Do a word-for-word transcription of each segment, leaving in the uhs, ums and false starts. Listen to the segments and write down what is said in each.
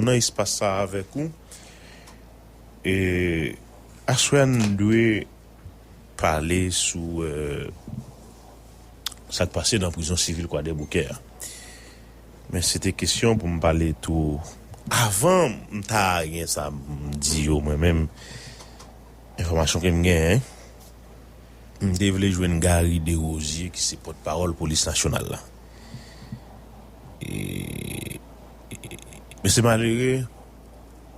nan espas sa avèk ou. E aswè a, n dwe pale sou, eh, sa k pase nan prizon sivil Kwadèboukè a. Men se te kesyon pou m pale tou. Avan m ta gen sa m di yo, mwen menm, enfòmasyon ke m genyen, m te vle jwenn Gary Desrosiers, ki se pòtpawòl polis nasyonal la. E, e, men se malere,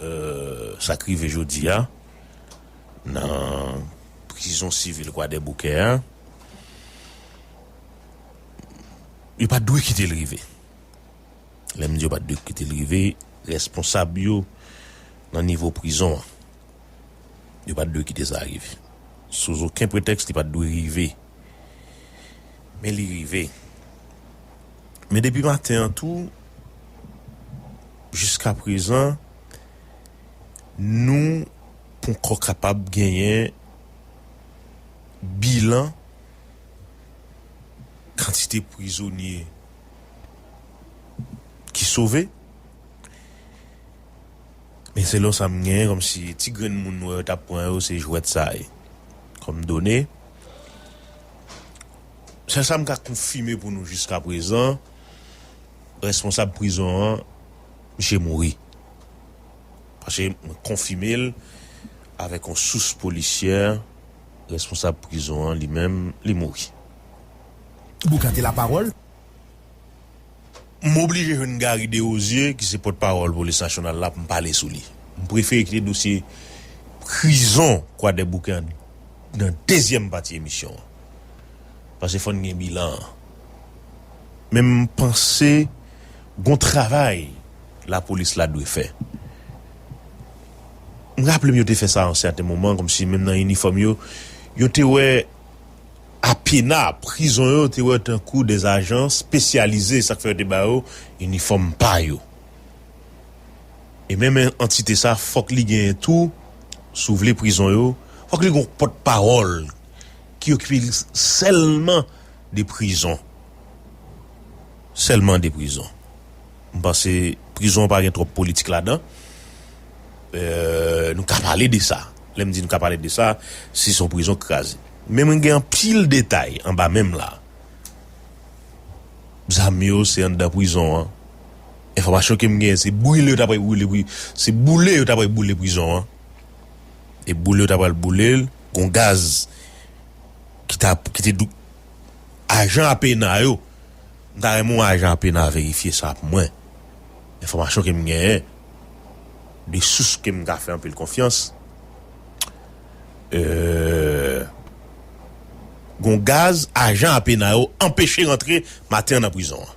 eh, sa k rive jodi a nan prizon sivil Kwadèboukè a. Yo pa t dwe kite l rive. Lè m di yo pa t dwe kite l rive, responsab yo nan nivo prizon an, yo pa t dwe kite sa rive. Sou okenn pretèks, li pa t dwe rive. Men li rive. Men depi maten an tou, jiska prezan, nou poko kapab genyen bilan kantite prizonye ki sove. Men selon sa m genyen, kòmsi ti grenn moun nou wè yo t ap pran yo, se jwèt sa ye. Kòm done, sèl sa m ka konfime pou nou jiska prezan, responsab prizon an, misye mouri. Paske mwen konfime l avèk yon sous polisyè, responsab prizon an li menm, li mouri. Boukante lapawòl. M oblije jwenn Gary Desrosiers, ki se pòtpawòl polis nasyonal la, pou m pale sou li. M prefere kite dosye prizon Kwadèboukè an nan dezyèm pati emisyon an. Paske fò n gen bilan an. Men m panse gon travay lapolis la dwe fè. M raple m yo te fè sa yon sèten moman, kòmsi menm nan inifòm yo, yo te wè apena, prizon yo te wè tankou de ajan espesyalize, sa k fè yo te ba yo inifòm pa yo. E menm antite sa, fòk li genyen tou, si w vle prizon yo, fòk li gen yon pòtpawòl ki okipe l sèlman de prizon. Sèlman de prizon. M panse prizon an pa gen twòp politik ladan. Eh, nou ka pale de sa. Lè m di nou ka pale de sa, si se yon prizon k kraze. Men mwen gen anpil detay anba menm la. Zam yo se anndan prizon an. Enfòmasyon ke m genyen, se brile yo ta pral brile pri-, se boule yo ta pral boule prizon an. E boule yo ta pral boule l, gon gaz ki ta, ki te dou-, ajan apena yo. M ta renmen yon ajan apena verifye sa pou mwen. Enfòmasyon ke m genyen, de sous ke m ka fè anpil konfyans. Euh, gon gaz, ajan apena yo anpeche rantre maten an nan prizon an.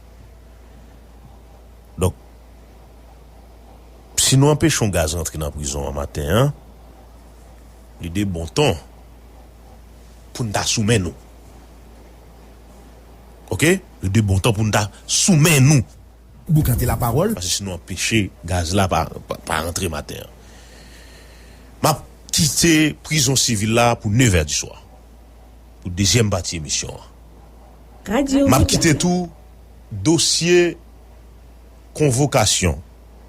Donk, si nou anpeche yon gaz rantre nan prizon an maten an, li de bon ton pou n ta sou men nou. Oke? Li de bon ton pou n ta sou men nou. Boukante lapawòl. Paske si nou anpeche gaz la pa, pa, pa rantre maten an, m ap kite prizon sivil la pou nevè di swa, pou dezyèm pati emisyon an. M ap kite tou dosye konvokasyon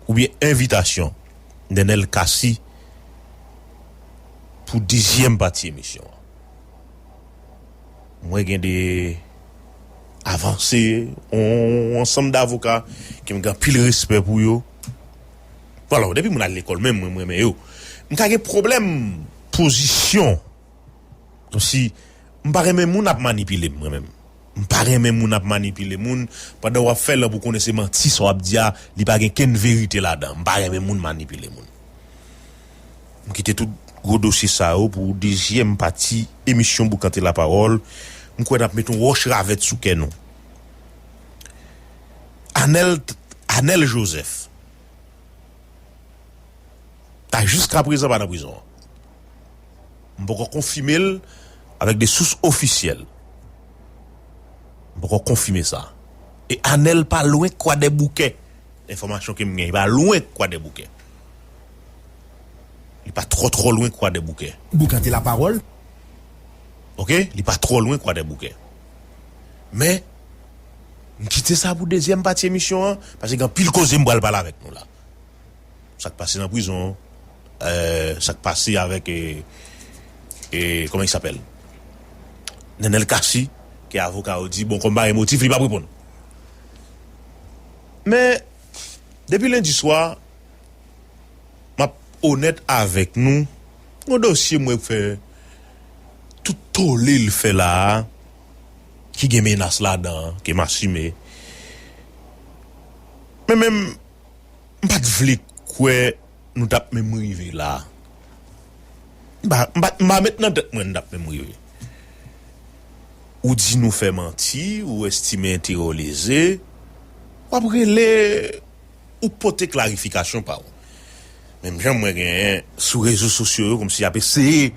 oubyen envitasyon Nenel Cassy pou dezyèm pati emisyon an. Mwen gen de avanse, yon ansanm davoka ke m gen anpil respè pou yo. Bon, alò, depi moun al lekòl menm, mwen, mwen renmen yo. M ka gen pwoblèm pozisyon. Kòmsi, m pa renmen moun ap manipile m, mwen menm. M pa renmen moun ap manipile moun. Pandan w ap fè lan pou konnen se manti sa w ap di a, li pa gen kenn verite ladan. M pa renmen moun manipile moun. M kite tout gwo dosye sa yo pou dezyèm pati emisyon Boukante Lapawòl. M kwè n ap met yon wòch ravèt sou kè nou. Anèl, Anèl Joseph ta jiska prezan pa nan prizon an. M poko konfime l avèk de sous ofisyèl. M poko konfime sa. E Anèl pa lwen Kwadèboukè. Enfòmasyon ke m gen, li pa lwen Kwadèboukè. Li pa twò, twò lwen Kwadèboukè. Boukante lapawòl. Oke? Li pa twò lwen Kwadèboukè. Men, m kite sa pou dezyèm pati emisyon an, paske gen anpil koze m pral pale avèk nou la. Sa k pase nan prizon, euh, sa k pase avèk, e, e, comment il s'appelle? Nenel Cassy, ke avoka yo di, bon, kòm pa gen motif, li p ap reponn. Men, depi lendi swa, m ap onèt avèk nou, yon dosye mwen fè tout tole l fè la a, ki gen menas ladan an, ke m asime. Men menm, m pa t vle kwè nou t ap menm rive la. M pa, m pa, m pa met nan tèt mwen n t ap menm rive. Ou di nou fè manti, ou estime enterè w leze, w ap rele, ou pote klarifikasyon pa w. Menm jan mwen genyen sou rezo sosyo yo, kòmsi y ap eseye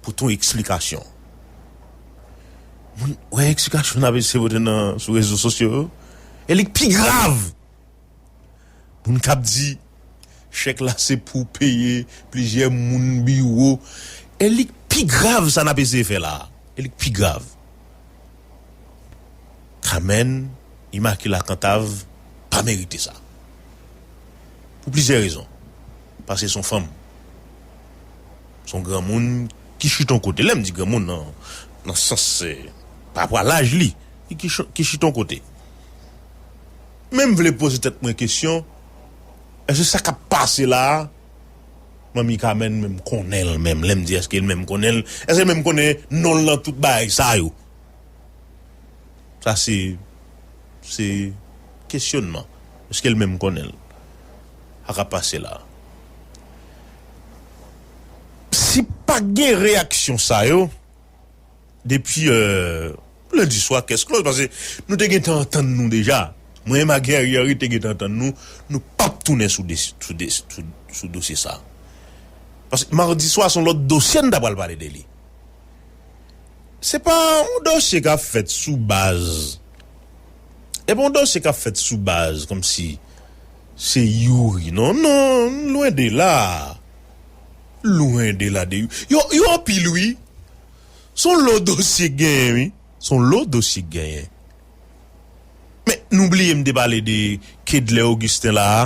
pote yon eksplikasyon. Moun, wè eksplikasyon n ap eseye pote nan, sou rezo sosyo yo? E li k pi grav! Moun k ap di, chèk la se pou peye plizyè moun biwo. E li k pi grav sa n ap eseye fè la a. E li k pi grav. Kamèn, Imakila Kantav pa merite sa. Pou plizyè rezon. Paske se yon fanm. Se yon granmoun ki chita yon kote. Lè m di granmoun nan, nan sans, eh, pa rapò a laj li, ki, ki ch-, ki chita yon kote. Men m vle poze tèt mwen kesyon, èske sa k ap pase la a, Manmi Kamèn menm konnen l menm? Lè m di èske l menm konnen l, èske l menm konnen non l nan tout bagay sa yo? Sa se, se kesyonman. Èske l menm konnen l? Sa k ap pase la a. Si pa gen reyaksyon sa yo, depi, euh, lendi swa, case close, paske nou te gentan antann nou deja. Mwen ak Guerrier te gentan antann nou, nou p ap tounen sou, de, sou, de, sou, sou dosye sa. Paske madi swa, se yon lòt dosye n ta pral pale de li. Se pa yon dosye k ap fèt sou baz. E pa yon dosye k ap fèt sou baz, kòmsi se Youri. Non, non, lwen de la. Lwen de la de Youri. Yo, yo anpil, wi. Se yon lo dosye k genyen, wi. Se yon lo dosye k genyen. Men, nou bliye m te pale de Kedlè Augustin la a.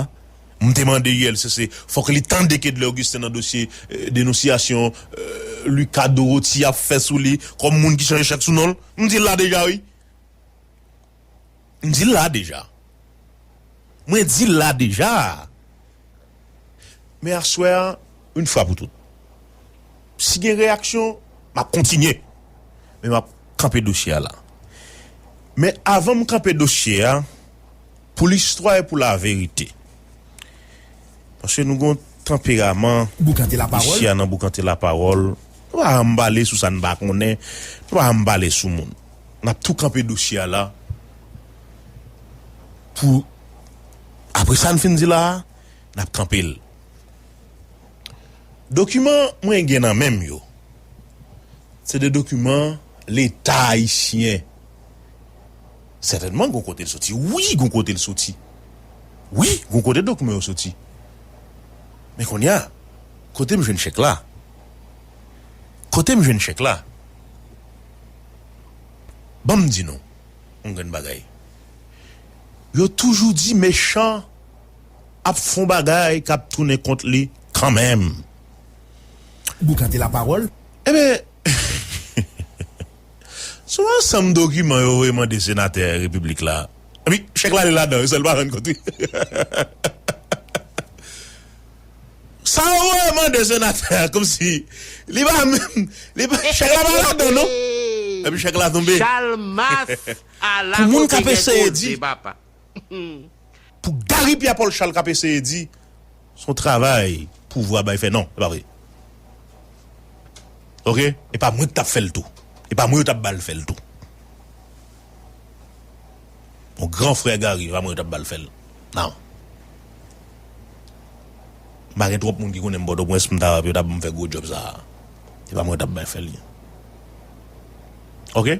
M te mande U L C C, fòk li tande Kedlè Augustin nan dosye, eh, denonsiyasyon, eh, Lucas Dorothy ap fè sou li, kòm moun ki chanje chèk sou non l. M di l la deja, wi. M di l la deja. Mwen di l la deja. Men aswè a, yon fwa pou tout, si gen reyaksyon, m ap kontinye. Men m ap kanpe dosye a la. Men avan m kanpe dosye a, pou listwa e pou laverite, paske nou gen yon tanperaman Boukante lapawòl. Isi a nan Boukante Lapawòl. Nou pa janm pale sou sa n pa konnen. Nou pa janm pale sou moun. N ap tou kanpe dosye a la. Pou, apre sa n fin di la a, n ap kanpe l. Dokiman mwen gen nan men m yo, se de dokiman Leta ayisyen. Sètènman, gon kote l soti. Wi, gon kote l soti. Wi, gon kote dokiman yo soti. Men kounye a, kote m jwenn chèk la? Kote m jwenn chèk la? Ban m di nou yon grenn bagay. Yo toujou di mechan ap fè yon bagay k ap tounen kont li kanmenm. Boukante lapawòl. Ebyen, se yon ansanm dokiman yo voye mande senatè repiblik la. Epi, chèk la li ladan, sèl pa rann kont li. Sa yo voye mande senatè a, kòmsi li pa menm, li pa, chèk la pa ladan, non. Epi chèk la tonbe. Chalmas ala Pou moun k ap eseye di, papa. Pou Gary Pierre Paul Charles k ap eseye di, se yon travay pouvwa bay fè. Non, se pa vre. Oke? E pa mwen ki t ap fè l tou. E pa mwen yo t ap ba l fè l tou. Mon gran frè Gary, e pa mwen yo t ap ba l fè l. Non. M pa gen twòp moun ki konnen m Pòtoprens, m ta yo t ap ban m fè gwo djòb sa a. E pa mwen yo t ap bay fè li. Oke?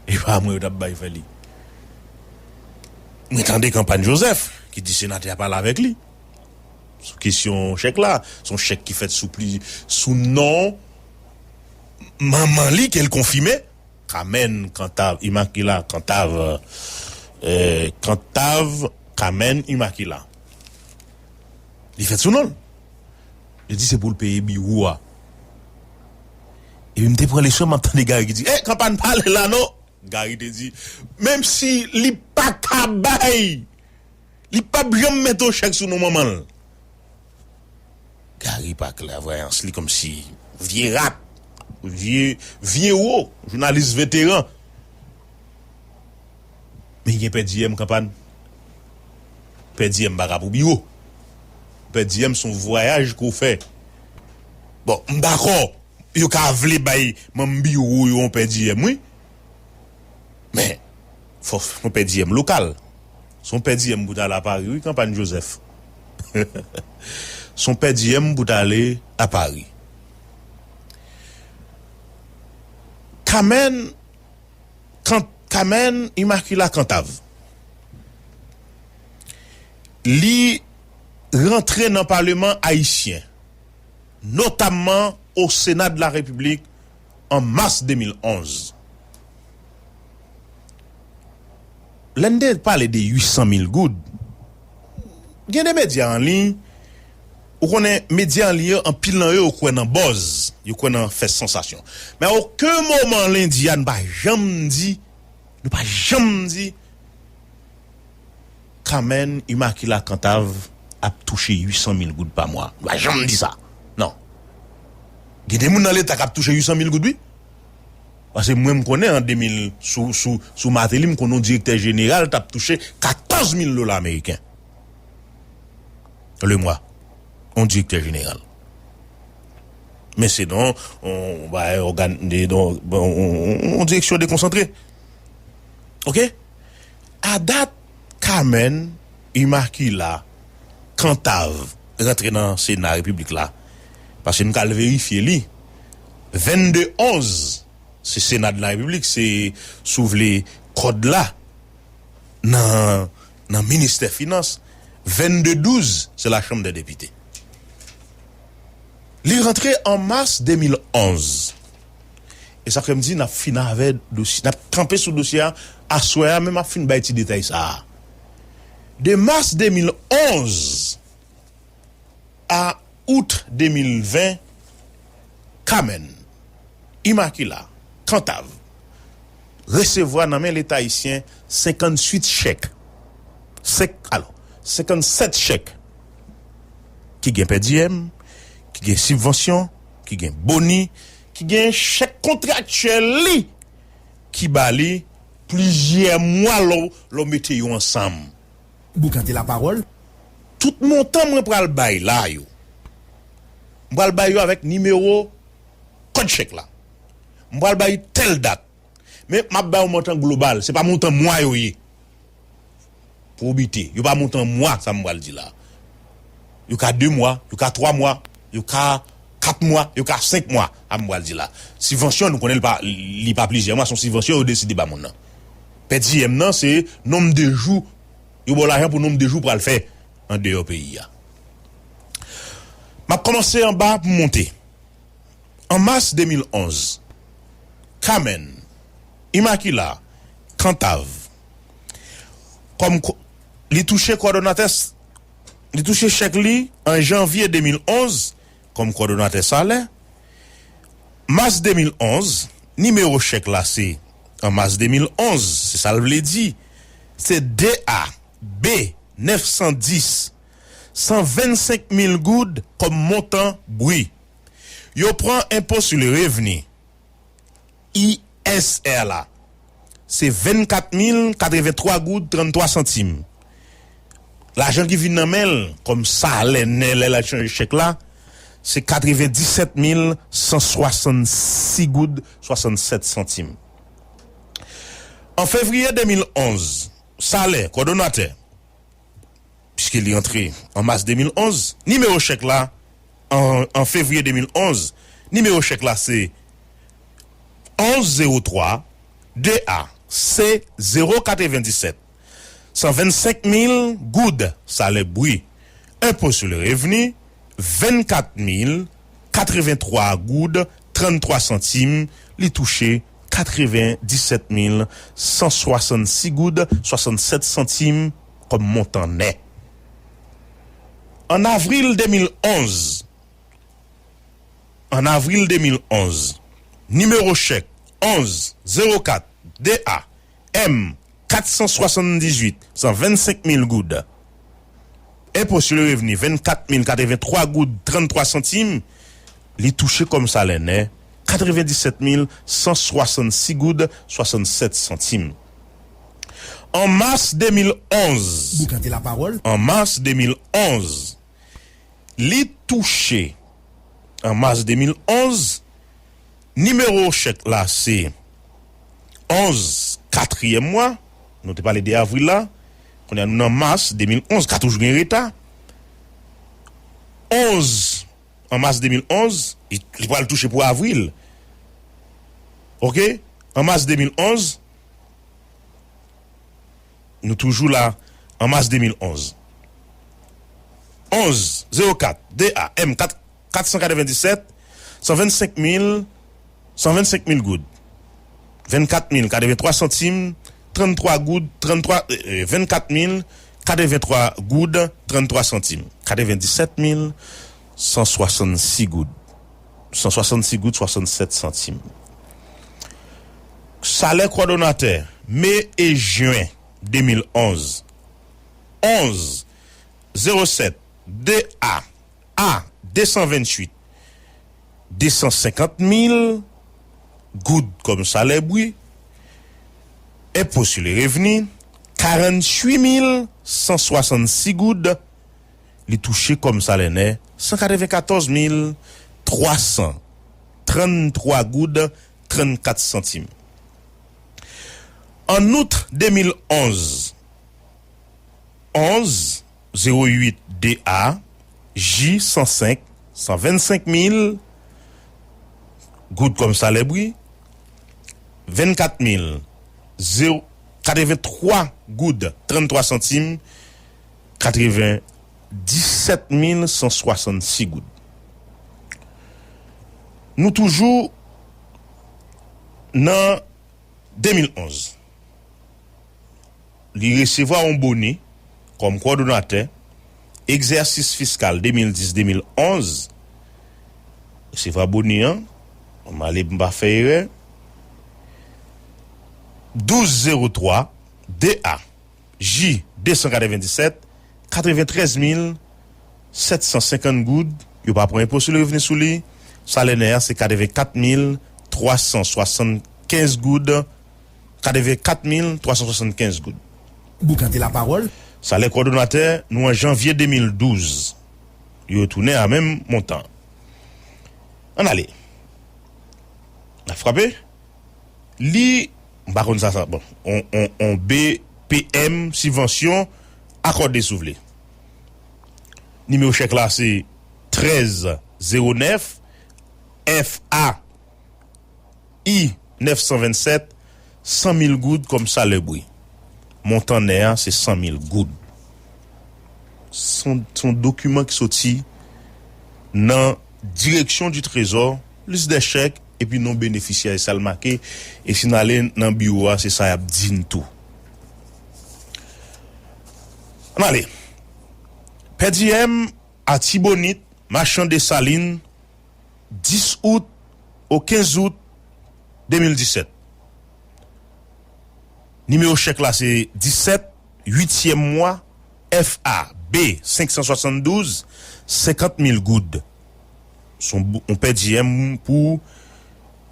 E pa mwen yo t ap bay fè li. Mwen tande kanpay Joseph, ki di senatè a pale avèk li sou kesyon chèk la. Se yon chèk ki fèt sou pli, sou non manman li ke l konfime. Kamèn Kantav, Imakila Kantav, euh, Kantav, Kamèn Imakila. Li fèt sou non l. Li di se pou l peye biwo a. Epi m te pran leson, m ap tande Gary ki di, "Eh, Kanpàn, pa ale la non!" Gary te di, menm si li pa ka bay, li p ap janm mete yon chèk sou non manman l. Gary pa klèvwayans li kòmsi vye rat, vye, vye wo, jounalis veteran. Men gen pèdiyèm Kanpàn. Pèdiyèm pa ka pou biwo. Pèdiyèm se yon vwayaj ke w fè. Bon, m dakò, yo ka vle bay manm biwo yo yon pèdiyèm, wi. Men, fò, fò pèdiyèm lokal. Se yon pèdiyèm pou t ale a Pari, wi, Kanpàn Joseph. Se yon pèdiyèm pou t ale a Pari. Kamèn, Kan-, Kamèn Imakila Kantav. Li rantre nan Paleman ayisyen, notamman au Sénat de la République an mas de mil onz. Lè n te pale de uit san mil goud, gen de medya an liy, ou konnen medya an liy yo, anpil nan yo, yo kwè nan buzz, yo kwè nan fè sansasyon. Men a okenn moman lendi a, nou pa janm di, nou pa janm di, Kamèn Imakila Kantav ap touche uit san mil goud pa mwa. Nou pa janm di sa. Non. Gen de moun nan Leta k ap touche uit san mil goud, wi. Paske mwen, m konnen an de mil, sou, sou, sou Martelly, m konnen yon direktè jeneral t ap touche katòz mil dola ameriken le mwa. Yon direktè jeneral. Men se nan yon, yon, yon direksyon dekonsantre. Oke? A dat, Kamèn Imakila Kantav rantre nan Sena Repiblik la, paske n ka al verifye li, vennde onz, se Sena de la Repiblik, se, si w vle, kòd la nan, nan ministè finans, vennde douz, se la Chanm dè Depite. Li rantre an mas de mil onz. E sa fè m di n ap fin avè dosye, n ap kanpe sou dosye a aswè a, men m ap fin bay ti detay sa a. De mas de mil onz a out de mil ven, Kamèn Imakila Kantav resevwa nan men Leta ayisyen senkantuit chèk. Senk, alò, senkannsèt chèk ki gen pèdiyèm, ki gen sibvansyon, ki gen boni, ki gen chèk kontraktyèl li ki ba li plizyè mwa lè w, lè w mete yo ansanm. Boukante lapawòl. Tout montan mwen pral bay la yo, m pral bay yo avèk nimewo kòd chèk la. M pral bay tèl dat. Men m ap bay yon montan global. Se pa montan mwa yo ye. Pwobite. Yo pa montan mwa, sa m pral di la. Yo ka de mwa, yo ka twa mwa, yo ka kat mwa, yo ka senk mwa, sa m pral di la. Sibvansyon, nou konnen li pa, li pa plizyè mwa, se yon sibvansyon yo deside ba moun nan. Pèdiyèm nan, se nonb de jou, yo ba w lajan pou nonb de jou w pral fè andeyò peyi a. M ap kòmanse anba pou m monte. An mas de mil onz, Kamèn Imakila Kantav, kòm ko-, li touche kòdonatè s-, li touche chèk li an janvye de mil onz kòm kòdonatè salè. Mas de mil onz, nimewo chèk la se, an mas de mil onz, se sa l vle di, se de A B nèf san dis, san vennsenk mil goud kòm montan bri. Yo pran enpo sou le revni, I S R la. Se vennkat mil katrevenntwa goud tranntwa santim. Lajan ki vin nan men l kòm salè nè lè l al chanje chèk la, se katrevendisèt mil san swasannsis goud swasannsèt santim. An fevriye de mil onz, salè kòdonatè, piske li antre an mas de mil onz, nimewo chèk la, an, an fevriye de mil onz, nimewo chèk la se onz zewo twa, de A C zewo katrevendisèt, san vennsenk mil goud salè bri, enpo sou le revni, vennkat mil katrevenntwa goud tranntwa santim, li touche katrevendisèt mil san swasannsis goud swasannsèt santim kòm montan nè. An avril de mil onz, an avril de mil onz, nimewo chèk onz zewo kat D A M kat san swasanndizuit san vennsenk mil goud. Enpo sou le revni vennkat mil katrevenntwa goud tranntwa santim. Li touche kòm salè nèt katrevendisèt mil san swasannsis goud swasannsèt santim. An mas de mil onz, Boukante lapawòl. An mas de mil onz, li touche, an mas de mil onz, nimewo chèk la se onz, katriyèm mwa. Nou te pale de avril la. Kounye a nou nan mas de mil onz, ka toujou gen reta. Onz, an mas de mil onz, li, li pral touche pou avril. Oke? An mas de mil onz, nou toujou la, an mas de mil onz. Onz zewo kat D A M kat, kat san katrevendisèt san vennsenk mil, san vennsenk mil goud. Vennkat mil katreventwa santim, tranntwa goud, tranntwa, eh, eh, vennkat mil katreventwa goud, tranntwa santim. Katrevendisèt mil san swasannsis goud. San swasannsis goud swasannsèt santim. Salè kòdonatè, me e jen de mil onz, onz zewo sèt D A A de san venntuit, de san senkant mil goud kòm salè bri, enpo sou le revni, karanntuit mil san swasannsis goud, li touche kòm salè nèt san katrevenkatòz mil twa san tranntwa goud trannkat santim. An out de mil onz, onz zewo uit D A J san senk, san vennsenk mil goud kòm salè bri, vennkat mil katreventwa goud tranntwa santim, katrevendisèt mil san swasannsis goud. Nou toujou nan de mil onz. Li resevwa yon bone kòm kòdonatè egzèsis fiskal de mil dis de mil onz. Resevwa bone an, m ale m pa fè erè. Douz zewo twa D A J de san katrevendisèt, katreventrèz mil sèt san senkant goud, yo pa pran enpo sou le revni sou li. Salè nèt a se katrevenkat mil twa san swasannkenz goud, katrevenkat mil twa san swasannkenz goud. Boukante lapawòl. Salè kòdonatè nou an janvye de mil douz, yo tounen a menm montan. Ann ale. N ap frape. Li, m pa konn sa, sa, bon, on, on, on B P M sibvansyon akòde si w vle. Nimewo chèk la se trèz zewo nèf F A I nèf san vennsèt, san mil goud kòm salè bri. Montan nèt a se san mil goud. Se yon, se yon dokiman ki soti nan Direction du Trésor, lis dè chèk, epi non benefisyè, e sa l make, e si n ale nan biwo a, se sa y ap di n tou. Ann ale. Pè Diyèm, Atibonit, Machan Desalin, dis out o kenz out de mil disèt. Nimewo chèk la se disèt, uityèm mwa, F A B senk san swasanndouz, senkant mil goud. Se yon bou-, yon pè diyèm pou,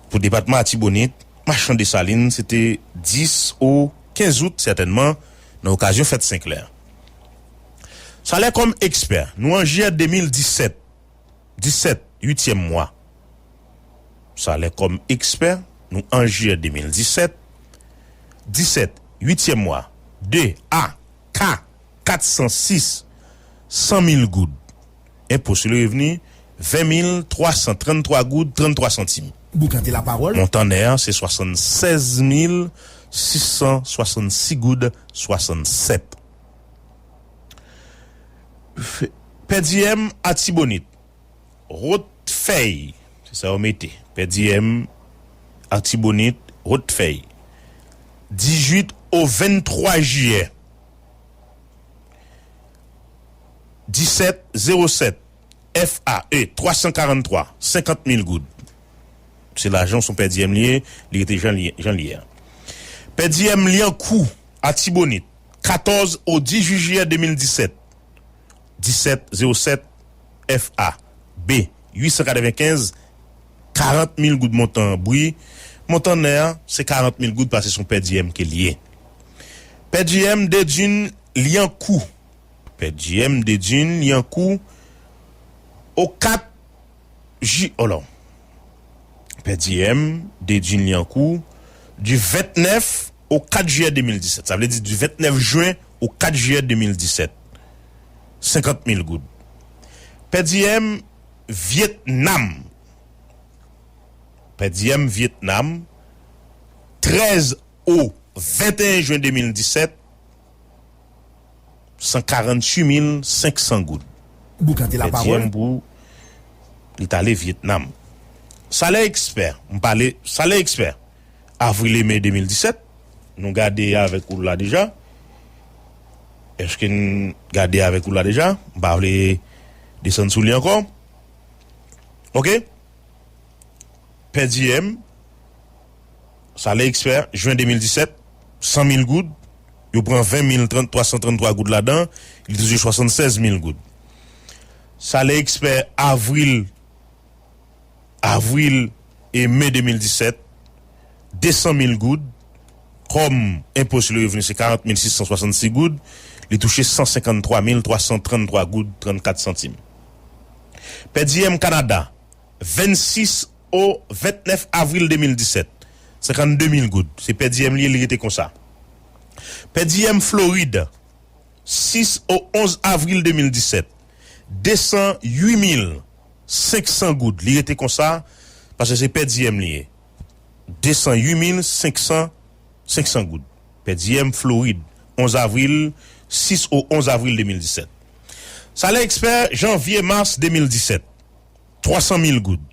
pou depatman Atibonit, Machan Desalin, se te dis o kenz out, sètènman, nan okazyon fèt Senklè. Salè kòm ekspè, nou an jiyè de mil disèt, disèt, uityèm mwa. Salè kòm ekspè, nou an jiyè de mil disèt, disèt, uityèm mwa, de A K kat san sis, san mil goud. Enpo sou le revni, ven mil twa san tranntwa goud, tranntwa santim. Boukante lapawòl. Montan nèt a, se swasannsèz mil sis san swasannsis goud, swasannsèt. F-, Pè Diyèm Atibonit, Wotfèy, se sa yo mete. Pè Diyèm Atibonit, Wotfèy. Dizuit o venntwa jiyè. Disèt zewo sèt, F A E, twa san karanntwa, senkant mil goud. Se lajan, se yon pèdiyèm li ye, li rete jan li ye, jan li ye a. Pèdiyèm Lyankou, Atibonit, katòz o dizuit jiyè de mil disèt. Disèt zewo sèt, F A B, uit san katrevenkenz, karant mil goud montan bri. Montan nè a, se karant mil goud, paske se yon pèdiyèm ke li ye. Pèdiyèm Dedin Lyankou. Pèdiyèm Dedin Lyankou, o kat ji, oh non. Pèdiyèm Dedin Lyankou, du vennèf o kat jiyè de mil disèt. Sa vle di du vennèf jen o kat jiyè de mil disèt. Senkant mil goud. Pèdiyèm Vyetnam. Pèdiyèm Vyetnam, trèz o venteyen jen de mil disèt, san karantuit mil senk san goud. Boukante lapawòl. Pèdiyèm pou li t ale Vyetnam. Salè ekspè, m pale salè ekspè. Avril e me de mil disèt, nou gade avèk ou la deja. Èske n gade avèk ou la deja? M pa vle desann sou li ankò. Oke? Pèdiyèm, salè ekspè, jen de mil disèt, san mil goud, yo pran ven mil trant, twa san tranntwa goud ladan, li touche swasannsèz mil goud. Salè ekspè, avril, avril e me de mil disèt, de san mil goud, kòm enpo sou le revni se karant mil sis san swasann sis goud, li touche san senkann twa mil twa san trann twa goud trannkat santim. Pèdiyèm Kanada, vennsis o vennèf avril de mil disèt, senkann de mil goud. Se pèdiyèm li ye, li rete konsa. Pèdiyèm Florid, sis o onz avril de mil disèt, de san uit mil senk san goud. Li rete konsa, paske se pèdiyèm li ye. De san uit mil senk san, senk san goud. Pèdiyèm Florid, onz avril, sis o onz avril de mil disèt. Salè ekspè, janvye, mas de mil disèt, twa san mil goud.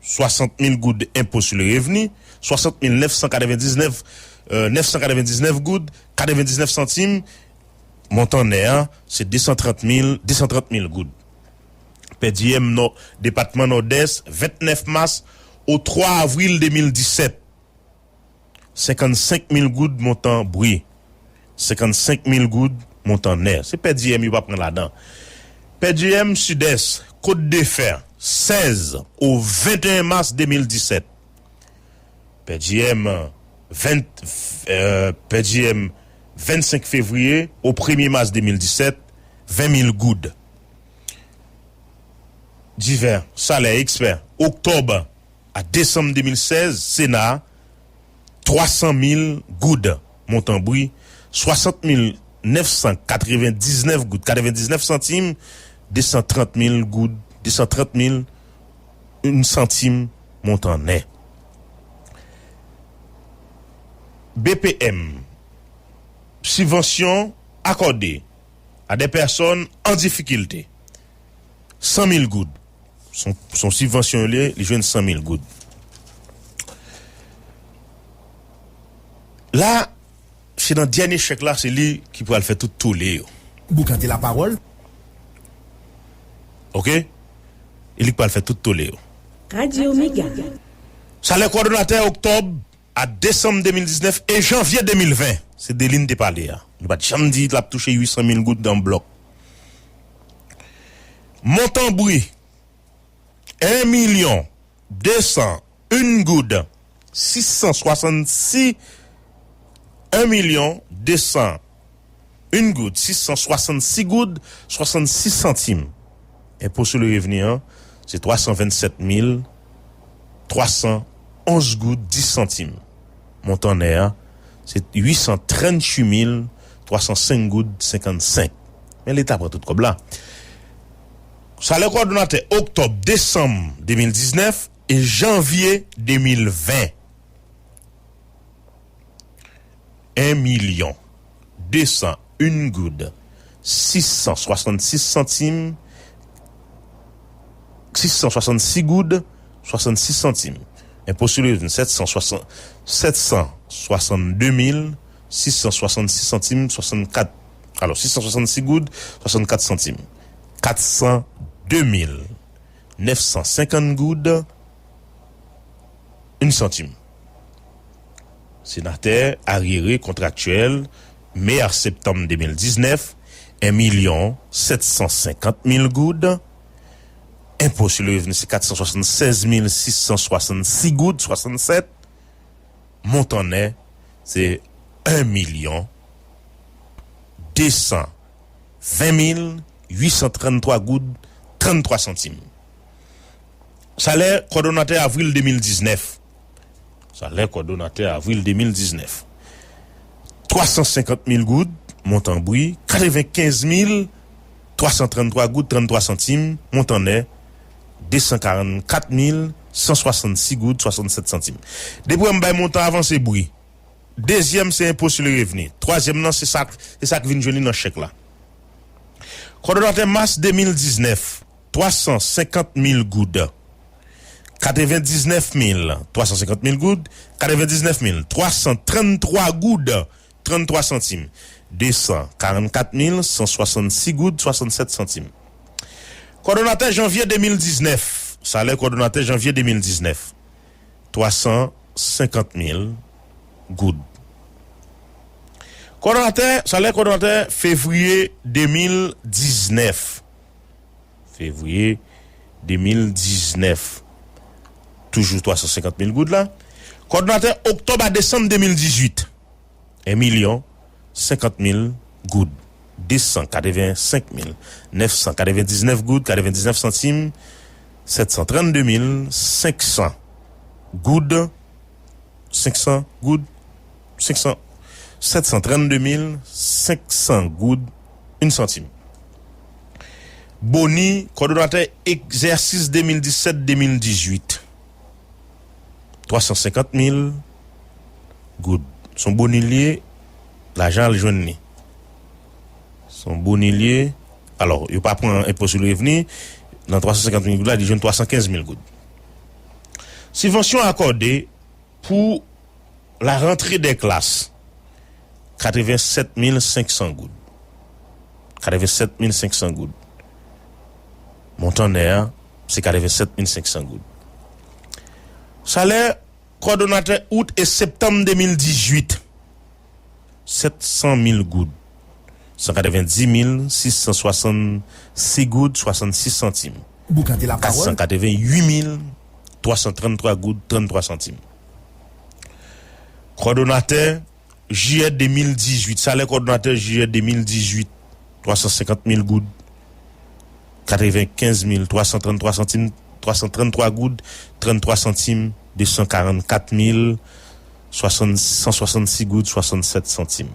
Swasant mil goud enpo sou le revni, swasant mil nèf san katrevendiznèf, euh, nèf san katrevendiznèf goud, katrevendiznèf santim. Montan nè a, se de san trant mil, de san trant mil goud. Pèdiyèm Nò, depatman Nòdès, vennèf mas o twa avril de mil disèt. Senkannsenk mil goud montan bri. Senkannsenk mil goud montan nè. Se pèdiyèm yo pa pran ladan. Pèdiyèm Sidès, Kot de Fè, sèz o venteyen mas de mil disèt. Pèdiyèm ven, euh, pèdiyèm vennsenk fevriye o premye mas de mil disèt, ven mil goud. Divè, salè ekspè, oktòb a desanm de mil sèz, Sena, twa san mil goud montan bri, swasant mil nèf san katrevendiznèf goud katrevendiznèf santim, de san trant mil goud, de san trant mil santim montan nè. B P M, sibvansyon akòde a dè pèsòn an difikilte, san mil goud. Se yon, se yon sibvansyon li ye, li jwenn san mil goud. La, se nan dènye chèk la, se li ki pral fè tout tole yo. Boukante lapawòl. Oke? E li k pral fè tout tole yo. Radyo Mega. Salè kowòdonatè oktòb a desanm de mil diznèf e janvye de mil ven. Se de li n te pale a. Nou pa t janm di l ap touche uit san mil goud nan blòk. Montan bri, en milyon de san en goud sis san swasann sis, en milyon de san en goud sis san swasann sis goud swasann sis santim. Enpo sou le revni an, se twa san vennsèt mil twa san onz goud dis santim. Montan nè a, se uit san tranntuit mil twa san senk goud senkannsenk. Men Leta pran tout kòb la. Salè kowòdonatè oktòb, desanm de mil diznèf e janvye de mil ven. En milyon de san en goud sis san swasann sis santim, sis san swasann sis goud swasann sis santim. Enpo sou le revni, sèt san swasann, sèt san swasann de mil sis san swasann sis santim swasannkat. Alò, sis san swasann sis goud swasann kat santim. kat san de mil nèf san senkant goud, yon santim. Senatè aryere kontraktyèl, me a septanm de mil diznèf, yon milyon sèt san senkant mil goud. Enpo sou le revni se kat san swasannsèz mil sis san swasannsis goud swasannsèt. Montan nèt se yon milyon de san ven mil uit san tranntwa goud tranntwa santim. Salè kòdonatè avril de mil diznèf. Salè kòdonatè avril de mil diznèf. Twa san senkant mil goud, montan bri, katrevenkenz mil twa san tranntwa goud tranntwa santim, montan nèt, de san karannkat mil san swasannsis goud swasannsèt santim. Depi w wè m bay montan avanse bri. Dezyèm se enpo sou le revni. Twazyèm nan se sa, se sa k vin jwenn li nan chèk la. Kòdonatè mas de mil diznèf, twa san senkant mil goud. Katrevendiznèf mil, twa san senkant mil goud, katrevendiznèf mil twa san tranntwa goud tranntwa santim, de san karannkat mil san swasannsis goud swasannsèt santim. Kòdonatè janvye de mil diznèf, salè kòdonatè janvye de mil diznèf, twa san senkant mil goud. Kòdonatè, salè kòdonatè fevriye de mil diznèf. Fevriye de mil diznèf. Toujou twa san senkant mil goud la. Kòdonatè oktòb a desanm de mil dizuit. Yon milyon senkant mil goud. De san katrevensenk mil nèf san katrevendiznèf goud, katrevendiznèf santim. Sèt san trannde mil senk san goud. Senk san goud. Senk san, sèt san trannde mil senk san goud, yon santim. Boni, kòdonatè egzèsis de mil disèt de mil dizuit. Twa san senkant mil goud. Se yon boni l ye, lajan al jwenn li. Se yon boni l ye. Alò, yo pa pran enpo sou revni. Nan twa san senkant mil goud la, li jwenn twa san kenz mil goud. Sibvansyon akòde pou la rantre dè klas, katrevennsèt mil senk san goud. Katrevennsèt mil senk san goud. Montan nèt a, se katrevennsèt mil senk san goud. Salè kòdonatè out e septanm de mil dizuit, sèt san mil goud. San katrevendiz mil sis san swasannsis goud swasannsis santim. Kat san katrevenuit mil twa san tranntwa goud tranntwa santim. Kòdonatè jiyè de mil dizuit, salè kòdonatè jiyè de mil dizuit, twa san senkant mil goud, katrevenkenz mil twa san tranntwa santim, twa san tranntwa goud tranntwa santim, de san karannkat mil san swasannsis goud swasannsèt santim.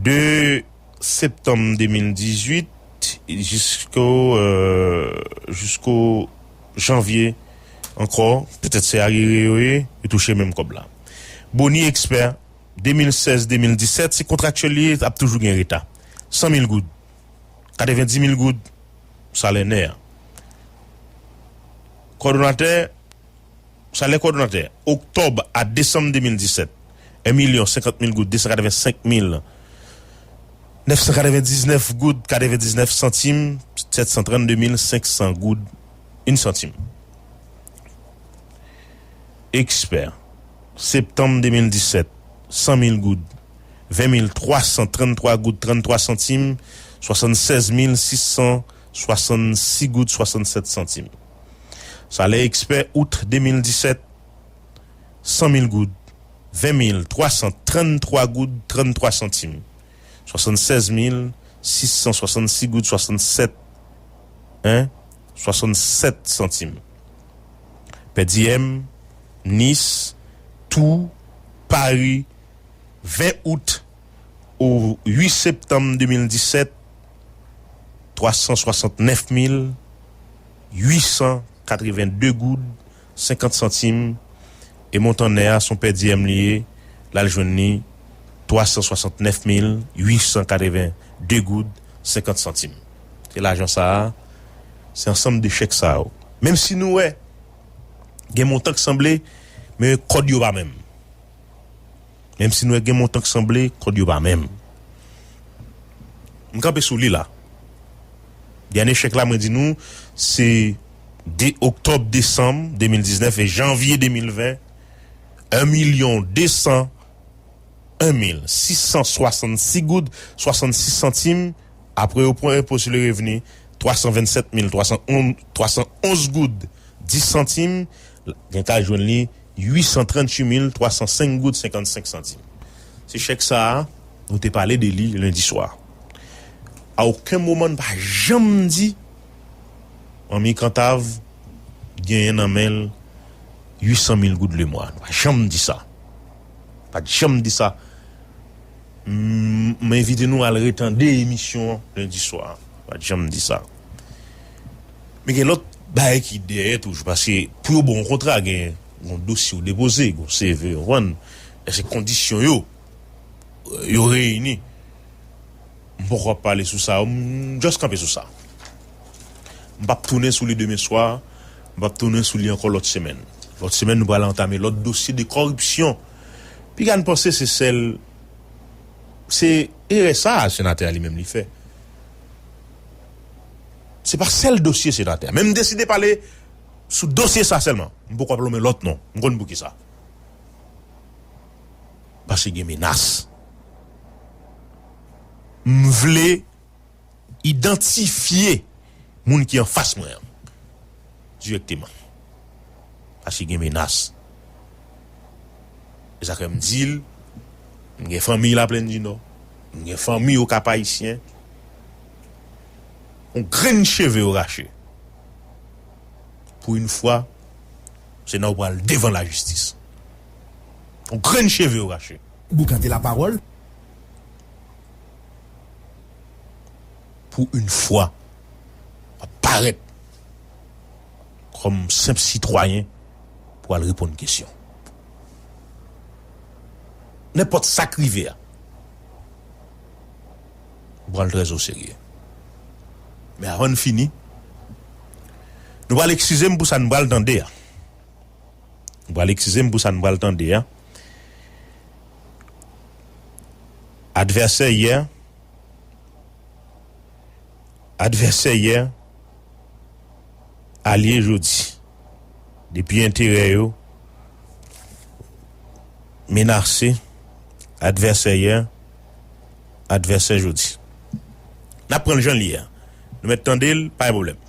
De septanm de mil dizuit jisko, euh, jisko janvye ankò, petèt se aryere yo ye, yo touche menm kòb la. Boni ekspè, de mil sèz de mil disèt, se kontraktyèl li ye, ap toujou gen reta. San mil goud, katrevendiz mil goud, salè nèt a. Kòdonatè, salè kòdonatè, oktòb a desanm de mil disèt, yon milyon senkant mil goud, de san katrevensenk mil nèf san katrevendiznèf goud katrevendiznèf santim, sèt san trannde mil senk san goud, yon santim. Ekspè, septanm de mil disèt, san mil goud, ven mil twa san tranntwa goud tranntwa santim, swasannsèz mil sis san swasannsis goud swasannsèt santim. Salè ekspè out de mil disèt, san mil goud, ven mil twa san tranntwa goud tranntwa santim, swasannsèz mil sis san swasannsis goud swasannsèt, en, swasannsèt santim. Pèdiyèm, Nis, Tou, Pari, ven out o uit septanm de mil disèt, twa san swasantnèf mil uit san katrevende goud senkant santim, e montan nèt a, se yon pèdiyèm li ye, l al jwenn li twa san swasantnèf mil uit san katrevende goud senkant santim. Se lajan sa a, se ansanm de chèk sa yo. Menm si nou wè gen montan k sanble, men kòd yo pa menm. Menm si nou wè gen montan k sanble, kòd yo pa menm. M kanpe sou li la. Dènye chèk la, mwen di nou, se de oktòb, desanm de mil diznèf e janvye de mil ven, en milyon de san en mil sis san swasannsis goud swasannsis santim, apre yo pran enpo sou le revni, twa san vennsèt mil twa san onz, twa san onz goud dis santim, gen ka jwenn li uit san tranntuit mil twa san senk goud senkannsenk santim. Se chèk sa a, nou te pale de li lendi swa. A okenn moman, n pa janm di, Manmi Kantav genyen nan men l uit san mil goud lemwa. Nou pa janm di sa. Pa t janm di sa. M, m envite nou al retande emisyon an lendi swa. Pa t janm di sa. Men gen lòt bagay ki dèyè toujou, paske pou yo ba w yon kontra, gen yon dosye w depoze, gen yon C V, w konprann? Èske kondisyon yo, yo reyini? M poko ap pale sou sa, m just kanpe sou sa. M p ap tounen sou li demen swa, m p ap tounen sou li ankò lòt semèn. Lòt semèn, nou pral antame lòt dosye de kòripsyon. Piga n panse se sèl, se erè sa a senatè a li menm li fè. Se pa sèl dosye senatè a. Men m deside pale sou dosye sa sèlman. M poko ap lonmen lòt non. M konn poukisa. Paske gen menas. M vle idantifye moun ki anfas mwen an dirèkteman. Paske gen menas. E sa fè m di l, m gen fanmi Laplèn di Nò, m gen fanmi Okap Ayisyen. Yon grenn cheve yo rache. Pou yon fwa, Sena w pral devan lajistis. Yon grenn cheve yo rache. Boukante lapawòl. Pou yon fwa, w ap parèt kòm senp sitwayen pou al reponn kesyon. Nenpòt sa k rive a, m pral trè oserye. Men avan n fini, nou pral eskize m pou sa n pral tande a. Nou pral eskize m pou sa n pral tande a. Advèsè yè, advèsè yè, alye jodi. Depi enterè yo menase, advèsè yè, advèsè jodi. N ap pran l jan l ye a. Nou mèt tande l, pa gen pwoblèm.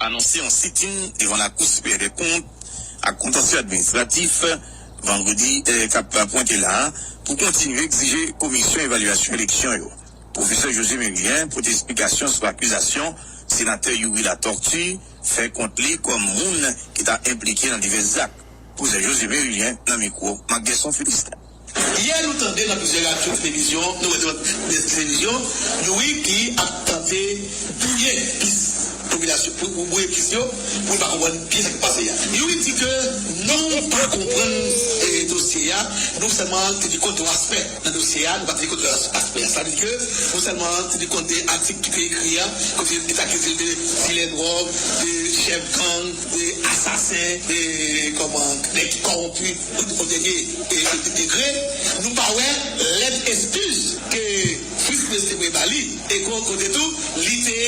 Anonse yon sit-in devan Lakou Siperyè dè Kont ak Kontansye Administratif vandredi, eh, k ap pwente la a pou kontinye egzije Komisyon Evalyasyon Eleksyon yo. Pwofesè José Mérilien pote esplikasyon sou akizasyon senatè Youri Latortue fè kont li kòm moun ki ta enplike nan divès zak. Pwofesè José Mérilien nan mikwo Marc Guerson Philistin. Yè, nou tande nan plizyè radyo, televizyon, nou wè nan televizyon, Youri ki ap tante bwouye pis popilasyon, pou, pou bwouye pis yo, pou yo pa konprann byen sa k pase a. Youri di ke non, nou pa konprann, eh, dosye a, nou sèlman teni kont yon aspè nan dosye a, nou pa teni kont lòt as-, aspè a. Sa vle di ke nou sèlman teni kont de atik ki te ekri a, kote yo te akize l de dilè dwòg, de chèf gang, de asasen, de, kòman, nèg ki kòwonpi o, o dènye, e, e, degre. Nou pa wè lèt eskiz ke Fritz Meuse te voye ba li. E ko-, kote tou, li te,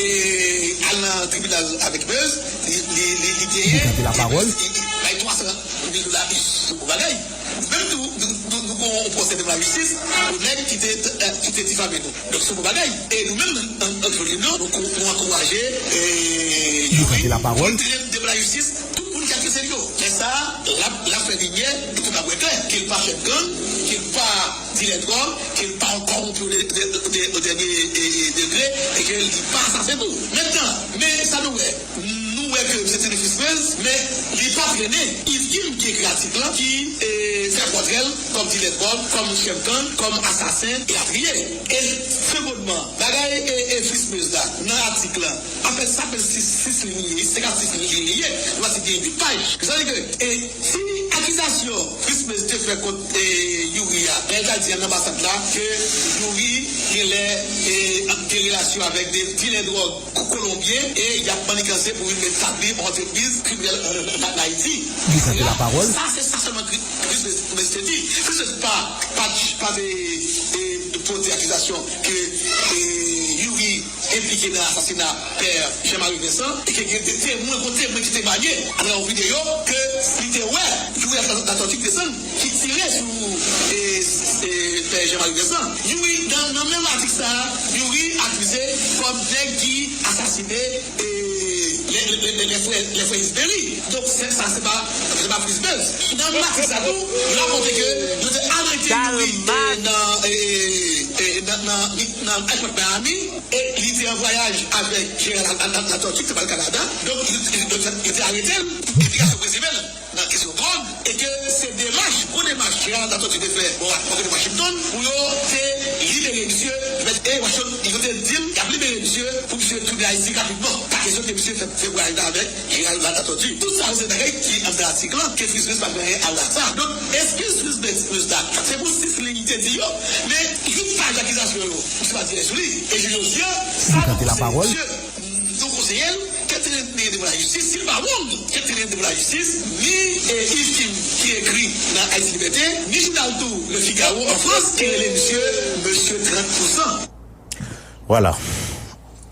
e, al nan tribinal avèk Meuse, li, li, li, li genyen, Boukante lapawòl. Li, li bay twa san mil dola sou bon bagay. Menm tou, nou, nou, nou gon yon pwosè devan lajistis pou nèg ki te, eh, ki te difame nou. Donk, se yon bon bagay. E nou menm, nan, nan, nan Front Libre, nou, nou ankouraje, eh, Youri pou l te devan lajistis tout moun ki akize l yo. Lè sa a, l ap, l ap fè limyè, e tout ap wè klè, ke l pa chèf gang, ke l pa dilè dwòg, ke l pa yon kòwonpi o dè-, dè-, dè-, o dènye, eh, eh, degre, e ke li pa asasen tou. Mentnan, men sa nou wè, nou wè ke misye trennen Fritz Meuse, men li pa trennen Yves Kim ki ekri atik lan, ki, eh, fè pòtrè l kòm dilè dwòg, kòm chèf gang, kòm asasen, elatriye. E segondman, bagay, eh, eh, Fritz Meuse la, nan atik lan, anfèt, sa fè sis, sis liy li ye, senkannsis liy li ye, nou pa si gen uit paj. Sa vle di ke, eh, si akizasyon Fritz Meuse te fè kont, eh, Youri a, lè l ta di an anbasad la, ke Youri genlè, eh, gen relasyon avèk de dilè dwòg ko-, kolonbyen e y ap maniganse pou vin etabli yon antrepriz kriminèl an, an, an Ayiti. Li kante lapawòl. Sa, se sa sèlman Fritz Meuse te di. Fritz Meuse pa, pa, pa te, eh, pote akizasyon ke, eh, Youri, enplike nan asasina pè Jean-Marie Vincent e ke gen de temwen, gwo temwen ki temwaye atravè yon videyo ke li te wè Youri Latortue ki desann, ki tire sou e, e, pè Jean-Marie Vincent. Youri, nan, nan menm atik sa a, Youri akize kòm nèg ki asasine e, lè, lè, lè, lè frè, lè frè Isberi. Donk, se, sa, se pa, se pa Fritz Belz. Nan menm atik sa tou, yo rakonte ke yo te arete Youri e, nan, e, e, e, nan, nan, nan aewopò Miami. E li te an vwayaj avèk Jeneral Latortue, ki te pral Kanada. Donk, li, li, li, li te arete l, epi yo prezime l nan kesyon dwòg, e ke se demach, gwo demach Jeneral Latortue te fè bò kote Washington, pou yo te libere misye, e Washington, yo te di l, y ap libere misye, pou misye tounen Ayiti rapidman. Pa kesyon ke misye fè, fè vwayaj la avèk Jeneral Latortue. Tout sa yo se bagay ki anndan atik lan, ke Fritz Belz pa gen anyen a wè ak sa. Donk, eskiz Fritz Belz, Fritz Belz la, se pou sis liy li te di yo, men tout paj akizasyon yo, misye pa di anyen sou li. E jounen jodi a, sa nou konseye misye, nou konseye l, ke l te rete devan lajistis, si l pa wrong, ke l te rete devan lajistis, ni e, Yves Kim ki ekri nan Haïti Liberté, ni jounal tou, Le Figaro an Frans, ki rele misye, mesye trant pou san. Vwala.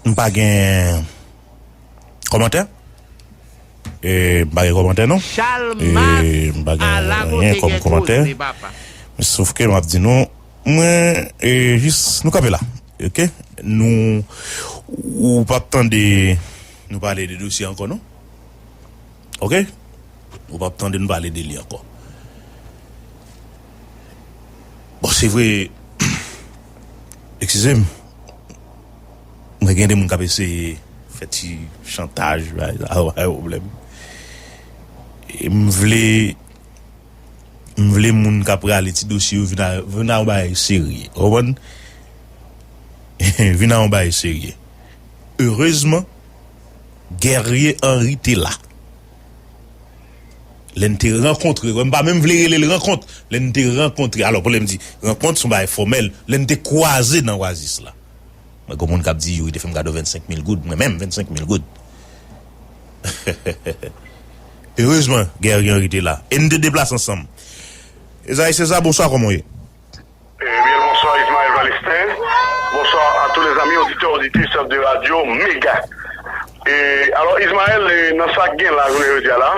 M pa gen kòmantè. E, m pa gen kòmantè non. E, m pa gen anyen kòm kòmantè. Sof ke m ap di nou, mwen, e, jis, nou kanpe la. Oke? Nou, ou p ap tande nou pale de dosye ankò non. Oke? Ou p ap tande nou pale de li ankò. Bon, se vre, eskize m, mwen gen de moun k ap eseye fè ti chantaj, bagay sa, pa gen pwoblèm. E m vle, m vle moun k ap rale ti dosye yo vin a, vin a yon bagay serye. Ou konprann? Vin a yon bagay serye. Erezman, Guerrier Henry te la. Lè n te rankontre, m pa menm vle rele l rankont. Lè n te rankontre, alò, pou lè m di rankont, se yon bagay fòmèl. Lè n te kwaze nan Oasis la. Mwen, gen moun k ap di, Youri te fè m kado vennsenk mil goud. Mwen menm, vennsenk mil goud. Erezman, Guerrier Henry te la. E n te deplase ansanm. Esaïe César, bonswa, kòman w ye? Eh bien, bonsoir Ismaël Valestin. Bonsoir à tous les amis auditeurs, auditrices de Radio Méga. E, alò, Ismaël, e, nan sa k gen la, jounen jodi a la,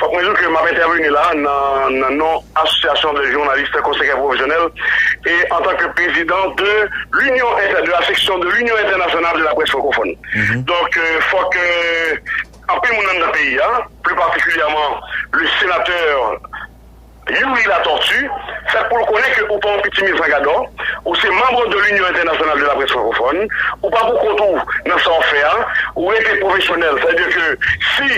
fòk mwen di w ke m ap entèvini la nan, nan non Association des journalistes conséquents professionnels et en tant que président de l'Union inter- de la section de l'Union internationale de la presse francophone. Donk, e, fòk, e, anpil moun anndan peyi a, plus particulièrement le sénateur Youri Latortue, fèt pou l konnen ke ou pa yon pitit mil frangadò, ou se manm de l'Union Internationale de la Presse Francophone, ou pa pou kont ou nan sa w ap fè a, ou rete pwofesyonèl. Sa vle di ke si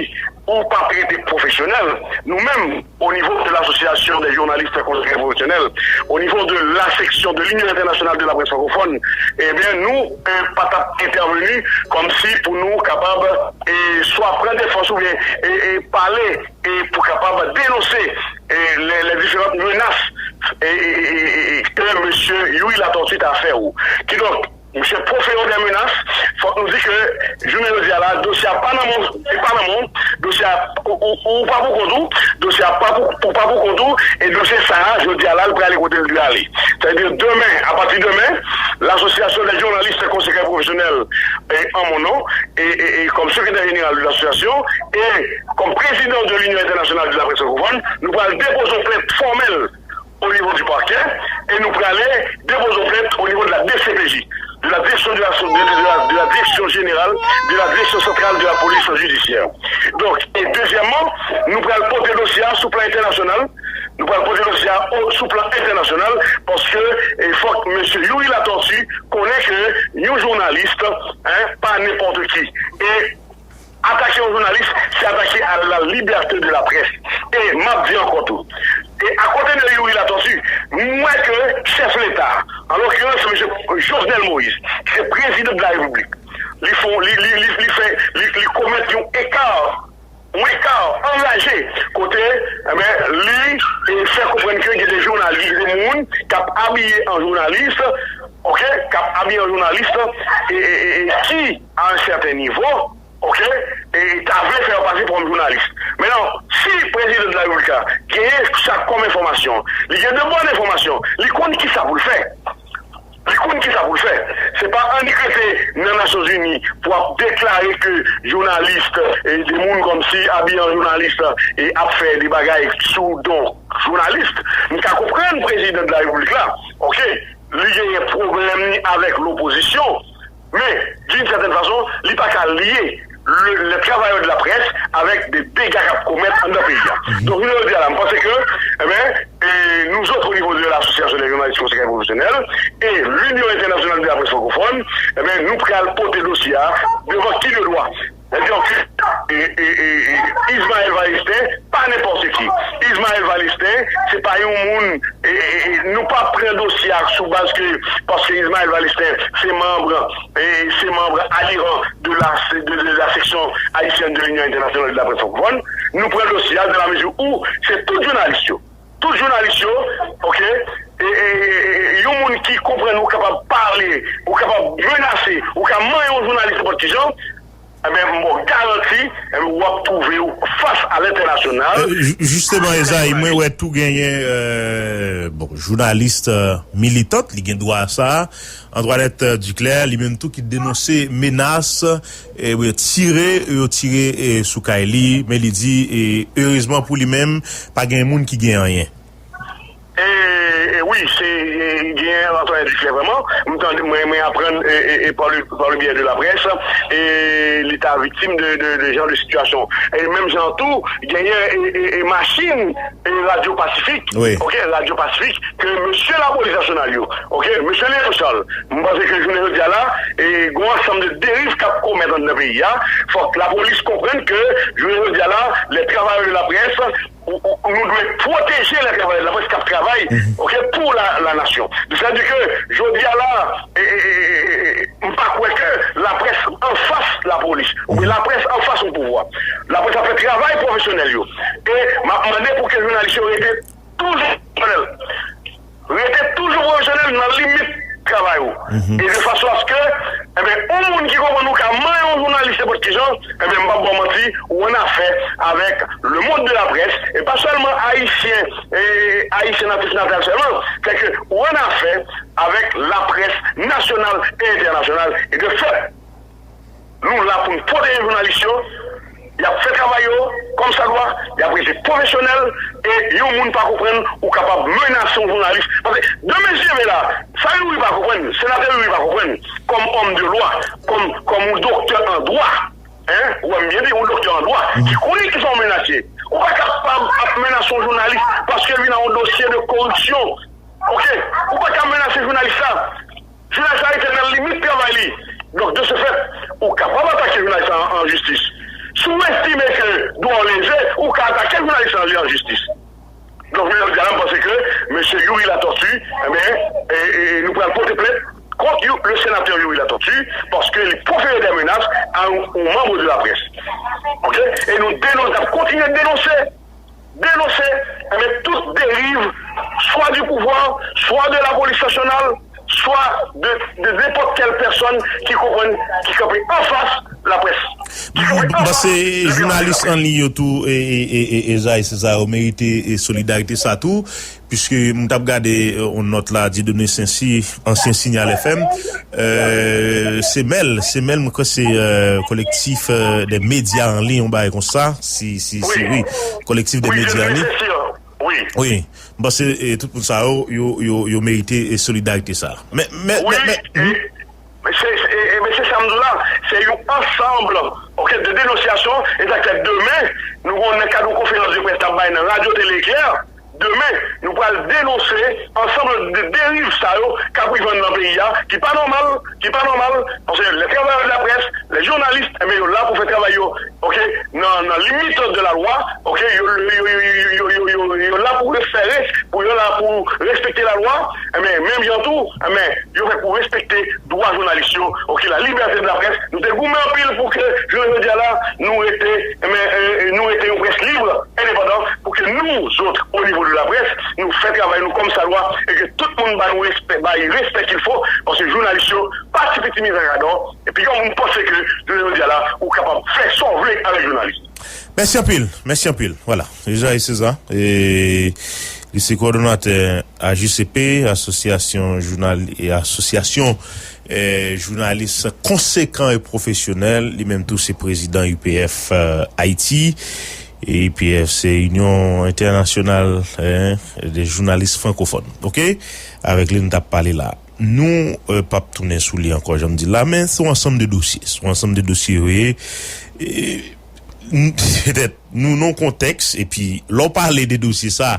ou pa t rete pwofesyonèl, nou menm, au niveau de l'Association des journalistes conséquents professionnels, au niveau de la section de l'Union Internationale de la Presse Francophone, ebyen, nou, e, pa t ap entèveni kòmsi pou nou kapab, e, swa pran defans oubyen, e, e, pale e pou kapab denonse e, les, les différentes menaces e, e, e, e, e, que monsieur Youri Latortue ta fè ou. Kidonk, misye pwofere w de menas, fòk nou di ke jounen jodi a la, dosye a pa nan men w, li pa nan men w, dosye a, ou, ou, ou pa pou kont ou, dosye a pa pou, ou pa pou kont ou, e dosye sa a, jodi a la, l prale kote l dwe ale. Sa vle di, demen, apati demen, L'association des journalistes conséquents professionnels e, an mon non, e, e, e kòm sekretè jeneral de l'association, e kòm président de l'Union internationale de la presse francophone, nou pral depoze yon plent fòmèl au niveau du parquet e nou prale depoze yon plent au niveau de la D C P J, de la direction de la, de, de, de la, de la direction générale de la direction centrale de la police judiciaire. Donk, e dezyèmman, nou pral pote dosye a sou plan entènasyonal, nou pral pote dosye a o, sou plan entènasyonal, paske e fòk mesye Youri Latortue konnen ke yon jounalis, en, pa nenpòt ki. E atake yon jounalis, se atake à la liberté de la presse. E m ap di ankò tou, e akote de Youri Latortue, m wè ke chèf Leta, an l'occurrence, mesye Jovenel Moïse, ki se prezidan de la Repiblik, li fè, li, li, li, li fè, li, li komèt yon eka, yon eka anraje, kote, enben, li, e, fè konprann ke gen de jounalis, gen de moun k ap abiye an jounalis, oke, k ap abiye an jounalis, e, e, e, e ki, à un certain niveau, oke, e, e ta vle fè yo pase pou yon jounalis. Mentnan, si prezidan de la Repiblik la genyen sa kòm enfòmasyon, li gen de bòn enfòmasyon, li konn ki sa pou l fè. Li konn kisa pou l fè. Se pa annik rete nan Nasyonzini pou ap deklare ke jounalis, e, de moun kòmsi abiye an jounalis, e, ap fè de bagay sou don jounalis. M ka konprann prezidan de la repiblik la, oke, li genyen pwoblèm li avèk lopozisyon, men d'une certaine façon, li pa ka lye le, le travailleur de la presse avec des dégâts k ap komèt anndan peyi a. Donk, jounen jodi a la, m panse ke, enben, e nou zòt, au niveau de l'association des journalistes conséquents et professionnels, et l'Union internationale de la presse francophone, enben, nou pral pote dosye a devan qui de droit. Donk, e, e, e, e, Ismaël Varistin, pa nenpòt ki. Ismaël Varistin, se pa yon moun, e, e, e, nou pa pran dosye a sou baz ke, paske Ismaël Varistin, se manm, e, se manm aliran de la, de, de la section haïtienne de l'Union internationale de la presse francophone. Nou pran dosye a dans la mesure où se tout jounalis yo. Tout jounalis yo, oke? E, e, e, e, yon moun ki konprann ou kapab pale, ou kapab menase, ou ka manyen yon jounalis nenpòt ki jan, enben, m ba w garanti, enben, w ap twouve w fas a lentènasyonal. E, ju-, jisteman, Ezayi, mwen wè tou genyen, e, bon, jounalis, e, militant, li gen dwa a sa. Antoinette, e, Duclair, li menm tou ki denonse menas, e, tire, yo tire, e, sou kay li, men li di, e, erezman pou li menm, pa gen moun ki gen anyen. E, e wi, se, e, gen Antoinette Duclair vrèman. M tande, mwen, mwen aprann, e, e, e, par le, par le biais de la presse, e li ta viktim de, de, de jan de sitiyasyon. E menm jan tou, genyen, e, e, e machin, e Radyo Pasifik, wi, oke, Radyo Pasifik, ke mesye lapolis nasyonal yo, oke, mesye Léon Charles, m panse ke jounen jodi a la, e gen yon ansanm de deriv k ap komèt anndan peyi a. Fòk lapolis konprann ke jounen jodi a la, les travailleurs de la presse, ou, ou, nou dwe pwoteje lè travayè laprès k ap travay, oke, pou la, la nasyon. Sètadi ke jodi a la, e, e, e, e, e, m pa kwè ke laprès anfas lapolis, oubyen laprès anfas yon pouvwa. Laprès ap fè travay pwofesyonèl yo. E m ap mande pou ke jounalis yo rete toujou pwofesyonèl. Rete toujou pwofesyonèl nan limit travay ou. E de fason aske, enben, yon moun ki konprann ou ka manyen yon jounalis nenpòt ki jan, enben, m p ap ba w manti, ou annafè avèk le monde de la presse, e pa sèlman ayisyen, e ayisyen natif natal sèlman, sèke ou annafè avèk laprès nasyonal e entènasyonal. E de fèt, nou la pou n pwoteje jounalis yo. Y ap fè travay yo kòmsadwa, y ap rete pwofesyonèl, e yon moun pa konprann ou kapab menase yon jounalis. Paske, de men se leve la, sa Youri pa konprann, senatè Youri pa konprann, kòm òm de lwa, kòm, kòm yon doktè an dwa, en, ou wè m byen di, yon doktè an dwa, ki konnen kisa yon menas ye. Ou pa kapab ap menase yon jounalis paske l vin nan yon dosye de koripsyon. Oke? Ou pa ka menase jounalis la. Jounalis la rete nan limit travay li. Donk, de ce fait, ou kapab atake jounalis la an, an jistis. Si w estime ke dwa w leve, ou ka atake jounalis la an jistis. Donk, jodi a la, m panse ke mesye Youri Latortue, enben, e, e, nou pral pote plent kont Yo-, le sénateur Youri Latortue, paske li profere des menaces à un, un membre de la presse. Oke? E nou denonse, n ap kontinye denonse. Denonse, enben, tout deriv, swa du pouvoir, swa de la police nationale, swa de, de nenpòt kèl pèsòn ki konprann, ki kanpe anfas laprès. M panse jounalis an liy yo tou, e, e, e, e, e Ezayi César yo merite, e, solidarite sa tou, piske m t ap gade, e, yon nòt la, Dieudonné Saincy, ansyen Signal F M, e, se mèl, se mèl, mwen kwè se, e, kolektif, e, de medya an liy, yon bagay konsa, si, si, si, wi, kolektif de medya an liy. Wi, m panse, e, tout moun sa yo, yo, yo, yo merite, e, solidarite sa. Men, men, men, men, se, se, e, e, men se sa m di w la, se yon ansanm, oke, de denonsyasyon, e sa k fè demen, nou gon nan kad yon konferans de près k ap bay nan Radyo Tele Eklè, demen, nou pral denonse ansanm de deriv sa yo k ap rive nan peyi a, ki pa nòmal, ki pa nòmal, paske les travailleurs de la presse, les journalistes, enben, yo la pou fè travay yo, oke, nan, nan limit de la lwa, oke, yo, yo la pou respere, pou yo la pou respekte la lwa, enben, menm jan tou, enben, yo fè pou respekte dwa jounalis yo, oke, la liberté de la presse. Nou te goumen anpil pou ke, jounen jodi a la, nou rete, enben, e, e, nou rete yon près lib, endepandan, pou ke nou zòt, o nivo de la près, nou fè travay nou kòmsadwa, e ke tout moun ba nou respè, bay respè qu'il faut, paske jounalis yo pa ti piti mizè gadò, epi yon moun panse ke, jounen jodi a la, ou kapab fè sa w vle avèk jounalis. Mèsi anpil, mèsi anpil. Vwala, Ezayi César, e, Li se kowòdonatè A J C P, Asosyasyon Jounal, e Asosyasyon, eh, Jounalis Konsekan e Pwofesyonèl. Li menm tou se prezidan U P F, eh, Ayiti. E U P F se Inyon Entènasyonal, eh, de Jounalis Frankofòn. Oke? Avèk li n t ap pale la. Nou, eh, p ap tounen sou li ankò, jan m di la, men se yon ansanm de dosye. Se yon ansanm de dosye yo ye. E, n-, petèt, nou nan yon kontèks, epi lè w pale de dosye sa,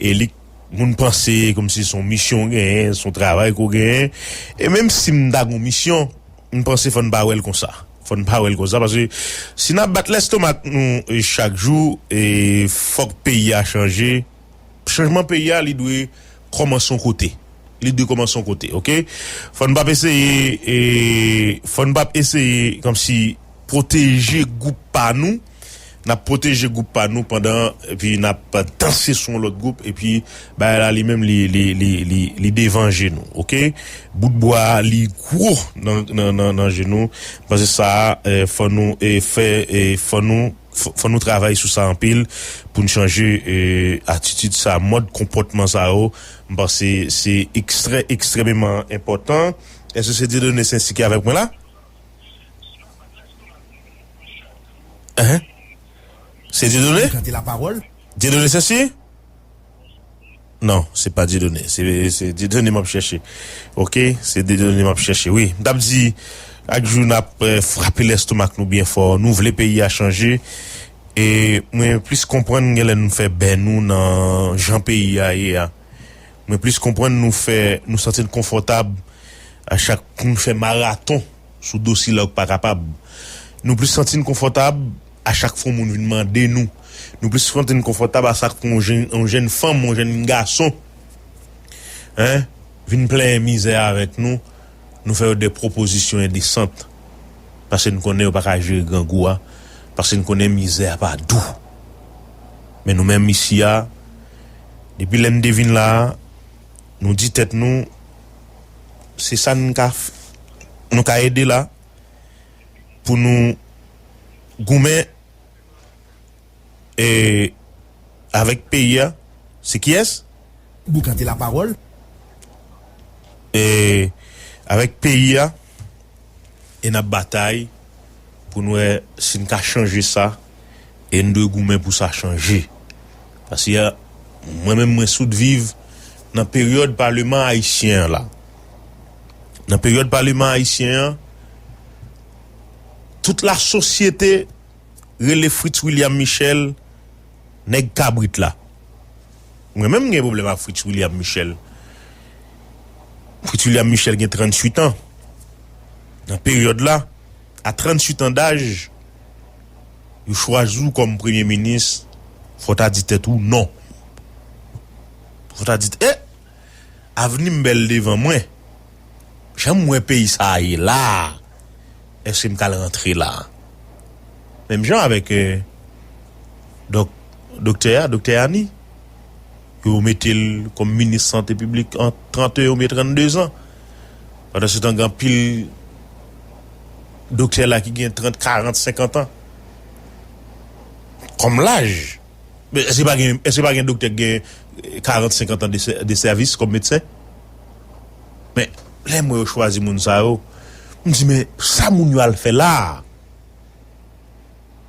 e li, moun panse kòmsi se yon misyon w genyen, se yon travay ke w genyen. E menm si m ta gen yon misyon, m panse fò n pa wè l konsa. Fò n pa wè l konsa, paske si n ap bat lèstomak nou, e, chak jou, e fòk peyi a chanje. Chanjman peyi a, li dwe kòmanse yon kote. Li dwe kòmanse yon kote, oke? Fò n p ap eseye, e, fò n p ap eseye kòmsi pwoteje gwoup pa nou. N ap pwoteje gwoup pa nou pandan, epi n ap danse sou yon lòt gwoup, epi bagay la li menm li, li, li, li, li devan je nou, oke? Bout bwa a, li gwo nan, nan, nan, nan je nou. Paske sa a, eh, fò nou, eh, fè, eh, fò nou, fò, fò nou travay sou sa anpil pou n chanje, eh, atitid sa, mòd konpòtman sa yo. M panse se ekstrè, ekstrèmeman enpòtan. Èske se Dieudonné Saint-Cyr ki avèk mwen la? Hein? Se Dieudonné? Kante lapawòl. Dieudonné Saint-Cyr? Non, se pa Dieudonné. Se, se Dieudonné m ap chèche. Oke? Se Dieudonné m ap chèche. Wi, m t ap di, ak jou n ap, eh, frape lèstomak nou byen fò. Nou vle peyi a chanje. E mwen plis konprann genlè nou fè bè nou nan jan peyi a ye a. Mwen plis konprann nou fè, nou santi n konfòtab a chak kou n fè maraton sou dosye la ou pa kapab. Nou plis santi n konfòtab a chak fwa yon moun vin mande nou. Nou plis santi n konfòtab a chak fwa yon jèn, yon jèn fanm, yon jèn gason, hein, vin plenyen mizè avèk nou. Nou fè yo de pwopozisyon endesant. Paske n konnen yo pa ka jere grangou a. Paske n konnen mizè a pa dou. Men nou menm isi a, depi lè n te vin la a, nou di tèt nou, se sa n ka f-, nou ka ede la pou nou goumen, e, avèk peyi a. Se kiyès? Boukante lapawòl. E, avèk peyi a, e n ap batay pou n wè si n ka chanje sa, e n dwe goumen pou sa chanje. Paske, mwen menm, mwen soutviv nan peryòd paleman ayisyen an la. Nan peryòd paleman ayisyen an, tout lasosyete rele Fritz William Michel nèg kabrit la. Mwen menm, m gen pwoblèm ak Fritz William Michel. Fritz William Michel gen tranntuit an. Nan peryòd la, a tranntuit an daj, yo chwazi w kòm premye minis, fò w ta di tèt ou non. Fò w ta di, eh, avni m bèl devan mwen. Jan m wè peyi sa a ye la a, èske m ka al rantre la a? Menm jan avèk, eh, dòk-, doktè a, doktè Ani. Yo mete l kòm minis sante piblik an trannteyen oubyen trannde zan. Pandan se tan, gen anpil doktè la ki gen trant, karant, senkant an kòm laj. Men èske pa gen, èske pa gen doktè ki gen karant, senkant an de sè-, de sèvis kòm medsen? Men lè m wè yo chwazi moun sa yo, m di, men sa moun yo al fè la a?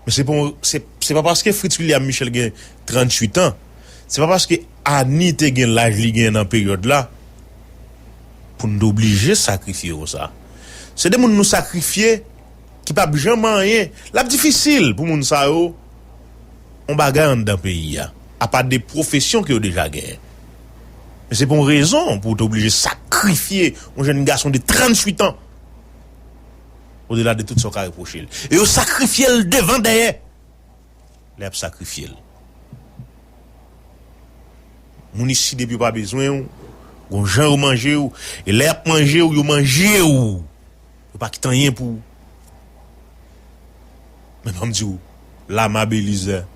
Men se pa, se, se pa paske Fritz William Michel gen tranntuit an, se pa paske Ani te gen laj li gen nan peryòd la, pou n te oblije sakrifye konsa. Se de moun nou sakrifye ki p ap janm anyen. L ap difisil pou moun sa yo yon bagay anndan peyi a, apa de pwofesyon ke yo deja genyen. Men se pa yon rezon pou w te oblije sakrifye yon jèn gason de tranntuit an. Odela de tout sa w ka repwoche l. E yo sakrifye l devan dèyè. Lè y ap sakrifye l. Moun isi depi yo pa bezwen w, gon jan yo manje w, e lè y ap manje w, yo manje w. Yo pa kite anyen pou ou. Men ban m di w, Lama Belizaire.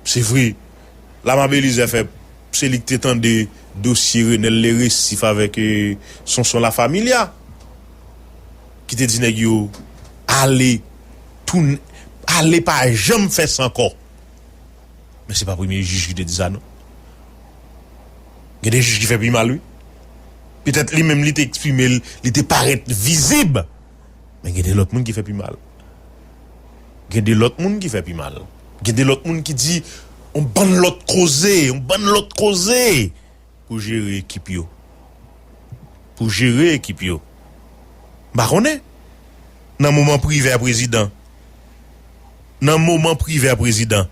Se vre, Lama Belizaire fè, se li ki te tande dosye Renel Leresif avèk, eh, Sonson Lafamilia. Ki te di nèg yo, ale, tounen, ale pa janm fè sa ankò. Men se pa premye jij ki te di sa, non. Gen de jij ki fè pi mal, wi. Petèt li menm li te eksprime l, li te parèt vizib. Men gen de lòt moun ki fè pi mal. Gen de lòt moun ki fè pi mal. Gen de lòt moun ki di yon bann lòt koze, yon bann lòt koze pou jere ekip yo. Pou jere ekip yo. M pa konnen. Nan moman prive a prezidan. Nan moman prive a prezidan.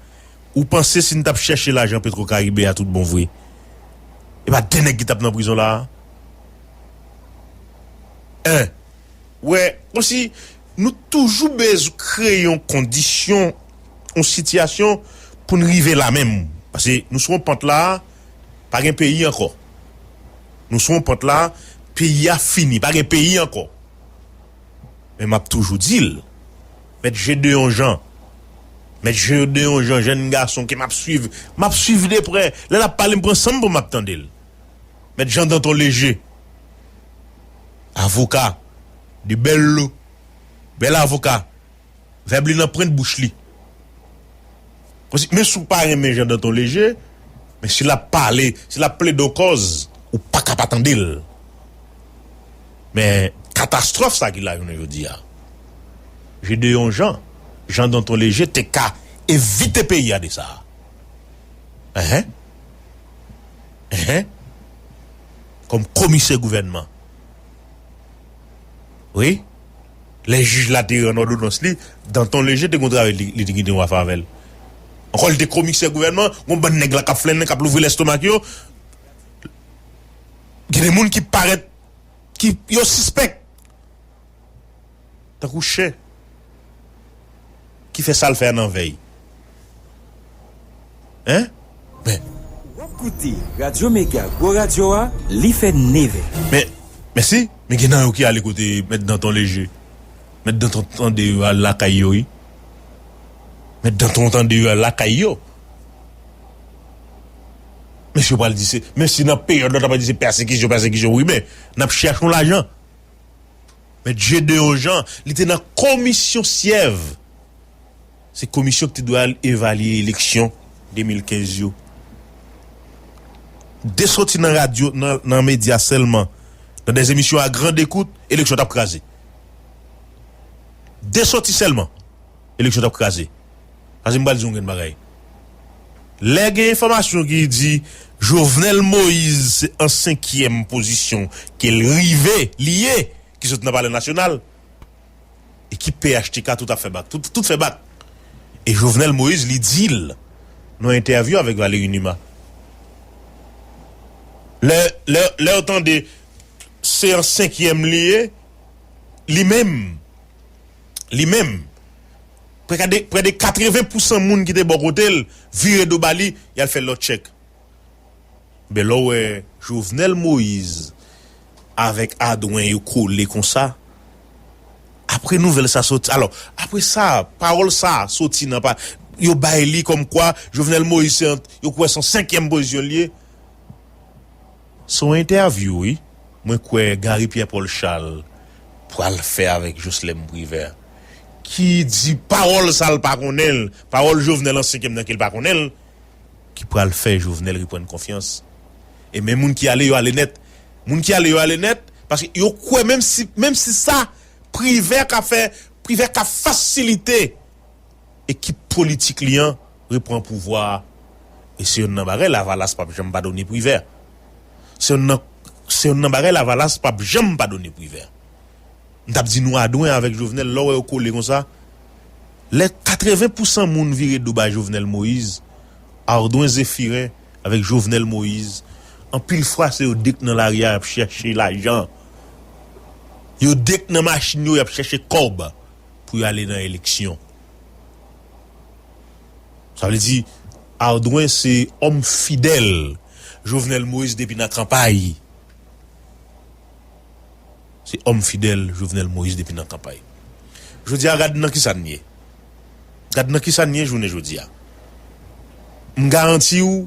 Ou panse si n t ap chèche lajan Petro Caribe a tout bon vre, e pa de nèg ki t ap nan prizon la a? Hein? Wè, kòmsi nou toujou bezwen kreye yon kondisyon, yon sitiyasyon pou n rive la menm. Paske nou sou yon pant la, pa gen peyi ankò. Nou sou yon pant la, peyi a fini, pa gen peyi ankò. Men m ap toujou di l, Mèt Gédéon Jean, Mèt Gédéon Jean, jèn gason ke m ap swiv, m ap swiv de prè. Lè l ap pale, m pran san m pou m ap tande l. Mèt Jean Danton Léger, avoka de bèl lo, bèl avoka, vèb li nan pwent bouch li. Kòmsi, men si w pa renmen Jean Danton Léger, men si l ap pale, si l ap plede yon kòz, ou pa ka pa tande l. Men katastwòf sa ki la jounen jodi a, Gédéon Jean, Jean Danton Léger te ka evite peyi a de sa. Enhen. Enhen. Kòm komisè gouvènman. Wi. Lè jij la te rann òdonans li, Danton Léger te gen yon travay li, li te gen yon afè avè l. Ankò, li te komisè gouvènman, gon bann nèg la k ap flennen, k ap louvri lèstomak yo. Gen de moun ki parèt, ki, yo sispèk. Tankou chen ki fè sa l fè a nan vèy. Hein? Ben. W ap koute Radyo Mega, gwo radyo a, li fè nevè. Men, mèsi. Men gen nan yo ki ale kote Mèt Danton Léger. Mèt Danton tande yo al lakay yo, wi. Mèt Danton tande yo al lakay yo. Mesye pral di se, men si nan peryòd la, t ap di se pèsekisyon, pèsekisyon, wi, men n ap chèche yon lajan. Mèt Gédéon Jean, li te nan komisyon syèv. Se komisyon ki te dwe al evalye eleksyon de mil kenz yo. De sòti nan radyo, nan, nan medya sèlman, nan dè emisyon a grande écoute, eleksyon t ap kraze. De sòti sèlman, eleksyon t ap kraze. Paske m pral di yon grenn bagay. Lè gen enfòmasyon ki di Jovenel Moïse se an senkyèm pozisyon ke l rive, li ye, ki sot nan Palè Nasyonal, ekip P H T K tout ap fè bak. Tout, tout fè bak. E Jovenel Moïse, li di l nan entèvyou avèk Valéry Numa. Lè, lè, lè w tande se an senkyèm li ye, li menm, li menm, prè de, prè de katreven pousan moun ki te bò kote l vire do ba li, y al fè lòt tchèk. Ben, lè w wè Jovenel Moïse avèk Ardouin yo kole konsa, apre nouvèl sa soti, alò, apre sa, pawòl sa soti nan pa, yo bay li kòmkwa Jovenel Moïse se an, yo kwè se an senkyèm pozisyon li ye. Se yon entèvyou, wi. Mwen kwè Gary Pierre Paul Charles pral fè avèk Jocelerme Privert, ki di pawòl sa l pa konnen l, pawòl Jovenel an senkyèm nan ke l pa konnen l, ki pral fè Jovenel reprann konfyans. E men moun ki ale, yo ale nèt. Moun ki ale, yo ale nèt, paske yo kwè menm si, menm si sa Privert ka fè, Privert ka fasilite ekip politik li an reprann pouvwa a. E se youn nan bagay Lavalas p ap janm padone Privè. Se youn nan, se youn nan bagay Lavalas p ap janm padone Privè. M t ap di nou Ardouin avèk Jovenel, lè w wè yo kole konsa, lè katreven pousan moun vire do ba Jovenel Moïse, Ardouin Zéphirin avèk Jovenel Moïse, anpil fwa se yo de k nan lari a y ap chèche lajan. Yo de k nan machin yo, y ap chèche kòb pou y ale nan eleksyon. Sa vle di, Ardouin se òm fidèl Jovenel Moïse depi nan kanpay. Se òm fidèl Jovenel Moïse depi nan kanpay. Jodi a, gad nan kisa n ye. Gad nan kisa n ye jounen jodi a. M garanti w,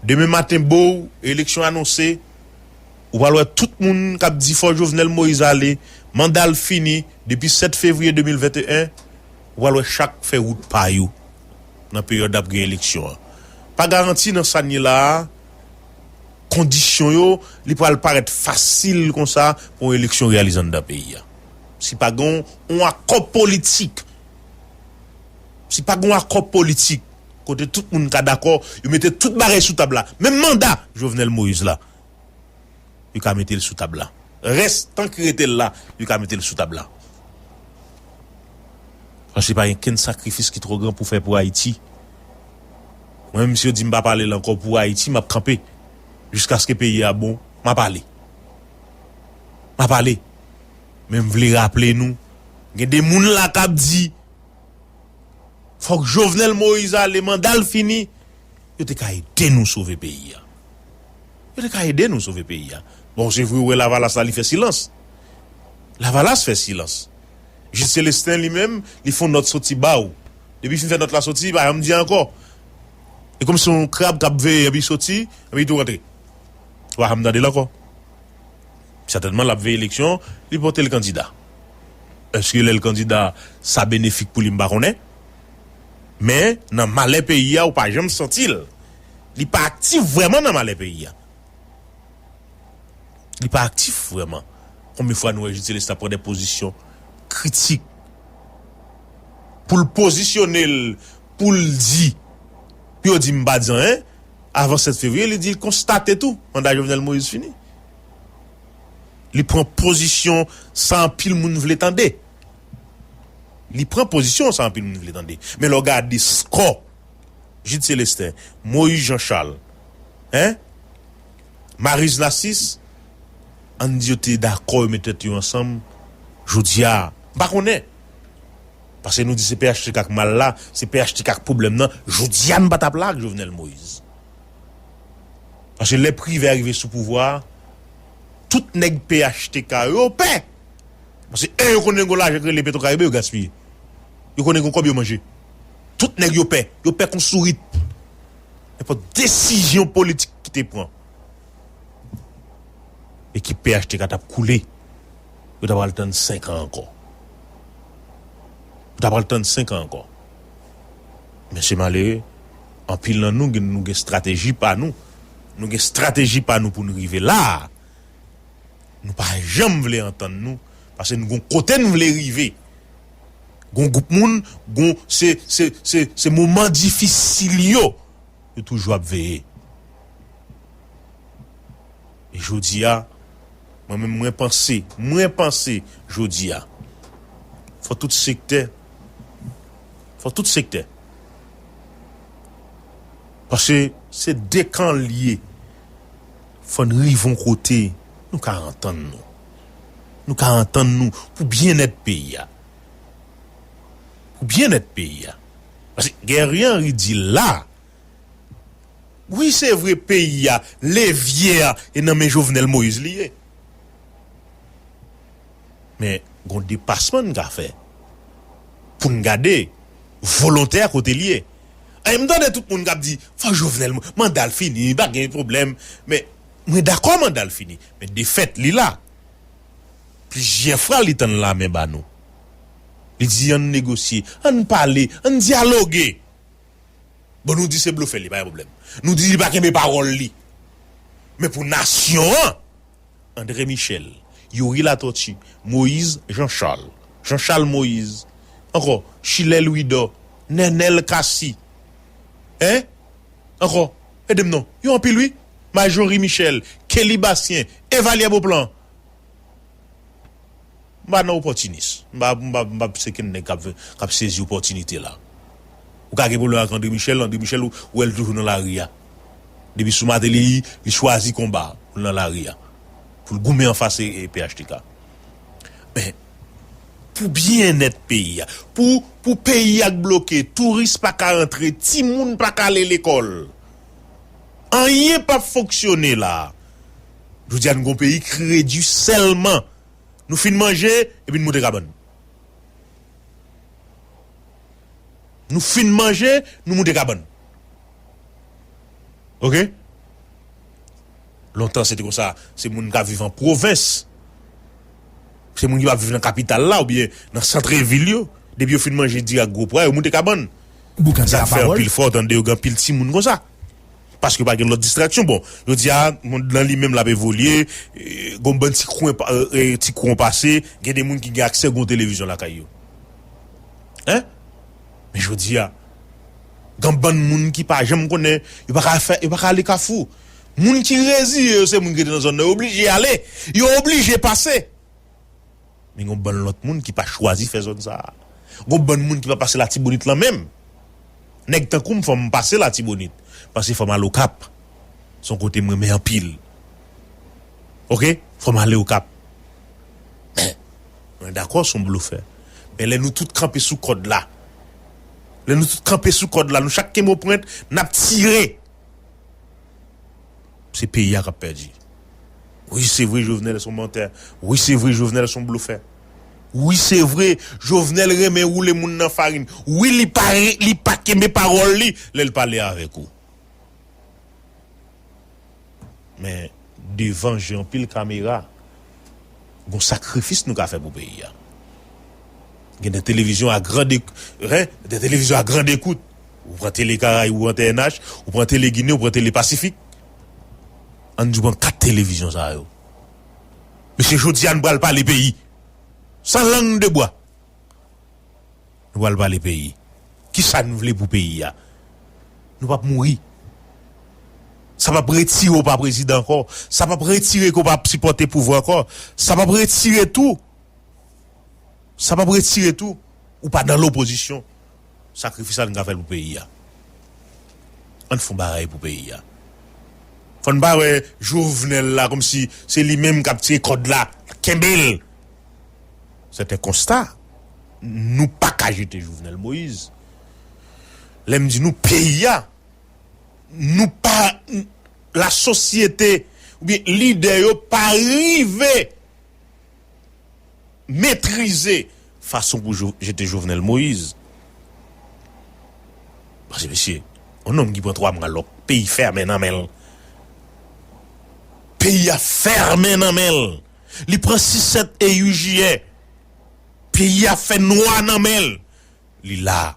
demen maten, bow, eleksyon anonse, ou pral wè tout moun k ap di fò Jovenel Moïse ale, manda l fini, depi sèt fevriye de mil venteyen, ou pral wè chak fè wout pa yo nan peryòd ap gen eleksyon an. Pa garanti nan sa n ye la a, kondisyon yo, li pral parèt fasil konsa pou yon eleksyon reyalize anndan peyi a. Si pa gen yon akò politik, si pa gen yon akò politik, kote tout moun ka dakò, yo mete tout bagay sou tab la, menm manda Jovenel Moïse la, yo ka mete l sou tab la. Rès tan ki rete l la, yo ka mete l sou tab la. Paske pa gen kenn sakrifis ki twò gran pou fè pou Ayiti. Mwen, menm si yo di m pa pale l ankò pou Ayiti, m ap kanpe. Jiskaske peyi a bon, m ap ale. M ap ale. Men m vle raple nou, gen de moun la k ap di, fòk Jovenel Moïse ale, manda l fini. Yo te ka ede nou sove peyi a. Yo te ka ede nou sove peyi a. Bon, se vre, ou wè Lavalas la, li fè silans. Lavalas fè silans. Jude Célestin, li menm, li fè yon nòt soti ba w. Depi fin fè nòt la soti, li pa janm di ankò. E kòmsi yon krab k ap veye, epi soti, epi tou rantre. Ou pa janm tande l ankò. Sètènman, l ap veye eleksyon, li pote l kandida. Èske lè l kandida, sa benefik pou li, m pa konnen. Men, nan malè peyi a, ou pa janm santi l. Li pa aktif vrèman nan malè peyi a. Li pa aktif vrèman. Konbyen fwa nou wè Jude Célestin pran de pozisyon kritik? Pou l pozisyone l, pou l di, pou yo di m pa di anyen, avan sèt fevriye, li di l konstate tou, manda Jovenel Moïse fini. Li pran pozisyon sa anpil moun vle tande. Li pran pozisyon sa anpil moun vle tande. Men lè w gade skò, Jude Célestin, Moïse Jean Charles, en, Maryse Narcisse, ann di yo te dakò, yo met tèt yo ansanm, jodi a, m pa konnen. Paske nou di se P H T K k mal la, se P H T K k pwoblèm nan, jodi a n pa t ap la ak Jovenel Moïse. Paske lè Privè rive sou pouvwa a, tout nèg P H T K yo pè. Paske, en, yo konnen gen yon lajan k rele Petwokaribe yo gaspiye. Yo konnen gen yon kòb yo manje. Tout nèg yo pè. Yo pè kon sourit. Nenpòt desizyon politik ki te pran, ekip P H T K t ap koule. Yo ta pral tann senk an ankò. Yo ta pral tann senk an ankò. Men se malere, anpil nan nou gen, nou gen estrateji pa nou. Nou gen estrateji pa nou pou n rive la a. Nou pa janm vle antann nou, paske nou gon kote n vle rive. Gon gwoup moun, gon, se, se, se, se moman difisil yo, yo toujou ap veye. E jodi a, mwen menm, mwen panse, mwen panse, jodi a, fò tout sektè, fò tout sektè, paske se de kan l ye, fò n rive yon kote, nou ka antann nou. Nou ka antann nou pou byennèt peyi a. Pou byennèt peyi a. Paske Guerrier Henry di la, wi, se vre, peyi a, levye a, e nan men Jovenel Moïse li ye. Men, gon depasman n ka fè pou n gade volontè a kote l ye. Ay, m tande tout moun k ap di, fò Jovenel, manda l fini, pa gen pwoblèm. Men, mwen dakò manda l fini. Men defèt li la. Plizyè fwa li tann lamen ba nou. Li di, ann negosye, ann pale, ann dyaloge. Bon, nou di se blofè li, pa gen pwoblèm. Nou di li pa kenbe pawòl li. Men pou nasyon an, André Michel, Youri Latortue, Moïse Jean Charles, Jean Charles Moïse, ankò, Chilè Louidor, Nènèl Cassy, en? Ankò, ede m non, yo anpil wi, Marjorie Michel, Kelly Bastien, Evalyè Beauplan. M pa nan opòtinis. M pa, m pa, m pa se kenn nèg k ap, k ap sezi opòtinite la. Ou ka gen pwoblèm ak André Michel, André Michel, ou, ou wè l toujou nan lari a. Depi sou Martelly, li chwazi konba pou l nan lari a. Pou l goumen anfas e, e P H T K. Men, pou byennèt peyi a, pou, pou peyi a k bloke, touris pa ka rantre, timoun pa ka ale lekòl. Anyen p ap fonksyone la. Jodi a, nou gon peyi ki redui sèlman. Nou fin manje, epi n moute kabann. Nou fin manje, nou moute kabann. Oke? Lontan, se te konsa. Se moun k ap viv an pwovens. Se moun ki p ap viv nan kapital la, oubyen nan sant vil yo. Depi yo fin manje diri ak gwo pwa, yo moute kabann. Sa fè anpil fwa, w tande yo gen anpil timoun konsa. Paske pa gen lòt distraksyon. Bon, jodi a, mond lan li menm l ap evolye, e, gon bann ti kwen, pa- e, ti kwen pase, gen de moun ki gen aksè gon televizyon lakay yo. Hein? Men jodi a, gen bann moun ki pa janm konnen, yo pa ka fè, yo pa ka ale Kafou. Moun ki reziye yo, se moun ki rete nan zòn nan, yo oblije ale. Yo oblije pase. Men gon bann lòt moun ki pa chwazi fè zòn sa a. Gon bann moun ki pa pase Latibonit lan menm. Nèg tankou m, fò m pase Latibonit. Paske fò m al Okap. Se yon kote m renmen anpil. Oke? Fò m ale Okap. Men, mwen dakò, se yon blofè. Men lè nou tout kanpe sou kòd la, lè nou tout kanpe sou kòd la, nou chak kenbe yon pwent, n ap tire. Se peyi a k ap pèdi. Wi, se vre, Jovenel se yon mantè. Wi, se vre, Jovenel se yon blofè. Wi, se vre, Jovenel renmen woule moun nan farin. Wi, li pa, li pa kenbe pawòl li lè l pale avèk ou. Men, devan je anpil kamera, gon sakrifis nou ka fè pou peyi a. Gen de televizyon a grande, hein, de televizyon a grande écoute. Ou pran Tele Karayib, ou pran T N H, ou pran Tele Ginen, ou pran Tele Pasifik. Ann di w pran kat televizyon sa yo. Mesye, jodi a nou pral pale peyi. San lang de bwa. Nou pral pale peyi. Kisa n vle pou peyi a? Nou p ap mouri. Sa p ap retire w pa prezidan ankò. Sa p ap retire ke w pa ap sipòte pouvwa ankò. Sa p ap retire tou. Sa p ap retire tou. Ou pa nan lopozisyon. Sakrifis la n ka fè l pou peyi a. Ann fè yon bagay pou peyi a. Fò n pa wè Jovenel la kòmsi se li menm k ap tire kòd la. Kenbe l. C'est un constat. Nou pa ka jete Jovenel Moïse. Lè m di nou, peyi a, nou pa, lasosyete oubyen lidè yo pa rive metrize fason pou jo- jete Jovenel Moïse. Paske, mesye, yon nonm ki pran twa mwa lòk, peyi fèmen nan men l. Peyi a fèmen nan men l. Li pran sis, sèt e uit jiyè. Peyi a fè nwa nan men l. Li la.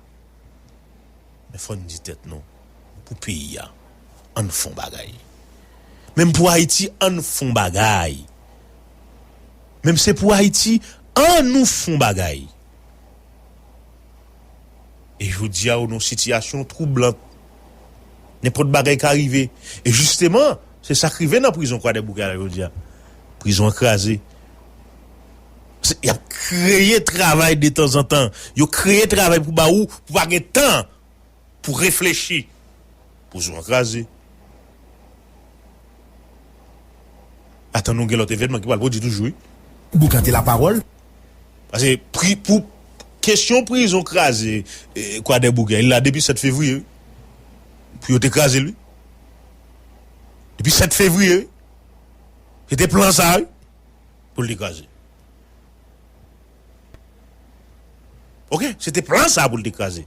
Men fò n di tèt nou, pou peyi a, ann fè yon bagay. Menm pou Ayiti, ann fè yon bagay. Menm se pou Ayiti, ann nou fè yon bagay. E jodi a, ou nan yon sitiyasyon twoublante. Nenpòt bagay ka rive. E jisteman, se sa k rive nan prizon Kwadèboukè a jodi a. Prizon an kraze. Se- Y ap kreye travay detanzantan. Yo kreye travay pou ba ou, pou pa gen tan pou reflechi. Prizon an kraze. Atann nou gen lòt evènman ki pral pwodui toujou, wi. Boukante lapawòl. Paske pri, pou kesyon prizon kraze, e, Kwadèboukè, li la depi sèt fevriye, wi. Pou yo te kraze l, wi. Depi sèt fevriye, wi. Se te plan sa, wi. Pou l te kraze. Oke, se te plan sa pou l te kraze.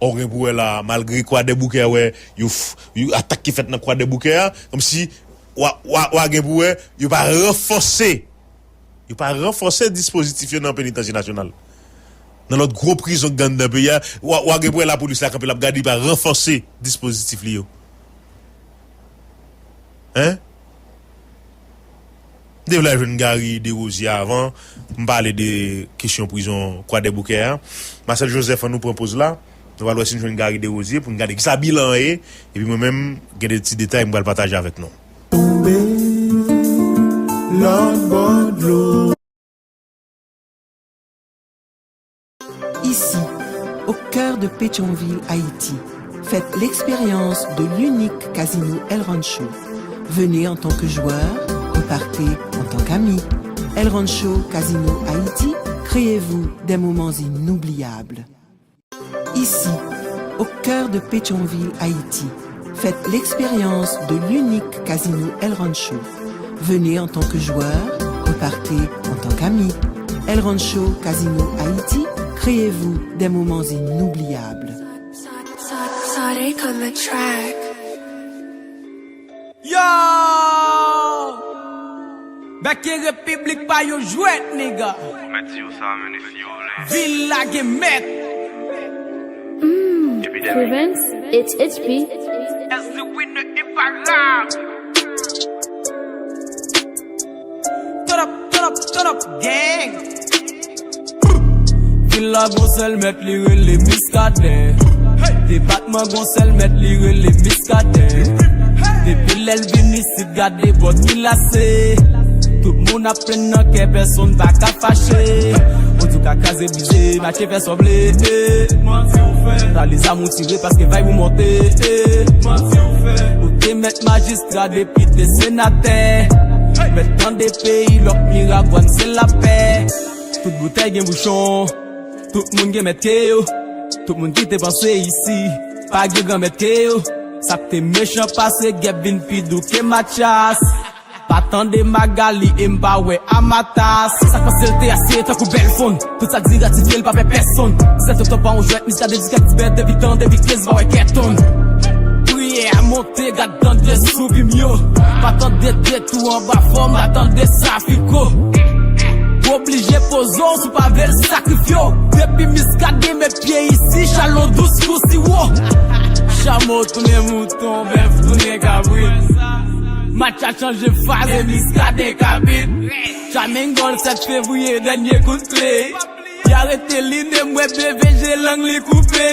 Ou gen pou wè la, malgre Kwadèboukè a wè, yo f- yo atak ki fèt nan Kwadèboukè a, kòmsi w a, w a, w a gen pou wè, yo pa ranfòse, yo pa ranfòse dispozitif yo nan penitansye nasyonal. Nan lòt gwo prizon k gen anndan peyi a, w a, w a gen pou wè lapolis la kanpe, l ap gade, li pa ranfòse dispozitif li yo. Hein? M te vle al jwenn Gary Desrosiers avan pou m pale de kesyon prizon Kwadèboukè a. Marcel Joseph, ann nou pran poz la. Nou pral wè si n jwenn Gary Desrosiers pou n gade kisa bilan an ye. Epi mwen menm, gen de ti detay m pral pataje avèk nou. Tonbe lòt bò dlo. Ici, au cœur de Pétion-Ville, Haïti, faites l'expérience de l'unique casino El Rancho. Venez en tant que joueur, repartez en tant qu'ami. El Rancho Casino Haïti, créez-vous des moments inoubliables. Ici, au cœur de Pétion-Ville, Haïti, faites l'expérience de l'unique casino El Rancho. Venez en tant que joueur, repartez en tant qu'ami. El Rancho Casino Haïti, créez-vous des moments inoubliables. Saw Dayk on the track. Yo! Bèk e repiblik pa yon jwèt, nigga. Mèt di w sa, men, si w vle. Vil la gen mèt. Epi dèmen. Prevents H H P. Turn up, turn up, turn up, gang. Vil la gon sèl mèt, li rele Miskaden. Depatman gon sèl mèt, li rele Miskaden. Depi lè l vin isit, gade bòt li lase. Tout moun ap plenn nan kè, pèsonn pa ka fache. Ou di w ka kraze brize, mache fè sa w vle. Manti ou fè. Pran lè zam ou tire paske vibe ou monte. Manti ou fè. Ou te mèt majistra, depite, senatè. Mèt tande peyi lòk, Miragwàn se lapè. Tout boutèy gen bouchon. Tout moun gen mèt ke yo. Tout moun ki te panse isi pa gen gran mèt ke yo. Sa k te mechan pase gèp vin pi dou ke Matyas. Pa tande Magali e m pa wè Amatas. Sa k panse l te ase tankou bèl fonn. Tout sa k di ratifye l pa pè pèsonn. Sèt oktòb pa yon jwèt, Miskaden di kèk ti bèt depi tan, depi kenz pa wè kètonn. Priyè a monte, gad tande sou bim yo. Pa tande detou anba fòm, pa tande sa fiko. Oblije poze w si w pa vle l sakrifye w. Depi Miskaden met pye isi, chalon dous kou siwo. Chamo tounen mouton, bèf tounen kabrit. Match a chanje faz e Miskaden kabit. Chamengol sèt fevriye, dènye kout kle. Y arete li, ne mwen B V G lang li koupe.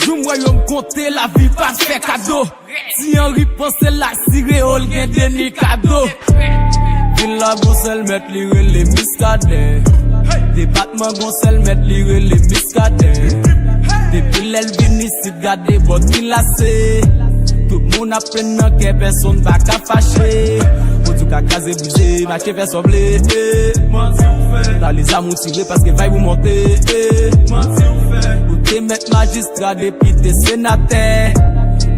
Jou m wè yo m konte, lavi pa fè kado. Ti Anri panse l asire, o l gen deni kado. Vil la gon sèl mèt, li rele Miskaden. Depatman gon sèl mèt, li rele Miskaden. Depi lè l vin isit, gade bòt li lase. Tout moun ap plenn nan kè, pèsonn pa ka fache. Ou di w ka kraze brize, mache fè sa w vle. Manti ou fè. Pran lè zam ou tire paske vibe ou monte. Manti ou fè. Ou te mèt majistra, depite, senatè.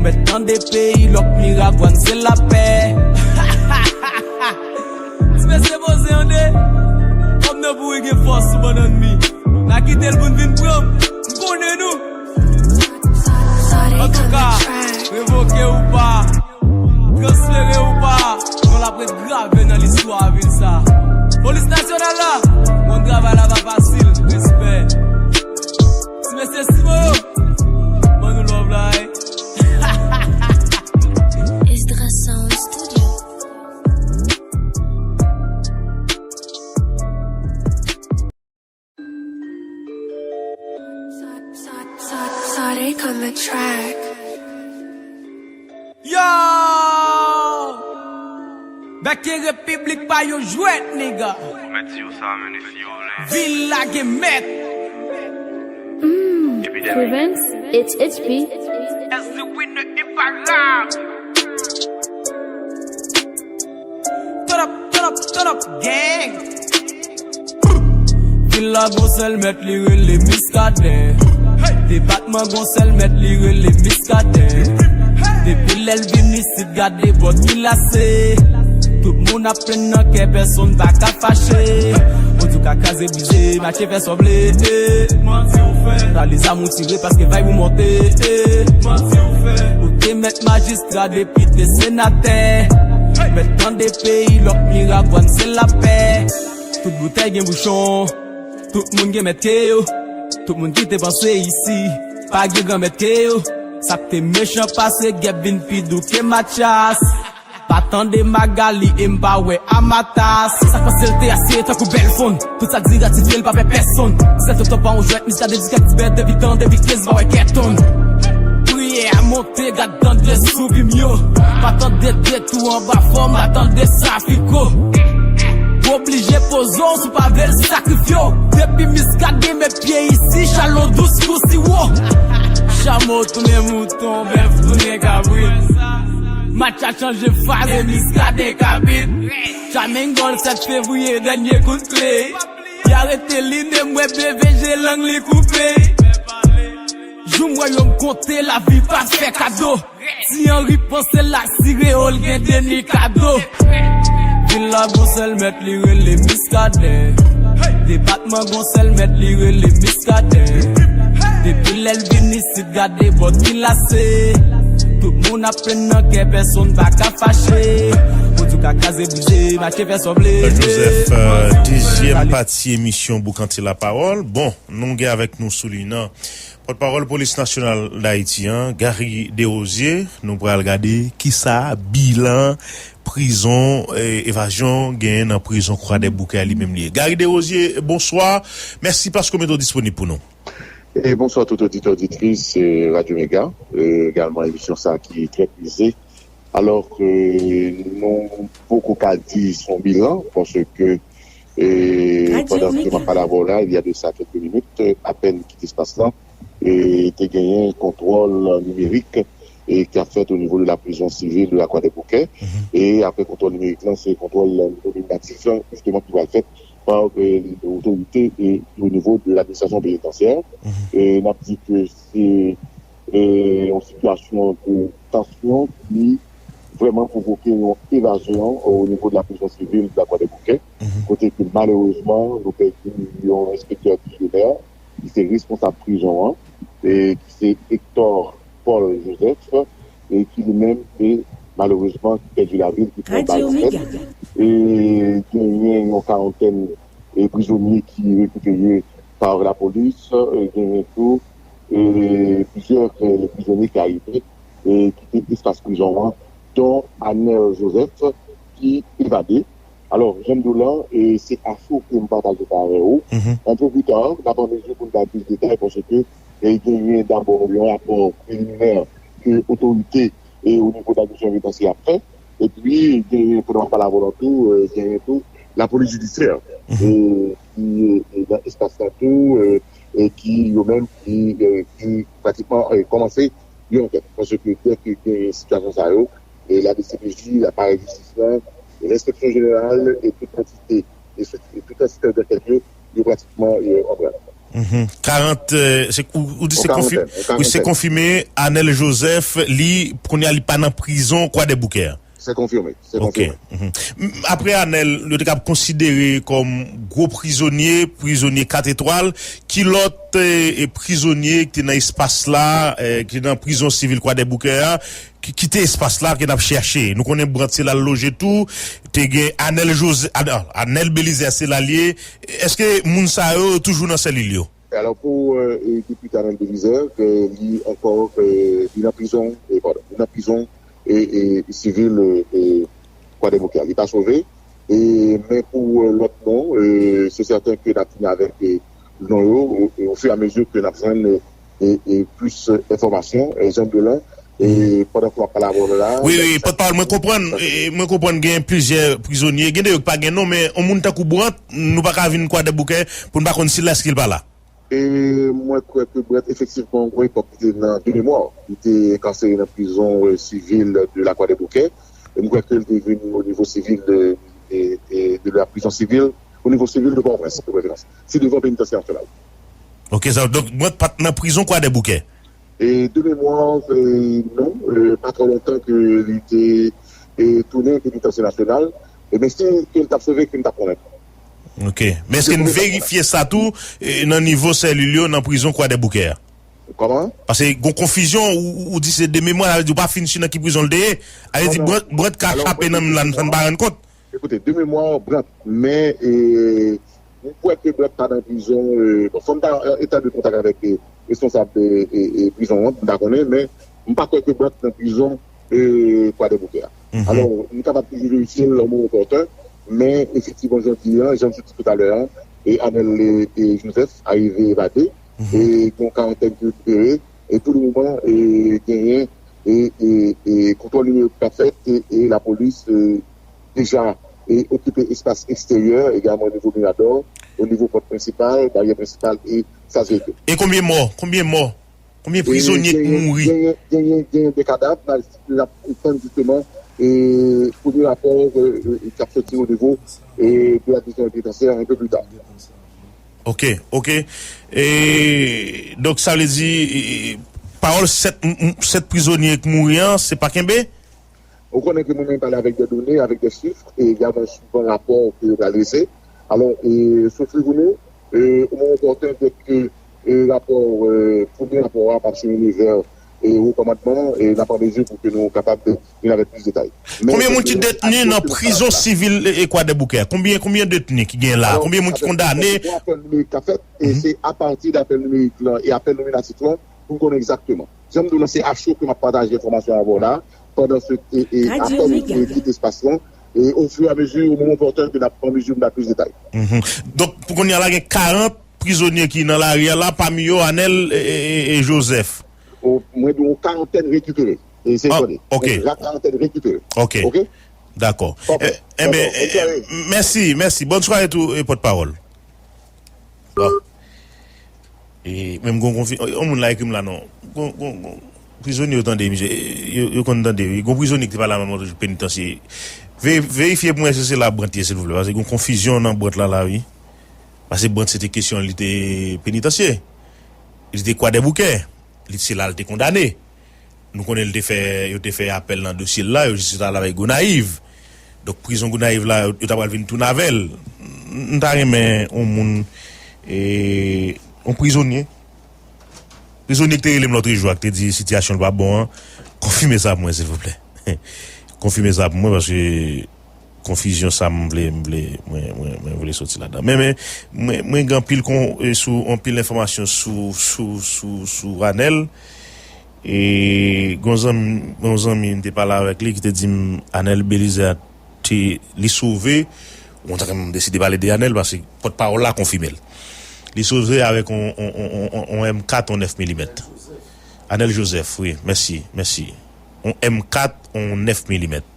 Mèt tande peyi lòk, Miragwàn se lapè. Ti mesye poze yon de. Kòm nan bouri gen fòs sou bannann mi. N a kite l pou n vin pran. M konnen nou. Antouka, revoke ou pa, transfere ou pa, non l ap ret grave nan listwa vil sa. Polis nasyonal la, bon travay la pa fasil, respè. Ti mesye Simo yo, ban nou love la, eh. Esdras Sound Studio. Sade on the track. Yo! Bèk e repiblik pa yon jwèt, nigga. Mèt di yo sa, men si yo vle. Vil la gen mèt. Epi dèmen. Prevents H H P. S D Winner Empire. Turn up, turn up, turn up, gang. Vil la gon sèl mèt, li rele Miskaden. Depatman gon sèl mèt, li rele Miskaden. Depi lè l vin isit, gade bòt li lase. Tout moun ap plenn nan kè, pèsonn pa ka fache. Ou di w ka kraze brize, mache fè sa w vle. Manti ou fè. Pran lè zam ou tire paske vibe ou monte. Manti ou fè. Ou te mèt majistra, depite, senatè. Mèt tande peyi lòk, Miragwàn se lapè. Tout boutèy gen bouchon. Tout moun gen mèt ke yo. Tout moun ki te panse isi pa gen gran mèt ke yo. Sa k te mechan pase gèp vin pi dou ke Matyas. Pa tande Magali e m pa wè Amatas. Sa k panse l te ase tankou bèl fonn. Tout sa k di ratifye l pa pè pèsonn. Sèt oktòb pa yon jwèt, Miskaden di kèk ti bèt depi tan, depi kenz pa wè kètonn. Priyè a monte, gad tande sou bim yo. Pa tande detou anba fòm, pa tande sa fiko. Oblije poze w si w pa vle l sakrifye w. Depi Miskaden met pye isi, chalon dous kou siwo. Chamo tounen mouton, bèf tounen kabrit. Match a chanje faz e Miskaden kabit. Chamengol sèt fevriye, dènye kout kle. Y arete li, ne mwen B V G lang li koupe. Jou m wè yo m konte, lavi pa fè kado. Ti Anri panse l asire, o l gen deni kado. Vil la gon sèl mèt, li rele Miskaden. Depatman gon sèl mèt, li rele Miskaden. Depi lè l vin isit, gade bòt li lase. Tout moun ap plenn nan kè, pèsonn pa ka fache. Ou di w Ka kraze brize, mache fè sanble. Joseph, euh, dezyèm pati emisyon Boukante Lapawòl. Bon, nou gen avèk nou sou liy nan pòtpawòl Polis Nasyonal Dayiti an, Gary Desrosiers. Nou pral gade kisa bilan prizon, eh, evazyon genyen nan prizon Kwadèboukè a li menm li ye. Gary Desrosiers, bonswa. Mèsi paske w mete w disponib pou nou. E bonswa tout oditè, oditris, eh, Radio Mega, eh, egalman emisyon sa ki trè prize. Alò ke nou poko ka di son bilan, paske, eh, pandan ke m ap pale avè w la, il y a de ça quelques minutes, eh, apèn kite espas lan, eh, te genyen kontwòl nimerik, eh, ki ap fèt o nivo de la prizon sivil de la Croix des Bouquets. E apre kontwòl nimerik lan, se kontwòl administratif, jisteman, ki pral fèt pa, eh, otorite e o nivo de ladministrasyon penitensyè. E n ap di ke se, eh, yon sitiyasyon de tansyon ki vrèman pwovoke yon evazyon o nivo de la prizon sivil de la Croix des Bouquets, kote ke malerezman nou pèdi yon enspektè Guillaumer, ki se responsab prizon an, e ki se Hector Paul Joseph, e ki li menm te malerezman ki pèdi lavi l, ki pran bal nan tèt. E genyen yon karantèn, e, prizonye ki rekipere pa lapolis, e genyen tou, e, plizyè, e, prizonye ki arive, e kite espas prizon an, don Anel Joseph, ki evade. Alò, jan m di w lan, e, se a cho ke m pataje sa avè w. Yon pe pli ta, n ap an mezi pou n bay plis detay, paske, e, genyen dabò yon rapò preliminè ke otorite, e, o nivo de la komisyon penitansye ap fè. Epi, genyen, pandan m ap pale avè w lan tou, e, genyen tou lapolis jidisyè, e, ki, e, nan espas la tou, e, e ki, yo menm, ki, e, ki pratikman, e, kòmanse yon ankèt. Paske dè ke gen sitiyasyon sa yo, e la D C P J, aparèy jistis lan, e lenspeksyon jeneral, e tout antite, e sou- e tout antite dankèt yo, yo pratikman, e, an branle. Mhm. karant, e, se, ou, ou di se konfi- karantèn, wi, se konfime, Anel Joseph, li, kounye a, li pa nan prizon Kwadèboukè a. Se konfime, se konfime. Mhm. M- Apre Anel, yo te kab konsidere kòm gwo prizonye, prizonye kat etwal, ki lòt, e, e, prizonye ki te nan espas la, e, ki te nan prizon sivil Kwadèboukè a, ki kite espas la ke n ap chèche. Nou konnen Brandt se la l loje tou, te gen Anel Jose, Anel, Anel Belizaire se la l ye. Èske moun sa yo toujou nan selil yo? Alò, pou, e, e, depite Anel Belizaire, e, li ankò, e, li nan prizon, e, padon, li nan prizon, e, e, sivil, e, e, Kwadèboukè. Li pa sove. E, men pou, e, lòt non, e, se sèten ke n ap vini avèk, e, non yo, o, o fur et à mesure ke n ap jwenn, e, e, e, plis, e, enfòmasyon, e, jan de lan, e, pandan ke w ap pale avè w la, wi, wi, pòtpawòl, mwen konprann, e, mwen konprann gen plizyè prizonye, gen de yo ki pa gen non, men yon moun tankou Brandt, nou pa ka vin Kwadèboukè pou n pa konn si l la, èske l pa la. E mwen kwè ke Brandt, efektivman, gon epòk, li te nan de memwa. Li te enkarsere nan prizon, e, sivil de la Croix des Bouquets. E mwen kwè ke li te vin o nivo sivil de, de, de, de la prizon sivil, o nivo sivil de Pòtoprens, de preferans. Se devan penitansye nasyonal. Ok, sa, donk, Brandt pa t nan prizon Kwadèboukè? E de memwa, e, non, e, pa twò lontan ke li te, e, tounen penitansye nasyonal. E men si ke l t ap sove, ke m t ap konnen. Ok. Men èske n verifye sa tou, e, nan nivo selil yo, nan prizon Kwadèboukè a? Kòman? Paske gon konfizyon, ou, ou, ou di se de memwa, sa vle di ou pa fin si nan ki prizon l te ye. Sa vle di Brandt, Brandt ka chape nan men l la, sa n pa rann kont. Ekoute, de memwa, Brandt, men, e, m kwè ke Brandt pa nan prizon, e, bon, fò m ta an eta de kontak avèk, e, responsab, e, e, e, prizon an, m ta konnen, men m pa kwè ke Brandt nan prizon, e, Kwadèboukè a. Alò, nou kapab toujou verifye l nan moman opòten, men efektivman, jan w di an, jan m sot di toutalè a, e Anel, e, e Joseph arive evade, e gen yon karantèn ki rekipere, e pou le moman, e genyen, e, e, e kontwòl nimerik k ap fèt, e, e lapolis, e, deja, e okipe espas eksteryè, egalman o nivo Miradò, o nivo pòt prensipal, baryè prensipal, e sa se tou. E konbyen mò? Konbyen mò? Konbyen prizonye ki mouri? Genyen, genyen, genyen de kadav, n ap, n ap tann jisteman, e premye rapò, e, e, k ap soti o nivo, e, de la dizon penitansye, un peu plus tard. Ok, ok. E, donk, sa vle di, e, pawòl sèt, m- m- sèt prizonye ki mouri an, se pa kenbe? Ou konnen ke mwen menm pale avèk de done, avèk de chif, e egalman swivan rapò ke yo pral drese. Alò, e, sof li pou nou, e, o moman opòten, dèk ke, e, rapò, e, premye rapò a pral chemine vè, e, wo kòmandman, e n ap an mezi pou ke nou kapab vin avèk plis detay. Men, Konbyen moun ki e, detni nan prizon sivil e, e Kwadèboukè? Konbyen, konbyen detni ki gen la? Konbyen moun ki kondane? Apèl nimerik k ap fèt, e se apati de apèl nimerik lan e apèl nominatif lan pou n konnen egzakteman. Jan m di w lan, se a cho ke m ap pataje enfòmasyon avè w la, pandan se, e, e, apèl ki kite espas lan, e ofiramezu, o moman opòtèn, ke n ap an mezi pou n ba plis detay. Donk, pou kounye a la, gen karant prizonye ki nan lari a la, pami yo Anèl e, e, e, e Jozèf. O, mwen di w, yon karantèn rekipere. E se tande. Ok. Yon karantèn rekipere. Ok. Ok? Dakò. Ok. E, enben, Dakò. Bonswa, e, mèsi, mèsi. Bòn sware tou, e, pòtpawòl. Bon. E, menm gon konfi-, yon moun la ekri m la non. Gon, gon, gon, prizonye yo tande, misye, e, yo, yo konn tande, wi. Gon prizonye ki te pale a manman toujou penitansye. Ve-, verifye pou mwen si se la Brant ye, silvouplè. Paske gon konfizyon nan Brant la, la, wi. Paske Brant se te kesyon, li te penitansye. Li te Kwadèboukè. Li, se la l te kondane. Nou konnen l te fè, yo te fè apèl nan dosye l la, yo jis te al avèk Gonayiv. Donk, prizon Gonayiv la, yo, yo ta pral vin tounen avè l. M, m ta renmen yon moun, e, yon prizonye. Prizonye ki te rele m lòtrejou a, ki te di sitiyasyon l pa bon an, konfime sa pou mwen, silvouplè. Konfime sa pou mwen, paske konfizyon sa m vle, m vle, mwen, mwen, mwen vle soti ladan. Men, men, mwen, mwen gen anpil kon, e, sou, anpil enfòmasyon sou, sou, sou, sou Anèl. E, gon zanmi, gon zanmi m te pale avèk li ki te di m Anèl Belizaire te, li sove. Bon, m deside pale de Anèl paske pòtpawòl la konfime l. Li sove avèk on, on, on, on, on M kat, on nèf milimèt. Anèl Jozèf, wi, mèsi, mèsi. On M kat, on nèf milimèt.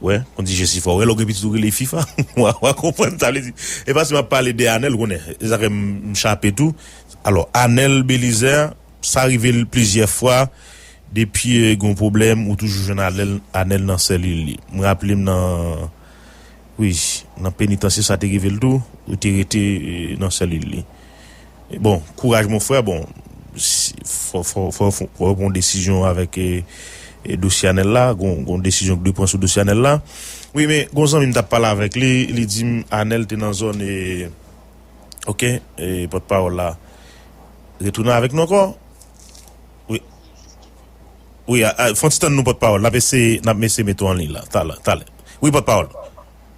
Wè, kon di Jesifò, wè, lè w gen pitit ou rele FIFA, w a, w a konprann sa vle di. E pa si m ap pale de Anèl, ou konnen, e sa fè m, m chape tou. Alò, Anèl Belizaire, sa rive l plizyè fwa, depi, e, gen yon pwoblèm, ou toujou jwenn Anèl, Anèl nan selil li. Mwen raple m nan, wi, nan penitansye sa te rive l tou, ou te rete, e, nan selil li. Bon, kouraj, mon frè. Bon, si, fò, fò, fò, fò, fò pran desizyon avèk, e, e, dosye Anèl la. Gon, gon desizyon ki dwe pran sou dosye Anèl la. Wi, men gon zanmi m t ap pale avèk li, li di m Anèl te nan zòn, e, ok, e, pòtpawòl la retounen avèk nou ankò. Wi. Wi, a, a, fè yon ti tann nou pòtpawòl. N ap eseye, n ap eseye mete w an liy la. Talè, talè. Wi, pòtpawòl.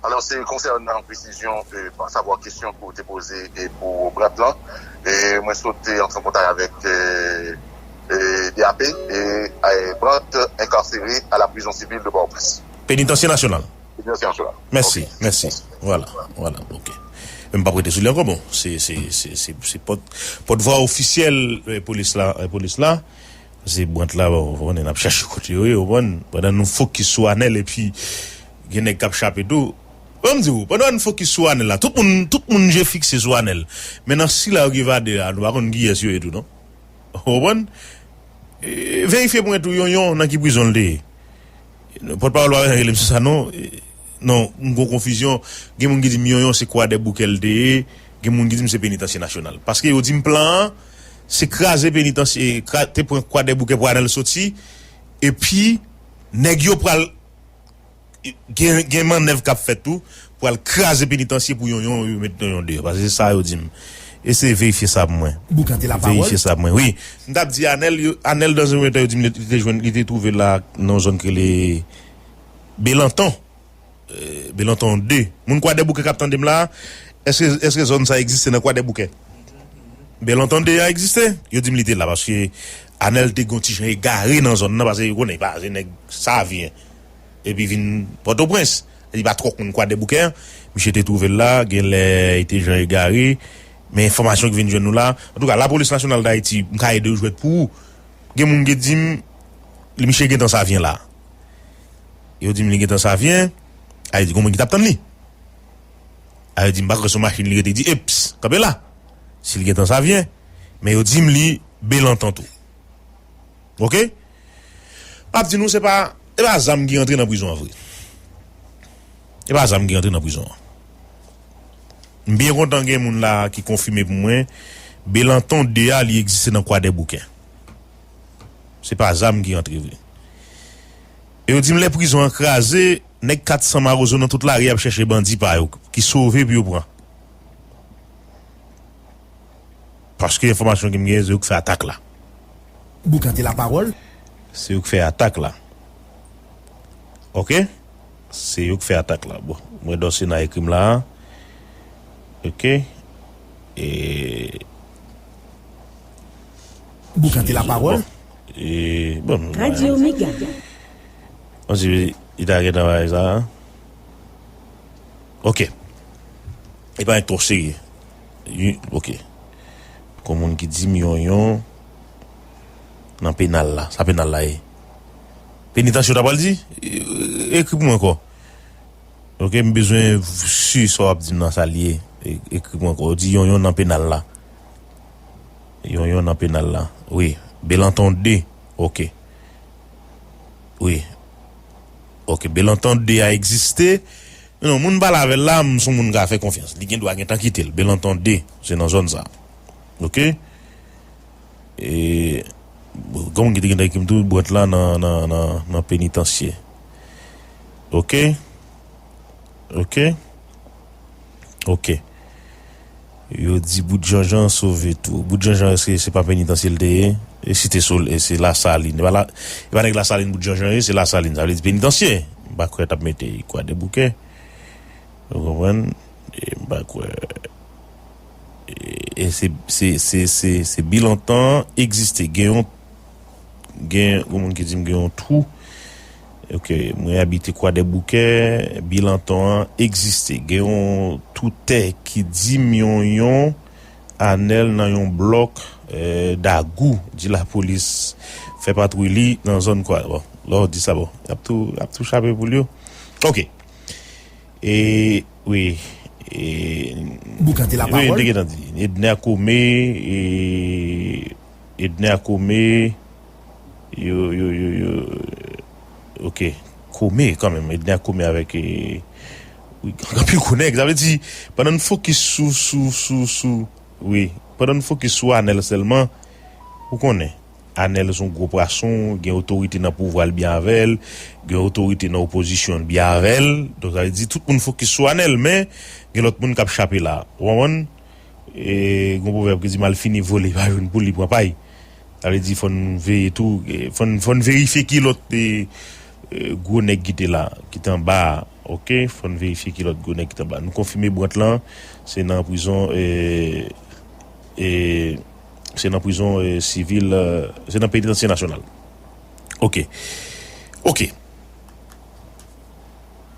Alò, se konsènan presizyon, e, pa, savwa kesyon ke w te poze, e, pou Brant lan. E, mwen sot antre an kontak avèk, e, e, D A P, e, e, Brant enkarsere a la prizon sivil de Pòtoprens. Penitansye nasyonal. Penitansye nasyonal. Mèsi, ok, mèsi. Vwala, vwala, ok. Men m p ap rete sou li ankò, bon. Se, se, se, se, se pòt, pòtvwa ofisyèl, e, polis la, e, polis la. Se Brant la, bon, ou konnen n ap chache kote yo ye, ou konprann? Pandan nou fokis sou Anèl epi gen nèg k ap chape tou. Ban m di w, pandan n fokis sou Anèl la, tout moun, tout moun je fikse sou Anèl. Men nan sila yo ki evade a, nou pa konn kiyès yo ye tou, non? Ou konprann? E, verifye pou mwen tou, Yonyon, nan ki prizon l te ye. Pòtpawòl pa bezwen rele m sou sa, non. E, non, m gon konfizyon. Gen moun ki di m Yonyon se Kwadèboukè l te ye. Gen moun ki di m se Penitansye Nasyonal. Paske yo di m plan an, se kraze penitansye, kra-, te pran Kwadèboukè pou Anèl soti. Epi, nèg yo pral, gen, gen mannèv k ap fèt tou, pou al kraze penitansye pou Yonyon, yo met Yonyon deyò. Paske se sa yo di m. Eseye verifye sa pou mwen. Boukante lapawòl. Verifye sa pou mwen. Wi. M t ap di Anèl, yo, Anèl, dans un premier temps, yo di m li te jwenn, li te twouve la nan yon zòn ki rele Belanton. E, Belanton de. Moun Kwadèboukè k ap tande m la, èske, èske zòn sa egziste nan Kwadèboukè? Belanton de a egziste? Yo di m li te la, paske Anèl te gon ti jan egare nan zòn nan, paske yo konnen, pa, se nèg Savyen. Epi vin Pòtoprens. Li pa twò konn Kwadèboukè. Misye te twouve l la, genlè li te jan egare. Men enfòmasyon ki vin jwenn nou la. Antouka, Lapolis Nasyonal d Ayiti, m ka ede w jwèt pou ou. Gen moun ki di m, li, misye gentan Savyen la. Yo di m li gentan Savyen. A, yo di, gon moun ki t ap tann li. A, yo di m pa kwè se yon machin li rete di, eps, kanpe la. Si l gentan Savyen. Men yo di m li Belanton tou. Ok? M ap di nou, se pa, se pa zam ki rantre nan prizon an vre. Se pa zam ki rantre nan prizon an. M byen kontan gen moun la ki konfime pou mwen, Belanton de a, li egziste nan Kwadèboukè. Se pa zam ki rantre vre. E yo di m lè prizon an kraze, nèg kat san mawozo nan tout lari ap chèche bandi pa yo, ki sove pou yo pran. Paske enfòmasyon ki m genyen, se yo k fè atak la. Boukante lapawòl. Se yo k fè atak la. Ok? Se yo k fè atak la. Bon, mwen dòse nan ekri m la. Ok? E Boukante lapawòl. Bon, e, bon, Radio Mega. Bon, si li ta gen travay sa. Ok. E pa twò serye. Ok. Kon moun ki di m yonyon nan penal la. Sa penal la ye? Penitansye w ta pral di? E, ekri pou mwen ankò. Ok, m bezwen si sa w ap di m nan sa l ye. E, ekri pou mwen ankò. Ou di yonyon nan penal la. Yonyon nan penal la. Wi. Belanton de. Ok. Wi. Ok, Belanton de a egziste. Non, moun pale avè l la, m se yon moun ka fè konfyans. Li gen dwa gentan kite l. Belanton de, se nan zòn sa. Ok? E, bon, gen moun ki te gentan ekri m tou, Brant la nan, nan, nan, nan penitansye. Ok? Ok? Ok. Yo di Bout Janjan sove tou. Bout Janjan, èske se pa penitansye l te ye? E Site Solèy, e se Lasalin. E pa la, e pa nèg Lasalin Bout Janjan ye, se Lasalin. Sa vle di penitansye. M pa kwè t ap mete Kwadèboukè. Ou konprann? E m pa kwè. E, e se, se, se, se, se bilan tan egziste. Gen yon, gen yon moun ki di m gen yon twou. Ok, mwen abite Kwadèboukè, bilan tan an egziste. Gen yon twou tè ki di m yonyon Anèl nan yon blòk, eh, Dagou, di lapolis fè patwouy li nan zòn kwa. Bon, lè w di sa, bon, y ap tou, y ap tou chape pou l yo. Ok. E, wi. E, Boukante lapawòl. Wi, m te gentan di. Edner Kome, e, Edner Kome, yo, yo, yo, yo, ok. Kome, kanmenm. Edner Kome avèk, e, wi, anpil gwo nèg. Sa vle di, pandan n fokis sou, sou, sou, sou, wi, pandan n fokis sou Anèl sèlman, ou konnen. Anèl se yon gwo pwason, gen otorite nan pouvwa l byen avè l, gen otorite nan opozisyon l byen avè l. Donk, sa vle di tout moun fokis sou Anèl, men gen lòt moun k ap chape la. Ou konprann? E, gen yon pwovèb ki di, "Malfini vole, pa jwenn pou li pran pay." Sa vle di, fò n veye tou, e, fò n, fò n verifye ki lòt, e, e, gwo nèg ki te la, ki te anba a, ok? Fò n verifye ki lòt gwo nèg ki te anba. Nou konfime Brant lan, se nan prizon, e, e, se nan prizon, e, sivil, e, se nan penitansye nasyonal. Ok. Ok.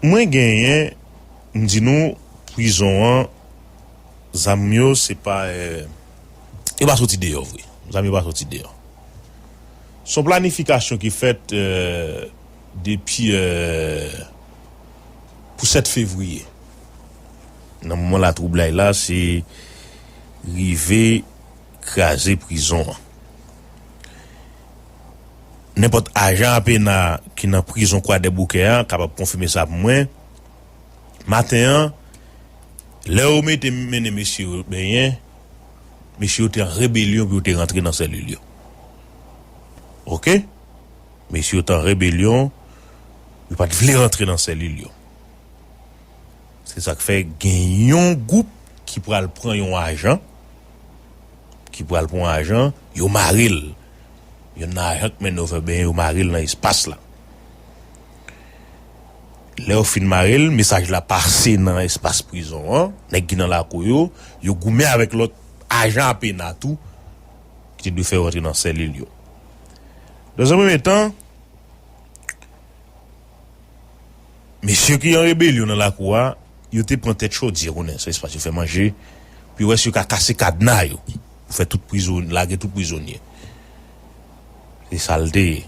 Mwen genyen, m di nou, prizon an, zam yo, se pa, e, yo pa soti deyò vre. Zam yo pa soti deyò. Se yon planifikasyon ki fèt, e, depi, e, pou sèt fevriye. Nan moman latwoublay la, se rive kraze prizon an. Nenpòt ajan apena ki nan prizon Kwadèboukè a kapab konfime sa pou mwen. Maten an, lè yo mete mennen mesye yo benyen, mesye yo te an rebelyon pou yo te rantre nan sèlil yo. Ok? Mesye yo te an rebelyon, yo pa t vle rantre nan sèlil yo. Se sa k fè gen yon gwoup ki pral pran yon ajan, ki pral pran yon ajan, yo mare l. Youn nan ajan k mennen yo fè benyen, yo mare l nan espas la. Lè yo fin mare l, mesaj la pase nan espas prizon an, nèg ki nan lakou yo, yo goumen avèk lòt ajan apena tou, ki te dwe fè yo rantre nan sèlil yo. Dans un premier temps, mesye ki an rebelyon nan lakou a, yo te pran tèt chodyè konnen se espas yo fè manje, pou yo wè si yo ka kase kadna yo, pou fè tout prizon, lage tout prizonye. Se sa l te ye.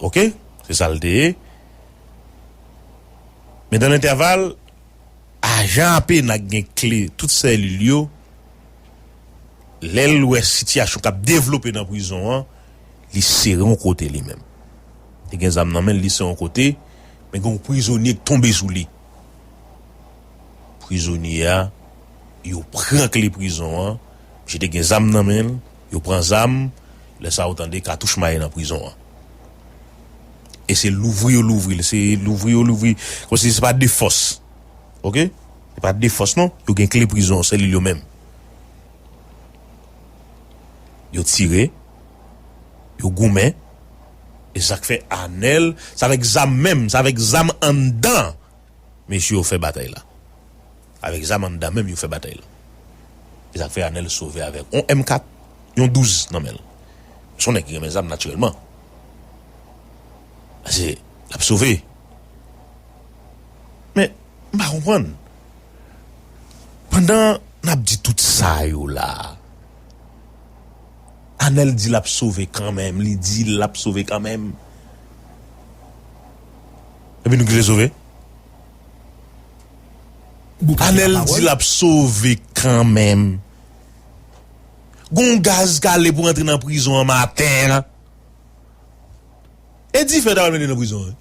Ok? Se sa l te ye. Men dan lentèval, ajan apena k gen kle tout sèlil yo, lè l wè sitiyasyon k ap devlope nan prizon an, li sere yon kote li menm. Li gen zam nan men l, li sere yon kote, men gen yon prizonye k tonbe sou li. Prizonye a, yo pran kle prizon an, misye te gen zam nan men l, yo pran zam, lè sa yo tande katouch maye nan prizon an. E se louvri yo louvri l, se louvri yo louvri, kòmsi se pa de fòs. Ok? Se pa de fòs non, yo gen kle prizon, sèlil yo menm. Yo tire, Yo goumen. E sa k fè Anèl, se avèk zam menm, se avèk zam anndan mesye yo fè batay la. Avèk zam anndan menm yo fè batay la. E sa k fè Anèl sove avèk yon M kat, yon douz nan men l. Se yon nèg ki renmen zam natirèlman. Pase l ap sove. Men, m pa konprann. Pandan n ap di tout sa yo la, Anèl di l ap sove kanmenm, li di l ap sove kanmenm. Epi nou kite sove? Anèl di l ap sove kanmenm. Gon gaz k ale pou antre nan prizon an maten an. E dife ta pral mennen nan prizon an.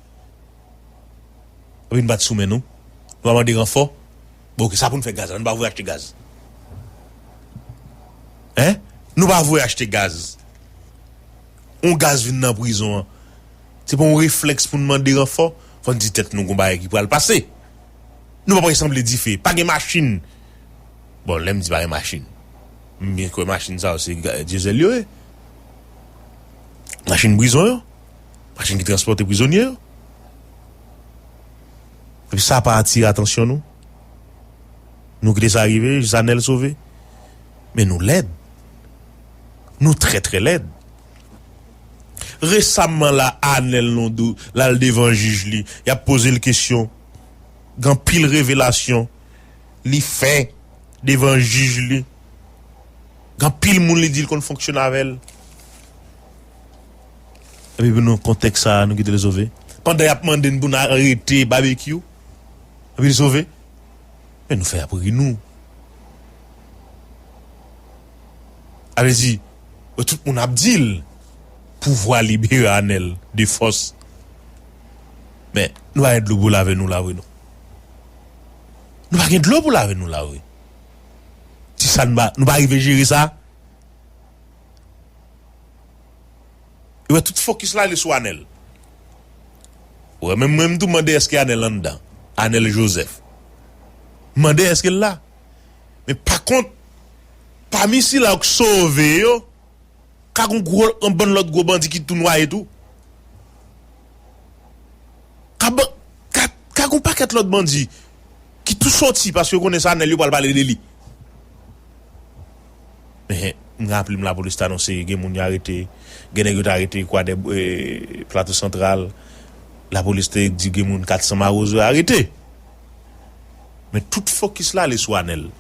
Epi nou pa t sou men nou. Nou pa mande ranfò. Bon, ok, sa pou n fè gaz la. Nou pa voye achte gaz. Hein? Nou pa voye achte gaz. On gaz vin nan prizon an. Se pa yon reflèks pou n mande ranfò. Fò n di tèt nou gon bagay ki pral pase. Nou pa pral sanble dife. Pa gen machin. Bon, lè m di pa gen machin, m byen kwè machin sa yo se dyezèl yo ye. Machin prizon yo. Machin ki transpòte prizonye yo. Epi sa pa atire atansyon nou. Nou kite sa rive, jis Anèl sove. Men nou lèd. Nou trè, trè lèd. Resaman la, Anèl Londo, l al devan jij li, y ap poze l kesyon. Gen anpil revelasyon li fè devan jij li. Gen anpil moun li di l konn fonksyone avè l. Epi pou nou kontèks sa a, nou kite l sove. Pandan y ap mande n pou n arete Babekyou, epi l sove. Men nou fè y ap ri nou. Sa vle di, tout moun ap di l, pouvwa libere Anèl de fòs. Men, nou pa gen dlo pou lave nou la vre non. Nou pa gen dlo pou lave nou la vre. Ti sa nou pa, nou pa rive jere sa. Ou wè tout fokis la li sou Anèl. Ou wè menm mwen m tou mande èske Anèl anndan. Anèl Joseph. M mande èske l la. Men pa kont, pami sila yo k sove yo, ka gon gwo, yon bann lòt gwo bandi ki tou nwaye tou. Ka ban-, ka, ka gon pakèt lòt bandi ki tou soti paske yo konnen se Anèl yo pral pale de li. Men, m raple m lapolis te anonse gen moun yo arete, gen nèg yo te arete Kwadèb-, e, Plato Santral. Lapolis te di gen moun kat san mawozo yo arete. Men tout fokis la ale sou Anèl.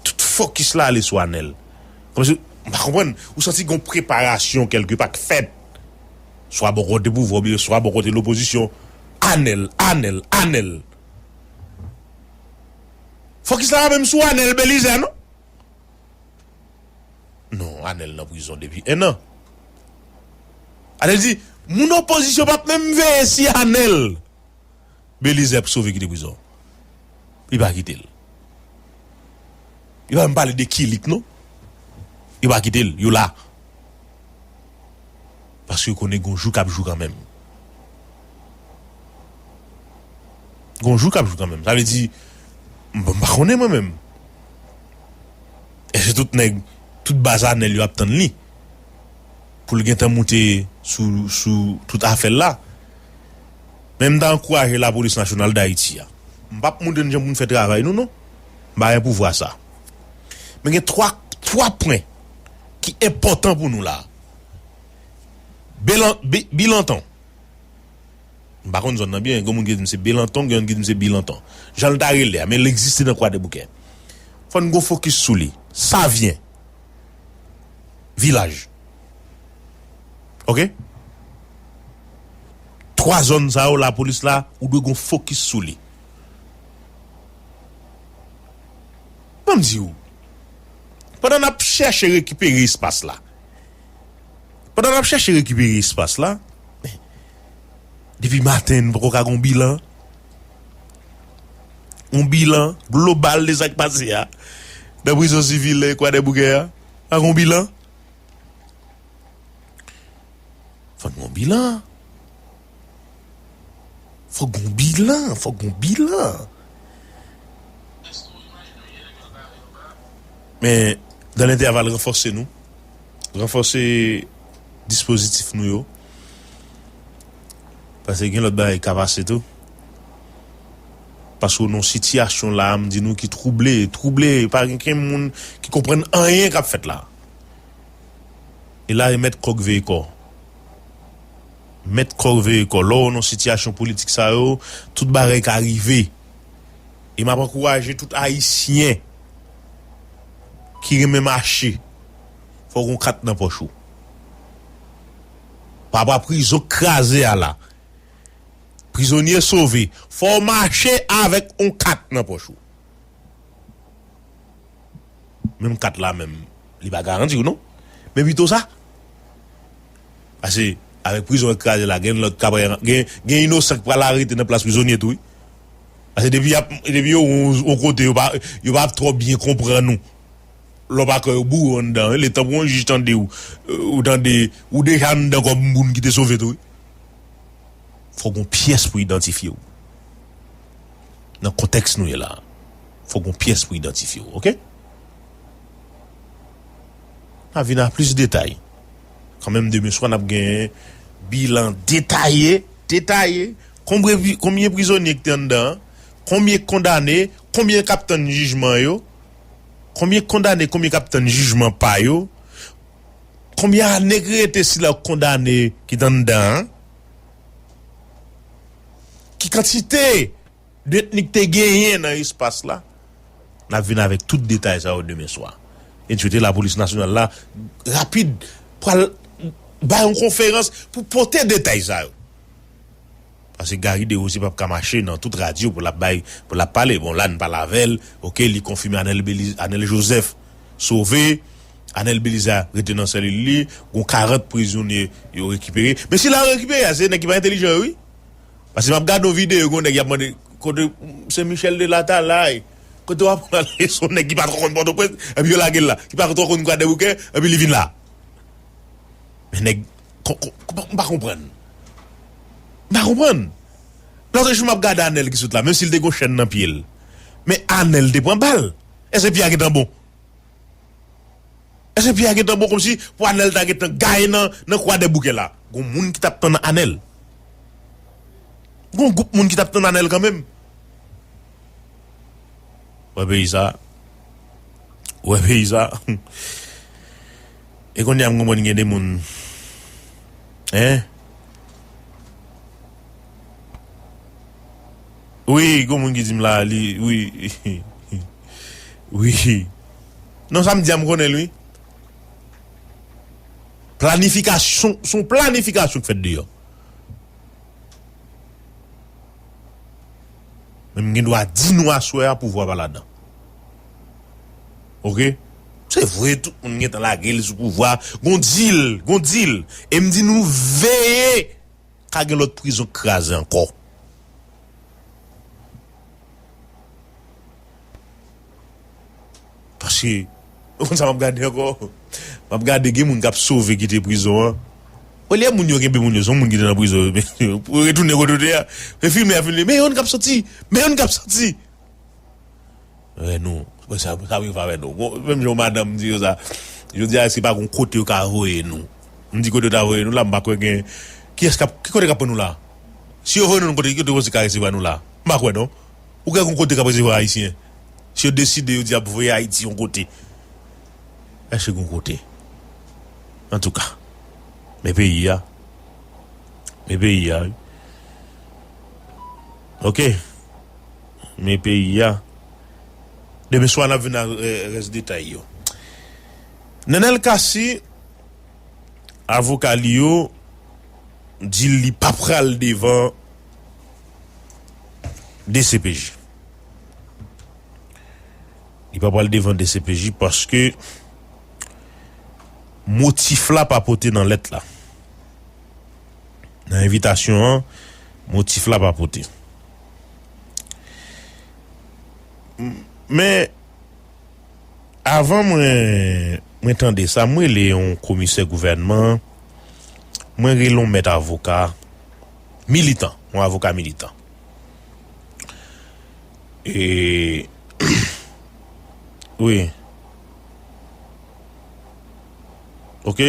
Tout fokis la ale sou Anèl. Kòmsi, m pa konprann, ou santi gon preparasyon kèlke pa k fèt. Swa bò kote pouvwa oubyen swa bò kote lopozisyon. Anèl, Anèl, Anèl. Fokis la pa menm sou Anèl Belizaire non. Non, Anèl nan prizon depi en an. Anèl di, moun opozisyon p ap menm veye si Anèl Belizaire sove kite prizon. Li pa kite l. Li pa menm pale de Kilik non. Li pa kite l, yo la. Paske yo konnen gon jou k ap jou kanmenm. Gon jou k ap jou kanmenm. Sa vle di, m pa, m pa konnen mwen menm. Èske tout nèg, tout baz Anèl yo ap tann li pou l gentan moute sou, sou tout afè l la? Men m ta ankouraje Lapolis Nasyonal d Ayiti a. M p ap moute n jan pou n fè travay nou non. M pa gen pouvwa sa. Men gen twa, twa pwen ki enpòtan pou nou la. Belan-, Bi-, Bilanton. M pa konn zòn nan byen, gen moun ki di m se Belanton, gen youn ki di m se Bilanton. Jan l ta rele a, men l egziste nan Kwadèboukè. Fò n gon fokis sou li. Savyen. Vilaj. Oke? Twa zòn sa yo, lapolis la, ou dwe gon fokis sou li. Ban m di w, pandan n ap chèche rekipere espas la, pandan n ap chèche rekipere espas la, depi maten, n poko ka gon bilan. Yon bilan global de sa k pase a nan prizon sivil Kwadèboukè a. Pa gon bilan. Fòk gon bilan. Fòk gon bilan. Fòk gon bilan. Men, dans l'intervalle, ranfòse nou. Ranfòse dispozitif nou yo. Paske gen lòt bagay ka pase tou. Paske w nan sitiyasyon la, m di nou ki twouble, twouble, pa gen kenn moun ki konprann anyen k ap fèt la. E la, e mèt kòk veye kò. Mèt kòk veye kò. Lè w nan sitiyasyon politik sa yo, tout bagay ka rive. E m ap ankouraje tout Ayisyen ki renmen mache, fò w gen yon kat nan pòch ou. Papa prizon k kraze a la. Prizonye sove. Fò w mache avèk yon kat nan pòch ou. Menm kat la menm, li pa garanti w non. Men pito sa. Paske avèk prizon k kraze la, gen lòt k ap, gen, gen inosan k pral arete nan plas prizonye tou, wi. Paske depi y ap, depi yo yon, yon kote, yo pa, yo pa ap twò byen konprann ou. Lè w pa kwè yo boure w anndan, wi. Letan pou yon jij tande w, ou tande, ou deja anndan kòm moun ki te sove tou, wi. Fòk yon pyès pou idantifye w. Nan kontèks nou ye la, fòk yon pyès pou idantifye w, oke? N a vin a plis detay. Kanmenm, demen swa, n ap gen bilan detaye, detaye. Konbyen, konbyen prizonye ki te anndan an? Konbyen k kondane? Konbyen k ap tann jijman yo? Konbyen k kondane? Konbyen k ap tann jijman pa yo? Konbyen ane k rete sila k kondane ki t anndan an? Ki kantite detni k te genyen nan espas la? N ap vin avèk tout detay sa yo demen swa. E n swete Lapolis Nasyonal la, rapid, pral bay yon konferans pou pote detay sa yo. Paske Gary Desrosiers p ap ka mache nan tout radyo pou l ap bay, pou l ap pale. Bon, la, n pale avè l, oke, li konfime Anèl Beliz-, Anèl Joseph sove, Anèl Belizaire rete nan selil li, gon karant prizonye yo rekipere. Men sila yo rekipere a, se nèg ki pa entèlijan yo, wi. Paske m ap gade yon videyo, gon nèg y ap mande, kote, se Michel de Latalay, kote w ap prale, se yon nèg ki pa twò konn Pòtoprens, epi yo lage l la, ki pa twò konn Kwadèboukè, epi li vin la. Men nèg, ko-, ko-, ko-, m pa konprann. M pa konprann. Lòt jou m ap gade Anèl ki sot la, menm si l te gon chèn nan pye l. Men Anèl te pran bal. Èske pye a gentan bon? Èske pye a gentan bon kòmsi pou Anèl ta gentan gaye nan, nan Kwadèboukè la? Gon moun ki t ap tann Anèl. Gon gwoup moun ki t ap tann Anèl kanmenm. Wè peyi sa. Wè peyi sa. E kounye a m konprann gen de moun. Hein? Wi, gon moun ki di m la, li, wi. Wi. Non, sa m di a, m konnen l, wi. Planifikasyon, se yon planifikasyon k fèt deyò. Men m gen dwa di nou aswè a pouvwa pa ladan. Oke? Se vre, tout moun gentan lage l sou pouvwa. Gon dil, gon dil. E m di nou veye, ka gen lòt prizon k kraze ankò. Paske, ou konn sa m ap gade ankò? M ap gade gen moun k ap sove kite prizon an. Olye moun yo kenbe moun yo, se yon moun ki te nan prizon, pou yo retounen kote yo te a. E filme a filme, men youn k ap soti, men youn k ap soti. Wè nou, sa, sa rive avè nou. Bon, menm jan madanm di yo sa, jodi a, se pa gon kote yo ka voye nou. M di kote yo ta voye nou la, m pa kwè gen, kiyès k ap, ki kote k ap pran nou la? Si yo voye nou yon kote, ki kote yo ka resevwa nou la? M pa kwè non. Ou kwè gon kote k ap resevwa Ayisyen? Si yo deside, yo di y ap voye Ayiti yon kote. Èske gon kote? Antouka, men peyi a. Men peyi a, wi. Oke. Men peyi a. Demen swa, n ap vin ak, eh, rès detay yo. Nenel Cassy, avoka li yo, di li pa pral devan D C P J. Li pa pral devan D C P J paske motif la pa pote nan lèt la. Nan envitasyon an, motif la pa pote. M-, men, avan mwen, mwen tande sa, mwen rele yon komisè gouvènman, mwen rele yon mèt avoka, militan, yon avoka militan. E, wi. Ok?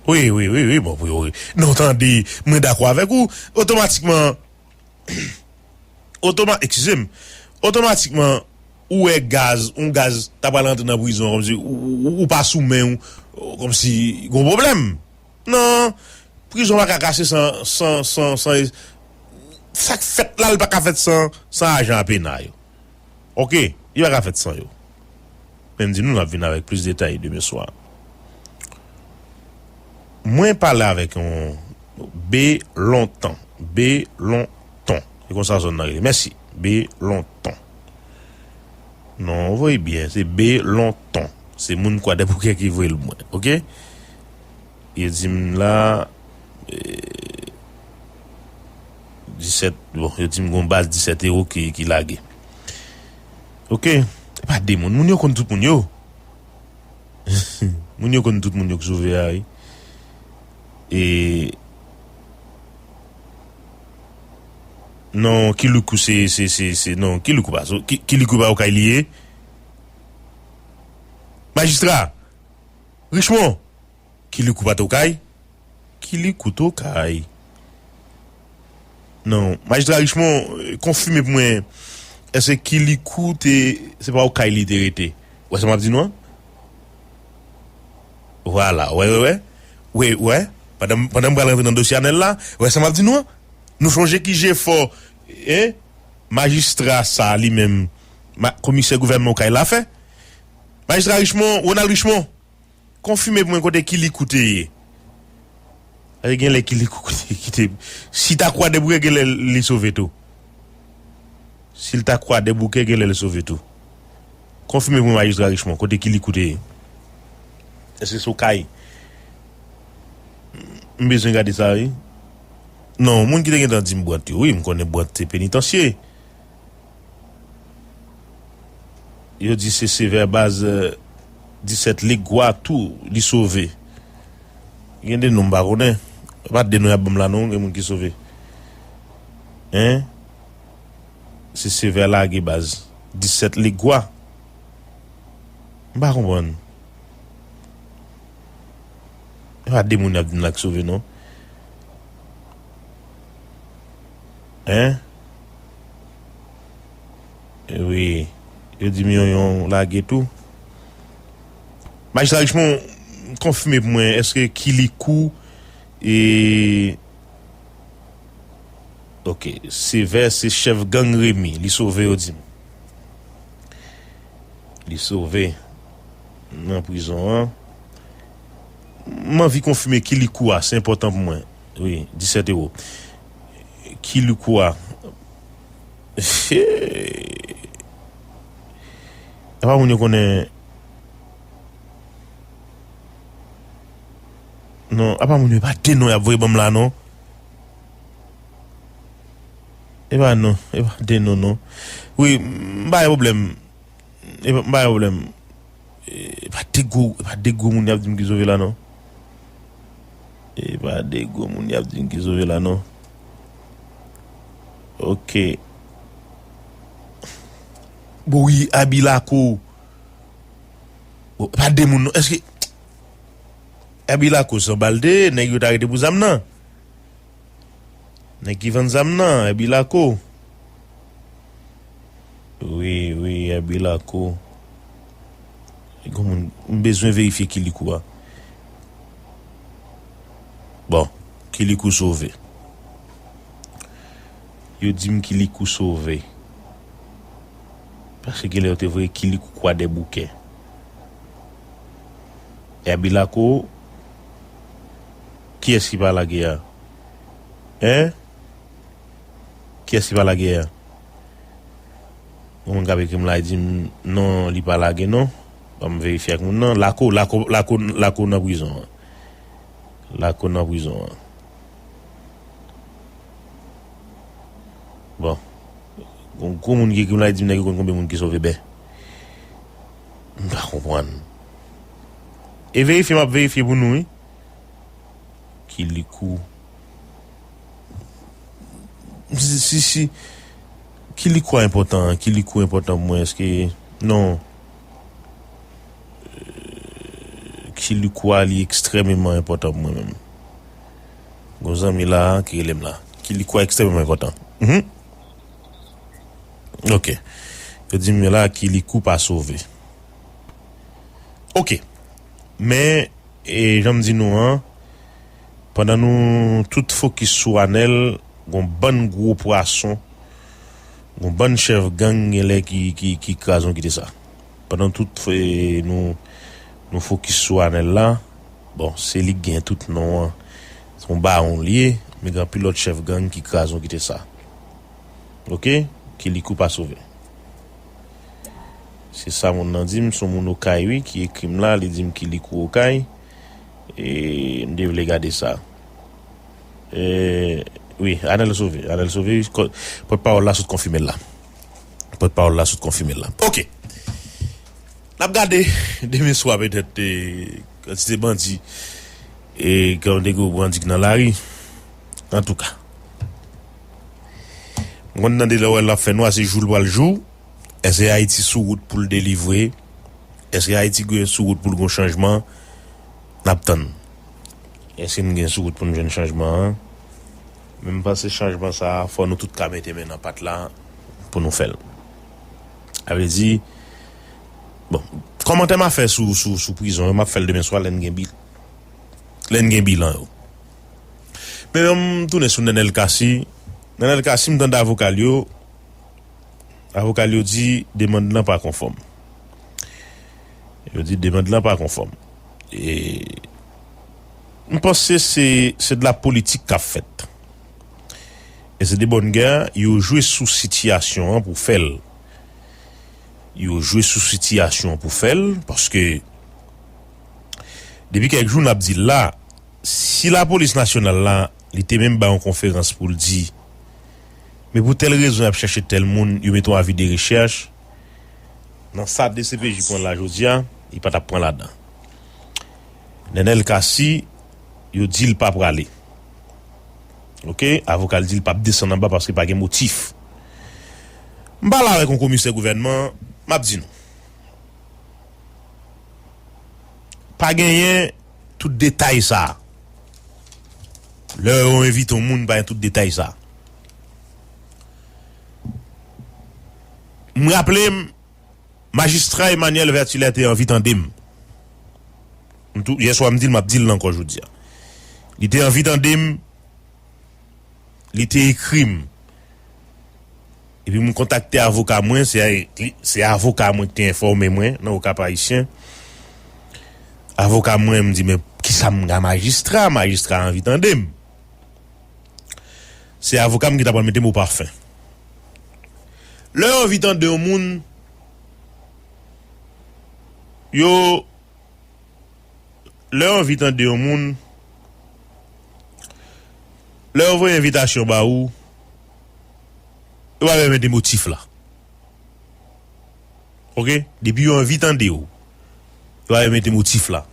Wi, wi, wi, wi, bon, wi, wi. Non, tande, mwen dakò avèk ou. Otomatikman, otoma-, eskize m, otomatikman, ou wè gaz, yon gaz, ta pral rantre nan prizon, kòmsi ou, ou, ou pa sou men ou, kòmsi gon pwoblèm. Non, prizon pa ka kase san, san, san, san, sa k fèt la, li pa ka fèt san, san ajan pena yo. Ok, li pa ka fèt san yo. Men m di nou, n ap vin avèk plis detay demen swa. Mwen pale avèk yon B lontan. B lontan. Se konsa zòn nan rele. Mèsi. B lontan. Non, ou voye byen. Se B lontan. Se moun Kwadèboukè ki voye l mwen. Ok? Yo di m la, eh, disèt, bon, yo di m gon baz disèt ewo ki, ki lage. Ok? E pa de moun. Moun yo konn tout moun yo. Moun yo konn tout moun yo ki sove a, wi. E non, Kilikou se, se, se, se, non, Kilikou pa, Ki-, Kilikou pa Okay li ye. Majistra, Richemond, Kilikou pa t Okay? Kilikou t Okay. Non, Majistra Richemond, eh, konfime pou mwen, èske Kilikou te, se pa Okay li te rete? Ou wè sa m ap di nou an? Vwala, wè, wè, wè. Wè, wè. Pandan, pandan m pral rantre nan dosye Anèl la, wè sa m ap di nou an? Nou chonje ki jefò, en, majistra sa li menm, ma-, komisè gouvènman Okay la fè? Majistra Richemond, Ronald Richemond, konfime pou mwen kote Kilikou te ye. Paske gen lè Kilikou te, ki te, si ta Kwadèboukè, gen lè li sove tou. Si l ta Kwadèboukè, gen lè li sove tou. Konfime pou mwen, Majistra Richemond, kote Kilikou te ye. Èske se Okay? M bezwen gade sa, wi. Non, moun ki te gentan di m Bwant yo, wi, m konnen Bwant se penitansye. Yo di se Sevè baz, eh, disèt Legwa tou, li sove. Gen de non m pa konnen. E pa de non y ap ban m la non, gen moun ki sove. Hein? Se Sevè lage baz disèt Legwa. M pa konprann. E pa de moun y ap di m la k sove non. Hein? Wi. Yo di m yon, yon lage tou. Majistra Richemond, konfime pou mwen, èske Kilikou, e, ok, Sevè se chèf gang Remi, li sove, yo di m. Li sove nan prizon an. M anvi konfime Kilikou a, se enpòtan pou mwen. Wi, disèt ewo. Kilikou a. Apa moun yo konnen. Non, apa moun yo pa de non y ap voye ban m la, non. E pa non, e pa de non, non. Wi, m pa gen pwoblèm. E pa, m pa gen pwoblèm. E pa de gwo, e pa de gwo moun y ap di m ki sove la, non. E pa de gwo moun y ap di m ki sove la, non. Ok. Bon, wi, Abilako. Bon, e pa de moun, non. Èske Abilako se yon balde, nèg yo ta rete pou zam nan? Nèg ki vann zam nan, Èbilako. Wi, wi, Èbilako. Gon moun, m bezwen verifye Kilikou a. Bon, Kilikou sove. Yo di m Kilikou sove. Paske gen lè yo te voye Kilikou Kwadèboukè. Èbilako, kiyès ki pa lage a? Hein? Kiyès ki pa lage a? Yon moun k ap ekri m la, li di m, non, li pa lage, non. Ban m verifye ak moun nan. Lako, Lako, Lako, Lako nan prizon an. Lako nan prizon an. Bon. Gon gwo moun ki ekri m la, li di m nèg yo konn konbyen moun ki sove bè. M pa konprann. E verifye, m ap verifye pou nou, wi. Kilikou. Si, si, si. Ki likwa enpòtan an? Ki likou enpòtan pou mwen? Èske, non. Ki likwa li ekstrèmeman enpòtan pou mwen menm? Gon zanmi la ki rele m la. Ki likwa ekstrèmeman enpòtan? Mhm. Ok. Yo di m la ki likou pa sove. Ok. Men, e, jan m di nou an, pandan nou tout fokis sou Anèl, gon bann gwo pwason, gon bann chèf gang genlè ki, ki, ki kraze yon kite sa. Pandan tout, e, nou, nou fokis sou Anèl la, bon, se li k gen tout non an. Se yon bawon li ye, men gen anpil lòt chèf gang ki kraze yon kite sa. Ok? Ki likou pa sove. Se sa moun nan di m, se yon moun Okay, wi, ki ekri m la, li di m ki likou Okay. E, m te vle gade sa. E, wi, Anèl sove. Anèl sove, pòtpawòl la sot konfime l la. Pòtpawòl la sot konfime l la. Ok. N ap gade demen swa petèt, e, kantite bandi, e, kantite gwo bandi ki nan lari. Antouka. M konn tande lè w wè l ap fè nwa, se jou l pral jou. Èske Ayiti sou wout pou l delivre? Èske Ayiti gen sou wout pou l gon chanjman? N ap tann. Èske n gen sou wout pou n jwenn chanjman an? Men m panse chanjman sa a, fò nou tout ka mete men nan pat la pou nou fè l. Sa vle di, bon, kòmantè m a fè sou, sou, sou prizon yo, m ap fè l demen swa lè n gen bil-, lè n gen bilan yo. Men m tounen sou Nenel Cassy. Nenel Cassy, m tande avoka l yo, avoka l yo di demann lan pa konfòm. Yo di demann lan pa konfòm. E m panse se, se de la politik k ap fèt. E se de bòn gè, yo jwe sou sitiyasyon an pou fè l. Yo jwe sou sitiyasyon an pou fè l, paske depi kèk jou n ap di l la, si lapolis nasyonal la, li te menm bay yon konferans pou l di, men pou tèl rezon y ap chèche tèl moun, yo mete yon avi de rechèch, nan sa D C P J pran la jodi a, li pa t ap pran ladan. Nenel Cassy, yo di l pa prale. Ok, avoka l di l p ap desann anba paske pa gen motif. M pale avèk yon komisè gouvènman, m ap di nou. Pa genyen tout detay sa a. Lè yo envite yon moun, pa gen tout detay sa a. M raple m, majistra Emmanuel Vertilaire te anvi tande m. M tou, yè swa m di l, m ap di l ankò jodi a. Li te anvi tande m, li te ekri m. Epi m kontakte avoka mwen, se, se avoka mwen ki te enfòme mwen nan Okap Ayisyen. Avoka mwen, m di, men kisa m ka majistra? Majistra anvi tande m. Se avoka m ki ta pral mete mo pafen. Lè yo anvi tande yon moun, yo, lè yo anvi tande yon moun, lè yo voye envitasyon ba ou, yo pa bezwen mete motif la. Ok? Depi yo anvi tande w, yo pa bezwen mete motif la.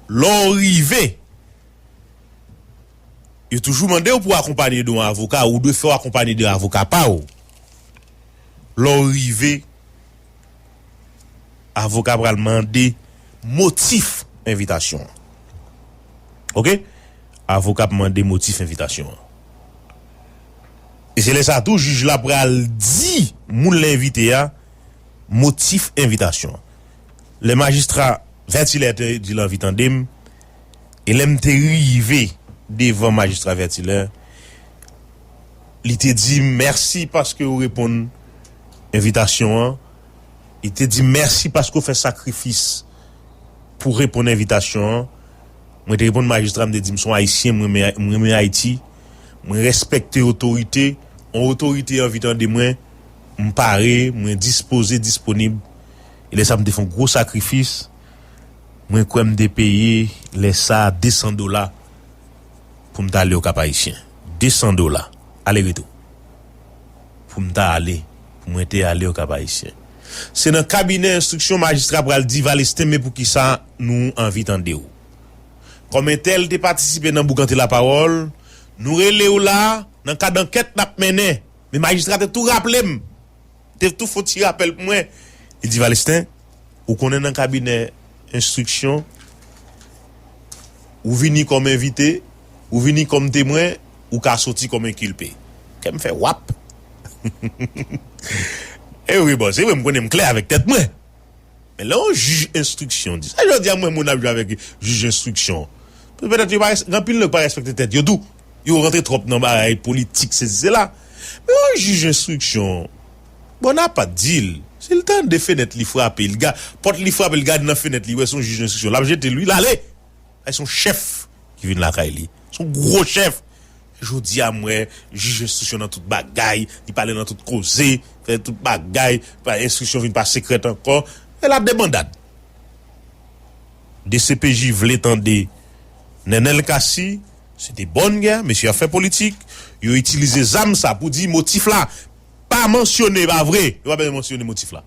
Lè w rive, yo toujou mande w pou w akonpanye de yon avoka, ou dwe fè w akonpanye de avoka pa w. Lè w rive, avoka pral mande motif envitasyon an. Ok? Avoka ap mande motif envitasyon an. E se lè sa a tou, jij la pral di moun l envite a motif envitasyon an. Lè majistra Vertilaire te di l anvi tande m, e lè m te rive devan majistra Vertilaire, li te di m mèsi paske w reponn envitasyon an. Li te di m mèsi paske w fè sakrifis pou reponn envitasyon an. Mwen te reponn majistra, m te di m se yon Ayisyen, m renmen, m renmen Ayiti. Mwen respekte otorite. Yon otorite anvi tande mwen, m pare, mwen dispoze, disponib. E lè sa a, m te fè yon gwo sakrifis. Mwen kwè m te peye lè sa a de san dola pou m t ale Okap Ayisyen. De san dola. Ale retou. Pou m ta ale. Pou mwen te ale Okap Ayisyen. Se nan kabinè enstriksyon majistra pral di Valesten, men poukisa nou anvi tande w. Kòm entèl te patisipe nan boukante lapawòl, nou rele w la nan kad ankèt n ap mennen. Men majistra te tou raple m. Te tou fè yon ti rapèl pou mwen. Li di, Valesten, ou konnen nan kabinè enstriksyon, ou vini kòm envite, ou vini kòm temwen, ou ka soti kòm enkilpe. Kè m fè wap. E wi, bon, se vre, m konnen m klè avèk tèt mwen. Men lè yon jij enstriksyon di sa, jodi a m wè moun ap jwe avèk jij enstriksyon. Petèt yo pa res-, gen anpil nèg pa respekte tèt yo tou. Yo rantre twòp nan bagay politik, sesi, sela. Men yon jij enstriksyon, bon, n a pa di l. Si l tande fenèt li frape, l ga-, pòt li frape, l gade nan fenèt, li wè se yon jij enstriksyon. L ap jete l, wi, l ale. Ay, se yon chèf ki vin lakay li. Se yon gwo chèf. Jodi a, m wè jij enstriksyon nan tout bagay, li pale nan tout koze, fè tout bagay, pa enstriksyon vin pa sekrèt ankò. E la debandad. D C P J vle tande Nènèl Cassy, se de bòn gè, mesye ap fè politik, yo itilize zam sa pou di motif la pa mansyone, pa vre, yo pa bezwen mansyone motif la.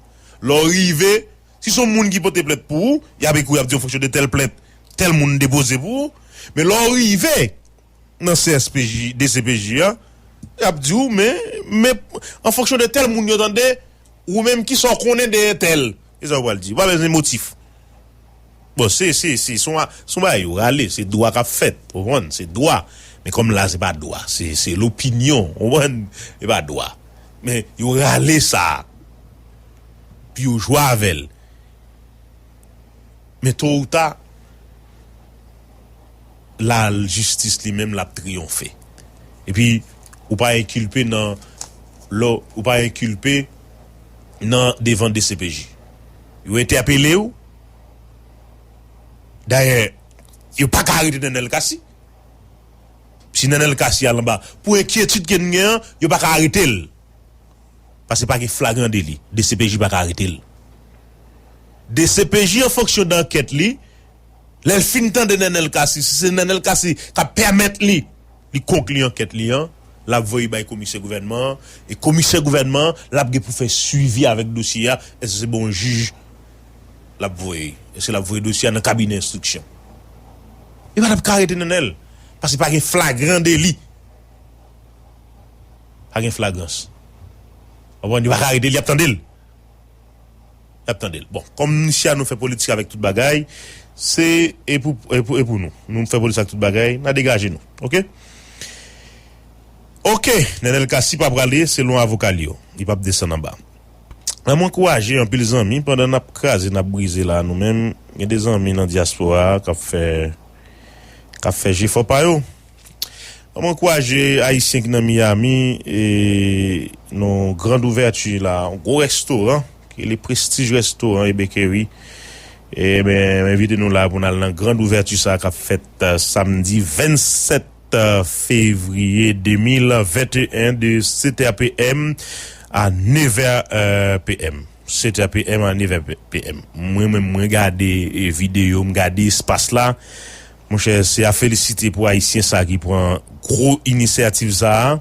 Lè w rive, si se yon moun ki pote plent pou ou, y ap ekri w, y ap di w an fonksyon de tèl plent, tèl moun depoze pou ou, men lè w rive nan C S P J, D C P J an, y ap di w, men, men, an fonksyon de tèl moun yo tande, ou menm ki sa w konnen de entèl, e sa w pral di? Ou pa bezwen motif. Bon, se, se, se, se yon, se yon bagay yo rale, se dwa k ap fèt, ou konprann? Se dwa. Men kòm la, se pa dwa, se, se lopinyon, ou konprann? Se pa dwa. Men yo rale sa, pi yo jwe avè l. Men to ou ta, lajistis li menm l ap triyonfe. Epi, ou pa enkilpe nan, lò, ou pa enkilpe nan devan D C P J. Yo entèpele w. Dayè, yo pa ka arete Nènèl Cassy. Si Nènèl Cassy al anba, pou enkyetid ke n gen an, yo pa ka arete l. Paske pa gen flagran deli. D C P J pa ka arete l. D C P J, an fonksyon de ankèt li, lè l fin tande Nènèl Cassy, si se Nènèl Cassy k ap pèmèt li, li konkli ankèt li an, l ap voye bay komisè gouvènman an, e komisè gouvènman an, l ap gen pou fè swivi avèk dosye a, èske se bon jij l ap voye, èske l ap voye dosye a nan kabinè enstriksyon. Yo pa t ap ka arete Nènèl, paske pa gen flagran deli. Pa gen flagrans. Ou konprann? Yo pa ka arete l, y ap tande l. Y ap tande l. Bon, kòm misye a nou fè politik avèk tout bagay, se, e pou, e pou, e pou nou. Nou fè politik ak tout bagay, n a degaje nou. Oke? Oke, Nènèl Cassy pa prale, selon avoka l yo. Li p ap desann anba. An mwen ankouraje anpil zanmi, pandan n ap kraze, n ap brize la, nou menm, gen de zanmi nan dyaspora a k ap fè, k ap fè jefò pa yo. An mwen ankouraje Ayisyen ki nan Miami, e, nan grand ouvèti la, yon gwo restoran, ki rele Prestige Restaurant e Bakery. E, ben, m envite nou la pou n al nan grand ouvèti sa k ap fèt, eh, samdi vennsèt fevriye de mil venteyen de sèt è P M a nèf è, eh, P M. Sèt è P M a nèf è P M. Mwen menm, mwen gade, eh, videyo, m gade espas la. Monchè, se a felisite pou Ayisyen sa ki pran gwo inisyativ sa a.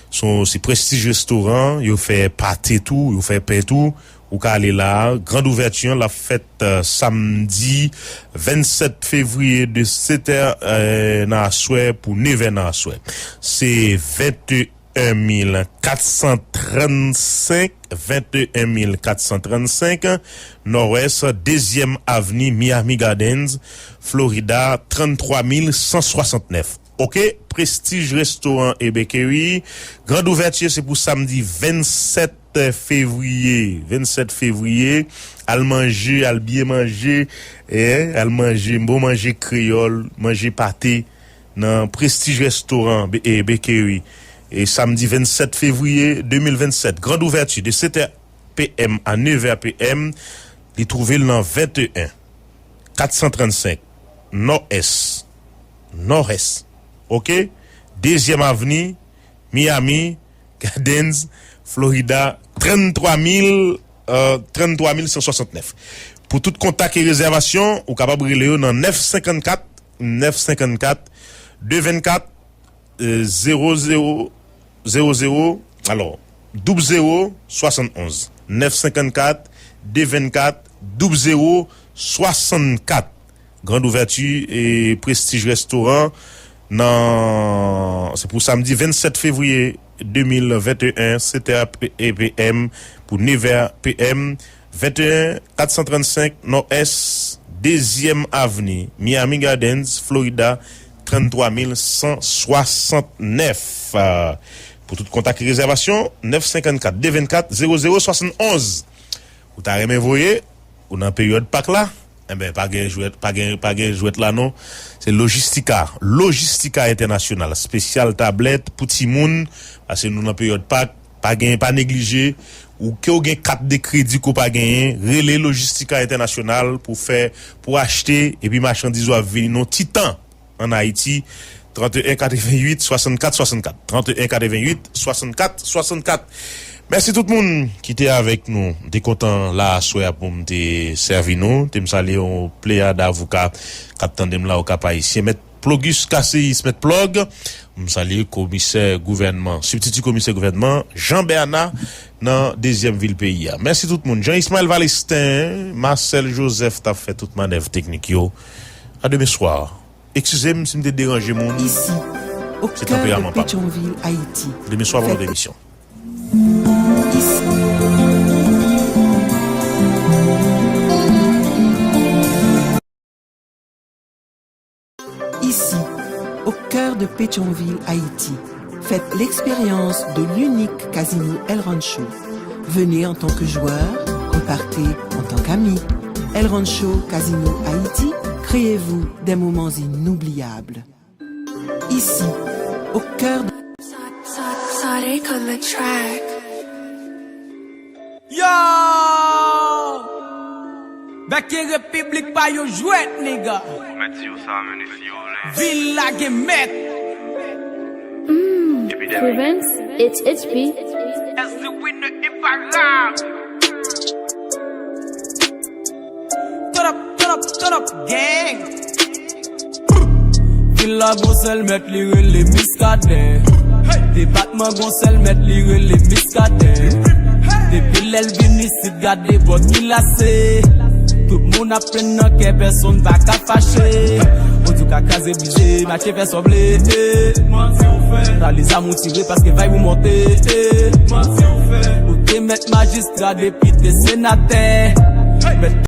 Se, se Prestige Restaurant, yo fè pate tou, yo fè pen tou. Ou ka ale la a. Grand ouvèti an, l ap fèt, eh, samdi vennsèt fevriye de sèt è, eh, nan aswè pou nèf è nan aswè. Se venteyen mil kat san trannsenk, venteyen mil kat san trannsenk, Nòwès, dezyèm avni, Miami Gardens, Florida, tranntwa mil san swasantnèf. Oke, Prestige Restaurant et Bakery. Grand ouvèti se pou samdi vennsèt fevriye. Vennsèt fevriye. Al manje, al byen manje. Eh, al manje, bon manje kreyòl, manje pate nan Prestige Restaurant be-, e Bakery. E samdi vennsèt fevriye de mil vennsèt. Grand ouvèti de sèt è P M a nèf è P M. Li twouve l nan venteyen kat san trannsenk Nòwès. Nòwès. Oke? Dezyèm avni, Miami Gardens, Florida, tranntwa mil, euh, tranntwa mil san swasantnèf. Pou tout kontak e rezèvasyon, ou kapab rele yo nan nèf senkannkat, nèf senkannkat, de vennkat, euh, zewo zewo zewo zewo, alò, doub zewo swasannonz, nèf senkannkat, de vennkat, doub zewo swasannkat. Grand ouvèti e Prestige Restaurant nan, se pou samdi vennsèt fevriye de mil venteyen, sèt è P M, pou nevè p m, venteyen kat san trannsenk Nò-Ès, Dezyèm Avni, Miami Gardens, Florida, trannntwa mil san swasantnèf. Ah, pou tout kontak e rezèvasyon, nèf senkannkat de vennkat zewo zewo swasannonz. Ou ta renmen voye, ou nan peryòd Pak la, enben, pa gen jwèt, pa gen, pa gen jwèt la non. Se Logistica, Logistica Entènasyonal, espesyal tablèt pou timoun, paske nou nan peryòd Pak, pa gen, pa neglije, ou ke w gen kat de kredi ke w pa genyen, rele Logistica Entènasyonal pou fè, pou achte, epi machandiz ou ap vini nan ti tan. Ann Ayiti, trannteyen katreventuit swasannkat swasannkat, trannteyen katreventuit swasannkat swasannkat. Mèsi tout moun ki te avèk nou. M te kontan la aswè a pou m te sèvi nou. Te m salye yon pleyad avoka k ap tande m la, o Kap Ayisyen, Mèt Plogus Kaseyis, Mèt Plòg. M salye komisè gouvènman, sibtiti komisè gouvènman, Jean Bernard, nan dezyèm vil peyi a. Mèsi tout moun. Jean Ismaël Valestin, Marcel Joseph t ap fè tout manèv teknik yo. A demen swa. Eskize m si m te deranje moun. Ici, au cœur de Pétion-Ville, Haïti. Demen swa pou lòt emisyon. Ici. Ici, au cœur de Pétion-Ville, Haïti. Faites l'expérience de l'unique casino El Rancho. Venez en tant que joueur, repartez en tant qu'ami. El Rancho Casino Haïti, créez-vous des moments inoubliables. Ici, au cœur de Sonic on the track. Yo! Bèk e repiblik pa yo jwèt, nigga. Mèt si yo sa, men si yo vle. Vil la gen mèt. Epi dèmen. Prevents, H H P. S the winner, imparable. Turn up, turn up, turn up, gang. Vil la gon sèl mèt, li rele Miskaden. Depatman gon sèl mèt, li rele Miskaden. Depi lè l vin isit, gade bòt ki lase. Tout moun ap plenn nan kè, pèsonn pa ka fache. Ou di w ka kraze, brize, mache, fè sa w vle. Manti ou fè. Sa lezam ou tire paske vibe ou monte. Manti ou fè. Ou te mèt majistra depi te senatè. Mèt